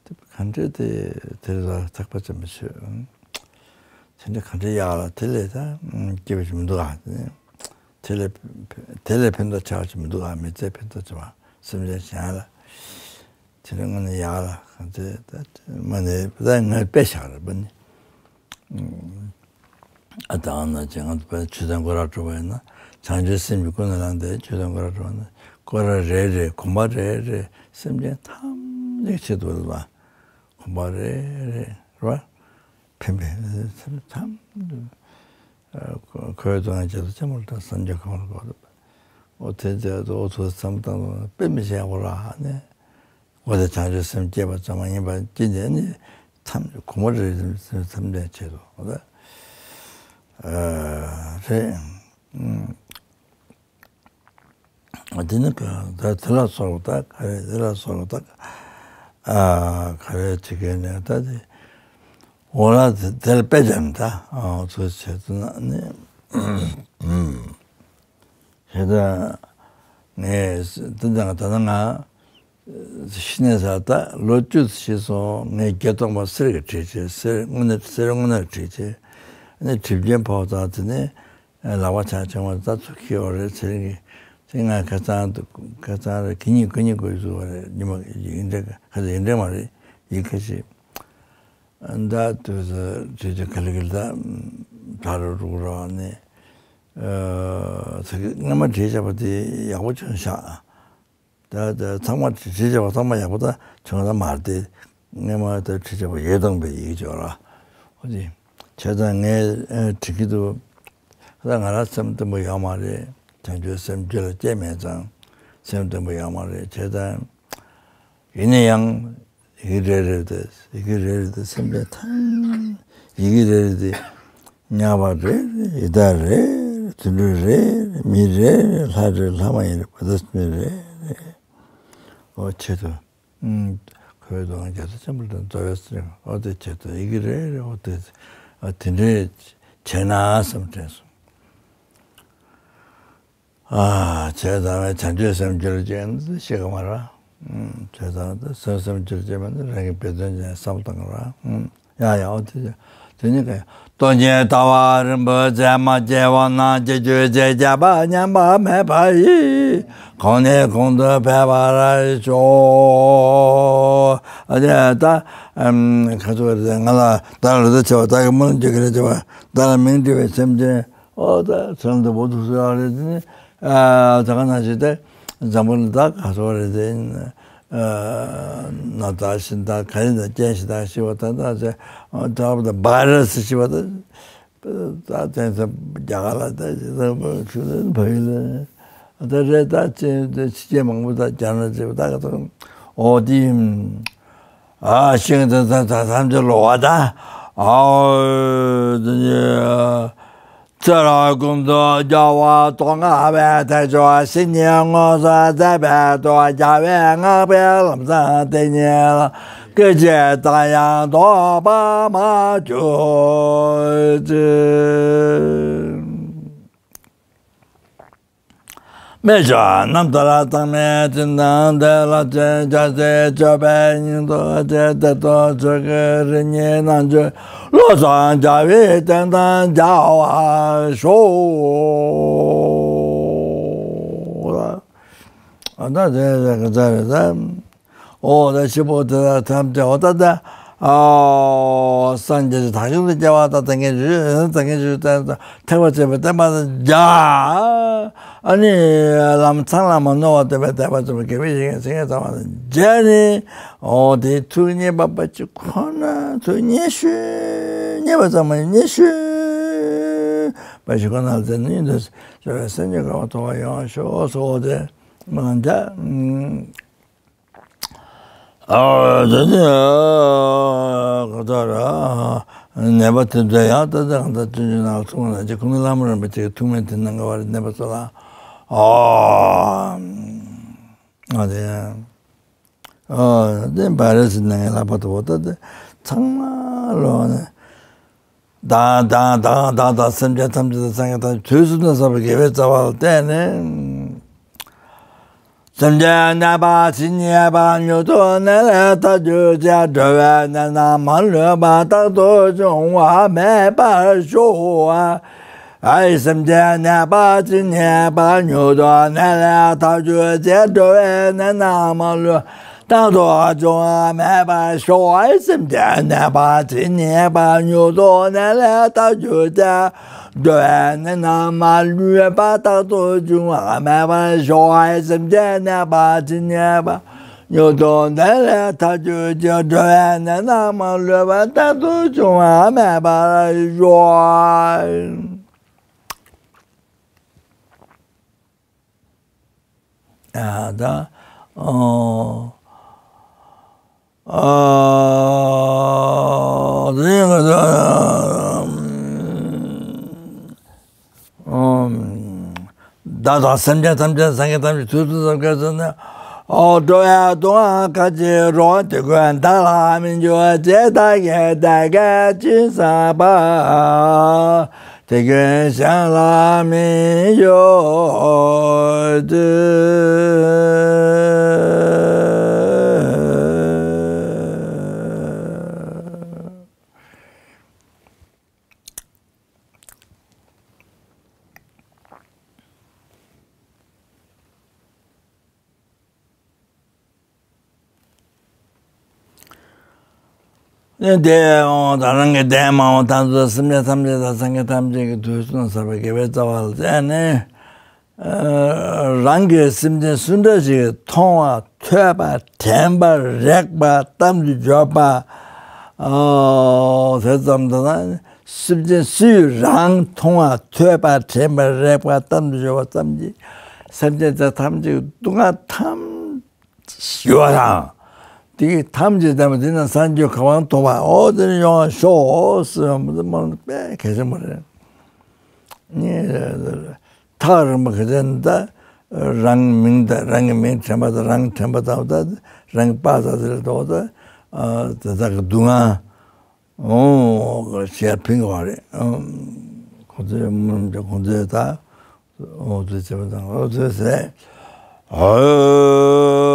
དེ་ག་འདྲ་དེ་དེ་ལ་ཐེག་པ་ཆེན་པོ་ཆོས། དེ་འདྲ་ག་འདྲ་ཡག་ལ་དེ་ལས་ད་སྐྱིད་པ་ཞིག་མི་འདུག་ཨ། དེ་ལས་དེ་ལས་ཕན་ཐོགས་ཆེ་བ་ཞིག་མི་འདུག་ཨ། མི་ཚེ་ཕན་ཐོགས་ཆེ་བ་སེམས་ཅན་གཞན་ལ། དེ་རིང་དངོས་གནས་ཡག་ལ་ག་ཚོད་ད་མ་ནས་ད་ངས་དཔེ་བཞག་རེད་པ་ནི། ཨ་ད་ཨ་ན་ཅེ་ང་ཚོ་དཔེ་མཆོད་རྟེན་སྐོར་ར་འགྲོ་བ་ཡིན་ན། བྱང་ཆུབ་སེམས་ཀྱིས་ཀུན་ནས་བསླངས་ཏེ་མཆོད་རྟེན་སྐོར་ར་འགྲོ་བ་ན། སྐོར་ར་རེ་རེ་གོམ་པ་རེ་རེ་སེམས་ཅན་ཐམས་ཅད་ཆེད་དུ་བ། གོམ་པ་རེ་རེ་རེ་བ། ཕན་པའི་སེམས་ཐམས་ཅད་འཁོར་བའི་སྡུག་བསྔལ་བརྒྱ་སྟོང་ཆེན་པོ་ལ་སངས་རྒྱས་གོ་འཕང་ལ་འགོད་པ། འོ་དེ་ཚོ་འོ་ཚོ་བསམ་བཏང་ན་དཔེ་མི་སྲིད་ཡག་པོ་ར་ནས། འོ་དེ་བྱང་ཆུབ་སེམས་བསྐྱེད་པ་ཙམ་མ་ཡིན་པར་ཅི་འདྲ་ནི་ཐམས་གོང་མ་རེ་རེ་ཐམས་ཅད་ཆེད་དུ་འོ་ད་རེད། ཨ་དེ་ནི་ག་ད་དེ་ལ་སོགས་ད་ག་རེ་དེ་ལ་སོགས་ད་ཨ་ག་རེ་བྱེད་མཁན་ནི་ད་དེ་འོ་ལ་དེ་ལ་དཔེ་ཅན་ད་ཨ་ཚོ་བྱེད་དུ་ན་ནི་ཨུམ། ཞེ་ད་ངས་འདི་དང་ད་ལྟ་ང་ཤི་ནས་ས་ད་ལོ་བཅུ་ཙམ་ཕྱིན་སོང་། ངས་བརྒྱད་སྟོང་པ་གསེར་གྱི་བྲིས་བྱས། གསེར་དངོས་གནས་གསེར་དངོས་གནས་བྲིས་བྱས། ཨ་ནི་གྲིབ་ཅན་ཕོག་ཙང་དེ་ནས་ལག་པ་ཆག་ཆག་མ་ད་ཚུར་འཁྱེར་བ་རེད། ཚེ་རིང་གིས་དེ་ང་ཁ་སང་དུ་ཁ་སང་རེད་གི་ཉིན་གི་ཉིན་གོ་ཡི་བཟོ་བ་རེད། ཉི་མ་ཡིན་འདྲ་ཁ་ས་ཡིན་འདྲ་མ་རེད་ཡིན་ཁ་ཤས། ད་དུས་སུ་བྲིས་བྱས་ག་ལེ་ག་ལེ་ད་དྲ་རུ་རུག་ར་ནས། ཨ་ཚ་གི་སྔ་མ་བྲིས་བྱས་པ་དེ་ཡག་པོ་བྱུང་ཤག་ད་ད་ཚང་མ་བྲིས་བྱས་པ་ཚང་མ་ཡག་པོ་ད་བྱུང་ད་མ་རེད་དེ། སྔ་མ་ད་བྲིས་བྱས་པ་ཡོད་དང་པའི་ཡིག་ཅོག་ར། འོ་དེ་བྱས་ཙང་ངས་ཨ་བྲིས་ཀྱི་འདུག་ད་ང་རང་སེམས་བརྟན་པོ་ཡོད་མ་རེད། བྱང་ཆུབ་སེམས་རྒྱུད་ལ་སྐྱེས་མེད་ཙང་སེམས་བརྟན་པོ་ཡོད་མ་རེད། བྱས་ཙང་ཡིན་ན་ཡང་། ཡི་གེ་རེ་རེ་དེ་ཡི་གེ་རེ་རེ་དེ་སེམས་པའི་ཐང་། ཡི་གེ་རེ་རེ་དེ་དམྱལ་བ་རེ་རེ་ཡི་དྭགས་རེ་རེ་དུད་འགྲོ་རེ་རེ་མི་རེ་རེ་ལྷ་རེ་ལྷ་མ་ཡིན་རེ་བ་དེ་མི་རེ་རེ། འོ་ཆེད་དུ་ཁོའི་དོན་རྒྱ་མཚོ་ཆེན་པོ་དང་རྩ་བའི་སེམས། འོ་དེ་ཆེད་དུ་ཡི་གེ་རེ་རེ་འོ་དེ་དེ་འདྲའི་བྱས་ན་བསམ་དྲན་སོང་། ཨ་བྱས་ཙང་བས་བྱང་ཆུབ་སེམས་རྒྱུད་ལ་སྐྱེས་ནས་ཤེས་གི་མ་རེད། ཨུམ། བྱས་ཙང་སེམས་སེམས་རྒྱུད་ལ་སྐྱེས་མ་ནི་རང་གི་བེད་སྟོན་ཅན་བསམ་བཏང་གི་རེད། ཨུམ། ཡ་ཡ་འོ་དེ་དེ་ནི་ག་སྟོང་ཆེན་ལྟ་བ་རིན་པོ་ཆེ་མ་སྐྱེས་པ་ན་སྐྱེ་རྒྱུ་བྱེད་བྱས་པ་ཉམས་པ་མེད་པ་ཡིས། གོང་ནས་གོང་དུ་འཕེལ་བར་ཤོག་ཨ་དེ་ད་ཨམ་ཁ་ཚོ་རེད། ང་ལ་ད་ལོ་ད་ཆེ་བ་ད་གི་མུན་འཇུག་གི་རེད། ཆེ་བ་ད་ལ་མིང་བྲིས་པའི་སེམས་ཅན། ཨོ་ད་ཚུར་འདི་བོ་ཐུག་སོ་ཡག་རེད་དེ་ནི། ཨ་ད་ག་ན་ཞིག་དེ་འཛམ་བུ་གླིང་ད་ག་སོ་རེད་དེ། ཨ་ན་ད་ཤིན་ད་ག་རེ་ད་རྐྱེན་ཞིག་ད་ཤི་བ་ད་ད་ཟེ། ཨོ་ད་བ་ད་བྷ་ར་སི་ཤི་བ་ད། ད་དེང་སང་རྒྱ་གར་ལ་ད་ཞིག་ད་བ་ཤུ་ད་བ་ཡི་ལ་ད་རེད། ད་ཅི་ད་ཕྱི་རྒྱལ་མང་པོ་ད་རྒྱ་ནག་ཅིག་ད་ག་ད་ཨོ་དེ། ཨ་ཤིང་དེ་ད་ད་ཐམས་ཅད་ལོ་བ་ད། ཨོ་དེ་ནི་ཚེ་རབས་ཀུན་ཏུ་རྒྱལ་བ་ཐོག་མངའ་བའི་དལ་འབྱོར་བཤེས་གཉེན་དངོས་སུ་མཛད་པའི་ཐོག་རྒྱལ་བའི་བསྔགས་པའི་ལམ་བཟང་དེ་ཉིད་ལ་སྐད་ཅིག་ད་ཡང་ལྡོག་པར་མ་གྱུར་ཅིག་རྨད་བྱུང་རྣམ་ཐར་དྭངས་མའི་སྤྲིན་དང་ལྡན། རླབས་ཆེན་སྐྱ་སེར་སྤྱོད་པའི་སྙིང་སྟོབས་ཆེ། གཏེར་སྟོན་ཆོས་ཀྱི་རིམ་གཉིས་རྣལ་འབྱོར་བློ་བཟང་རྒྱལ་བའི་བསྟན་དང་མཇལ་བར་ཤོག་ཨ་ད་དེ་རེད་ག་ཚ་རེད་ད། ཨོ་ད་ཤི་བོ་དེ་དག་ཐམས་ཅད་ཨོ་ད་ད། ཨོ་སངས་རྒྱས་ཀྱི་དར་ཞིང་དུ་སྐྱེ་བ་དང་། ད་ངེས་ཞུ་ད་ངེས་ཞུ་ད་ཐེག་པ་ཆེན་པོའི་བསྟན་པ་དང་མཇལ། ཨ་ནི་ལམ་ཚང་ལ་མ་ནོར་བ་སྟོན་པའི་དད་པ་ཆེན་པོ་དགེ་བའི་བཤེས་གཉེན་སེང་གེ་ཚང་མ་དང་མཇལ་ནས། ཨོ་དེ་ཐུགས་མཉེས་པ་པ་ཅིག་ཁོ་ན་ཐུགས་མཉེས་ཤོས་མཉེས་པ་ཙམ་མ་ཡིན་མཉེས་ཤོས་པ་ཞིག་ཁོ་ན་ལ་བརྟེན་ནས་ཡིན་དུ་སྦྱོར་བའི་སེམས་ཀྱི་དགའ་བ་ཐོབ་པར་ཡོང་ཤོག་ཟེར། ཨོ་དེ། མ་འདྲ། ཨ་དེ་ནི་ག་ད་ར་ནད་པ་དེ་ཚོ་ཡང་ད་ལྟ་གང་ལྟར་སྤྱོད་འཇུག་ནང་གསུངས་ན་ཅི་ཁུངས་བླ་མ་རིན་པོ་ཆེ་གི་ཐུགས་སྨོན་དེ་གནང་གི་བ་རེད། ནད་པ་ཚོ་ལ་ཨ་ཨ་དེ་ཨ་དེ་བ་རེ་ཟིན་ན་ངའི་ལག་པ་དུ་བ་ད་དེ་ཚང་མ་ལོ་ནས། བདག་བདག་བདག་བདག་དང་སེམས་ཅན་ཐམས་ཅད་དང་སངས་རྒྱས་ཐམས་ཅད་དུས་གསུམ་དུ་བསགས་པའི་དགེ་བའི་རྩ་བ་ལ་བརྟེན་ནས། སེམས་ཅན་ནད་པ་ཇི་སྙེད་པ། མྱུར་དུ་ནད་ལས་ཐར་གྱུར་ཅིག་འགྲོ་བའི་ནད་རྣམས་མ་ལུས་པ་རྟག་ཏུ་འབྱུང་བ་མེད་པར་ཤོག་ཨའི་སེམས་ཅན་ནད་པ་ཇི་སྙེད་པ། མྱུར་དུ་ནད་ལས་ཐར་གྱུར་ཅིག་འགྲོ་བའི་ནད་རྣམས་མ་ལུས་རྟག་ཏུ་འབྱུང་བ་མེད་པར་ཤོག་ཨའི་སེམས་ཅན་ནད་པ་ཇི་སྙེད་པ། མྱུར་དུ་ནད་ལས་ཐར་གྱུར་ཅིག་འགྲོ་བའི་ནད་རྣམས་མ་ལུས་པ་རྟག་ཏུ་འབྱུང་བ་མེད་པར་ཤོག་ཨའི་སེམས་ཅན་ནད་པ་ཇི་སྙེད་པ། མྱུར་དུ་ནད་ལས་ཐར་གྱུར་ཅིག་འགྲོ་བའི་ནད་རྣམས་མ་ལུས་པ་རྟག་ཏུ་འབྱུང་བ་མེད་པར་ཤོག་ཨ་ད། ཨོ། ཨ། དེ་ཡང་ཨོ། བདག་དང་སེམས་ཅན་ཐམས་ཅད་སངས་རྒྱས་ཐམས་ཅད་དུས་གསུམ་དུ་བསགས་པའི་ཚེ་ན། ཨོ། འགྲོ་བའི་སྡུག་བསྔལ་ག་ཅི་རུང་དེ་ཀུན་བདག་ལ་མི་འགྱུར་ཅིག་བདག་གིས་བདག་གི་སྦྱིན་བསགས་པ། དེ་ཀུན་གཞན་ལ་མི་གཡོ་ཅིག་ནི་དེ་འོང་དང་རང་གི་ལྡན་མ་འོང་དང་ཚོ་སེམས་ཅན་ཐམས་ཅད་དང་སངས་རྒྱས་ཐམས་ཅད་ཀྱི་དུས་གསུམ་བསགས་པའི་དགེ་བའི་རྩ་བ་ལ་བརྟེན་ནས། རང་གི་སེམས་ཅན་སུ་འདྲ་ཞིག་མཐོང་བ་ཐོས་པ་དྲན་པ་རེག་པ་གཏམ་དུ་བརྗོད་པ། དེ་ཙམ་དུ་ན་སེམས་ཅན་སུས་རང་མཐོང་བ་ཐོས་པ་དྲན་པ་རེག་པ་གཏམ་དུ་བརྗོད་པ་ཙམ་གྱིས་སེམས་ཅན་དེ་ཐམས་ཅད་སྡུག་བསྔལ་ཐམས་ཡོད་དང་། དེ་ཐམས་ཅད་ལྡན་པ་དེ་ན་སངས་རྒྱས་གོ་འཕང་ཐོབ་པ་འོ་དེ་ནི་ཡོང་བ་ཤོག་ཟེར་བ་མ་དཔེ་གལ་ཆེན་པོ་རེད། ནི་ཐག་རིང་པོ་གལ་ཆེན་ད་རང་མིང་ད་རང་གི་མིང་དྲན་པ་ད་རང་དྲན་པ་ད་ད་རང་གི་པ་ད་དེ་ལ་ད་ད་དེ་དག་གི་སྡུག་བསྔལ། ཨོ། ཞེས་ཕིང་བ་རེད། ཁོ་ཚོས་མུར་འཇོག་ཁོ་ཚོས་ད། ཨོ་ཚོས་བྱེད་པ་དང་ཨོ་ཚོས་ཟེར། ཨོ།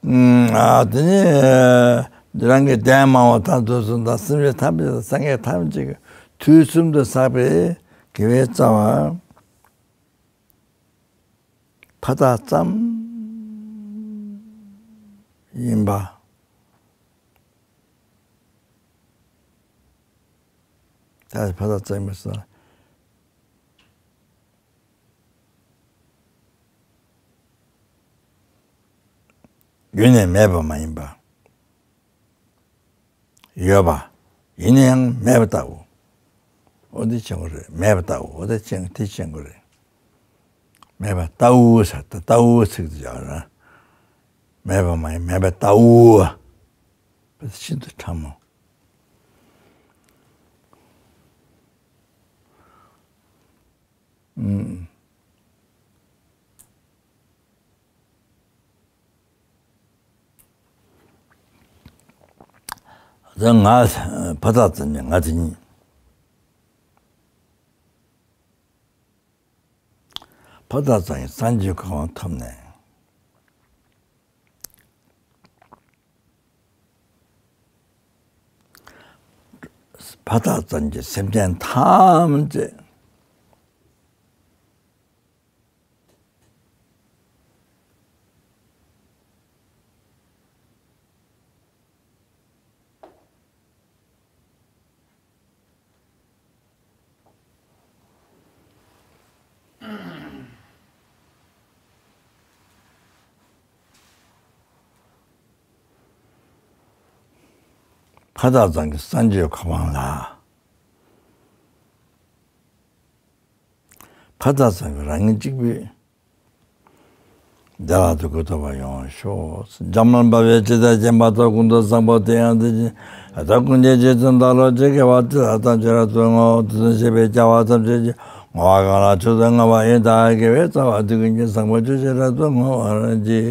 ཨ་དེ་ནི་རང་གི་ལྡན་མ་འོང་དང་དུས་གསུམ་དང་སེམས་ཅན་ཐམས་ཅད་དང་སངས་རྒྱས་ཐམས་ཅད་ཀྱི་དུས་གསུམ་དུ་བསགས་པའི་དགེ་བའི་རྩ་བ། ཕ་རྟགས་ཙམ་ཡིན་པ། ད་ཕ་རྟགས་ཙམ་ཡིན་པ་སོགས། ཡུལ་ནས་མེད་པ་མ་ཡིན་པ། ཡོད་པ། ཡིན་ན་ཡང་མེད་པ་ལྟ་བུ། འོ་འདི་ཆེན་པོ་རེད། མེད་པ་ལྟ་བུ། འོ་འདི་ཆེན་འདི་ཆེན་པོ་རེད། མེད་པ་ལྟ་བུ་ཟེར་ད་ལྟ་བུ་ཚིག་དེ་བཞག་ར། མེད་པ་མ་ཡིན་མེད་པ་ལྟ་བུ། བ་ཤིན་ཏུ་ཕྲ་མོ། ཨུམ། ད་ང་ཕ་རྟགས་ཙམ་ནི་ང་དེ་ཉིད། ཕ་རྟགས་ཙམ་གྱི་སངས་རྒྱས་གོ་འཕང་ཐོབ་ནས། ཕ་རྟགས་ཙམ་གྱི་སེམས་ཅན་ཐམས་ཅད། ཕ་རྟགས་ཙམ་གྱི་སངས་རྒྱས་གོ་འཕང་ལ། ཕ་རྟགས་ཙམ་གྱི་རང་ཉིད་གཅིག་པུས་ བདེ་བླག་ཏུ་གོ་ཐུབ་པ་ཡོང་ཤོག། འཇམ་མགོན་འབར་བའི་ཕྱི་དང་བྱོན་པ་དང་། ཀུན་ཏུ་བཟང་པོ་དེ་ཡང་དེ་བཞིན་གཤེགས་པ། ཀུན་གྱི་རྗེ་བཙུན་བདག་སློབ་ཀྱི། དགེ་བ་འདི་དག་ཐམས་ཅད་རབ་ཏུ་བསྔོ། དུས་གསུམ་གཤེགས་པའི་རྒྱལ་བ་ཐམས་ཅད་ཀྱིས། བསྔོ་བ་གང་ལ་མཆོག་ཏུ་བསྔགས་པ་ཡི། དགེ་བའི་རྩ་བ་དེ་ཀུན་གྱི། བཟང་པོ་སྤྱོད་ཕྱིར་རབ་ཏུ་བསྔོ་བར་བགྱི།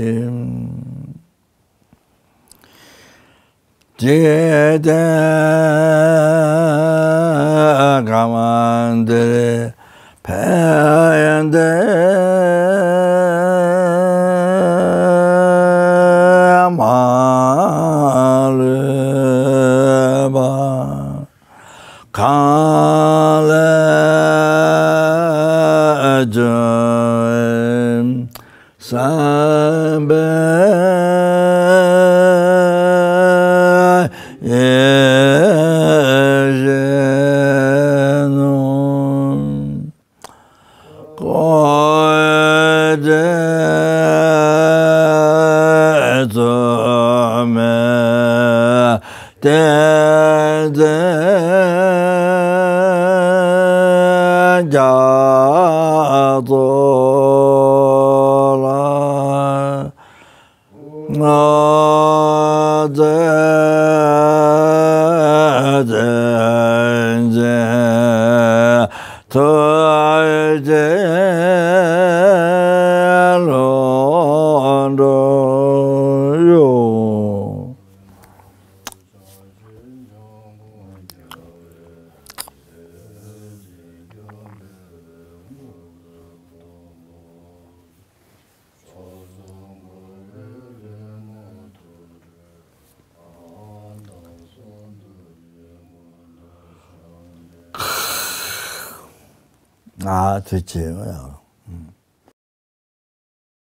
ཇི་སྟེ་ཁམས་འདིར་ཕན་བདེ་མ་ལུས་པ། གང་ལས་བྱུང་བའི་བསམ་པའི་ཡིད་བཞིན་ནོ། ཀོ་ཅི་ཙུམ་མེ་ཏན་ཙེ་རྒྱ་མཚོ་ལ། ང་ཚེ་ཚེ་ཚེ་ཐུགས་རྗེ་ལོངས་སྤྲོ་ཡོད། ཨ་ཐུགས་རྗེ་ཆེ།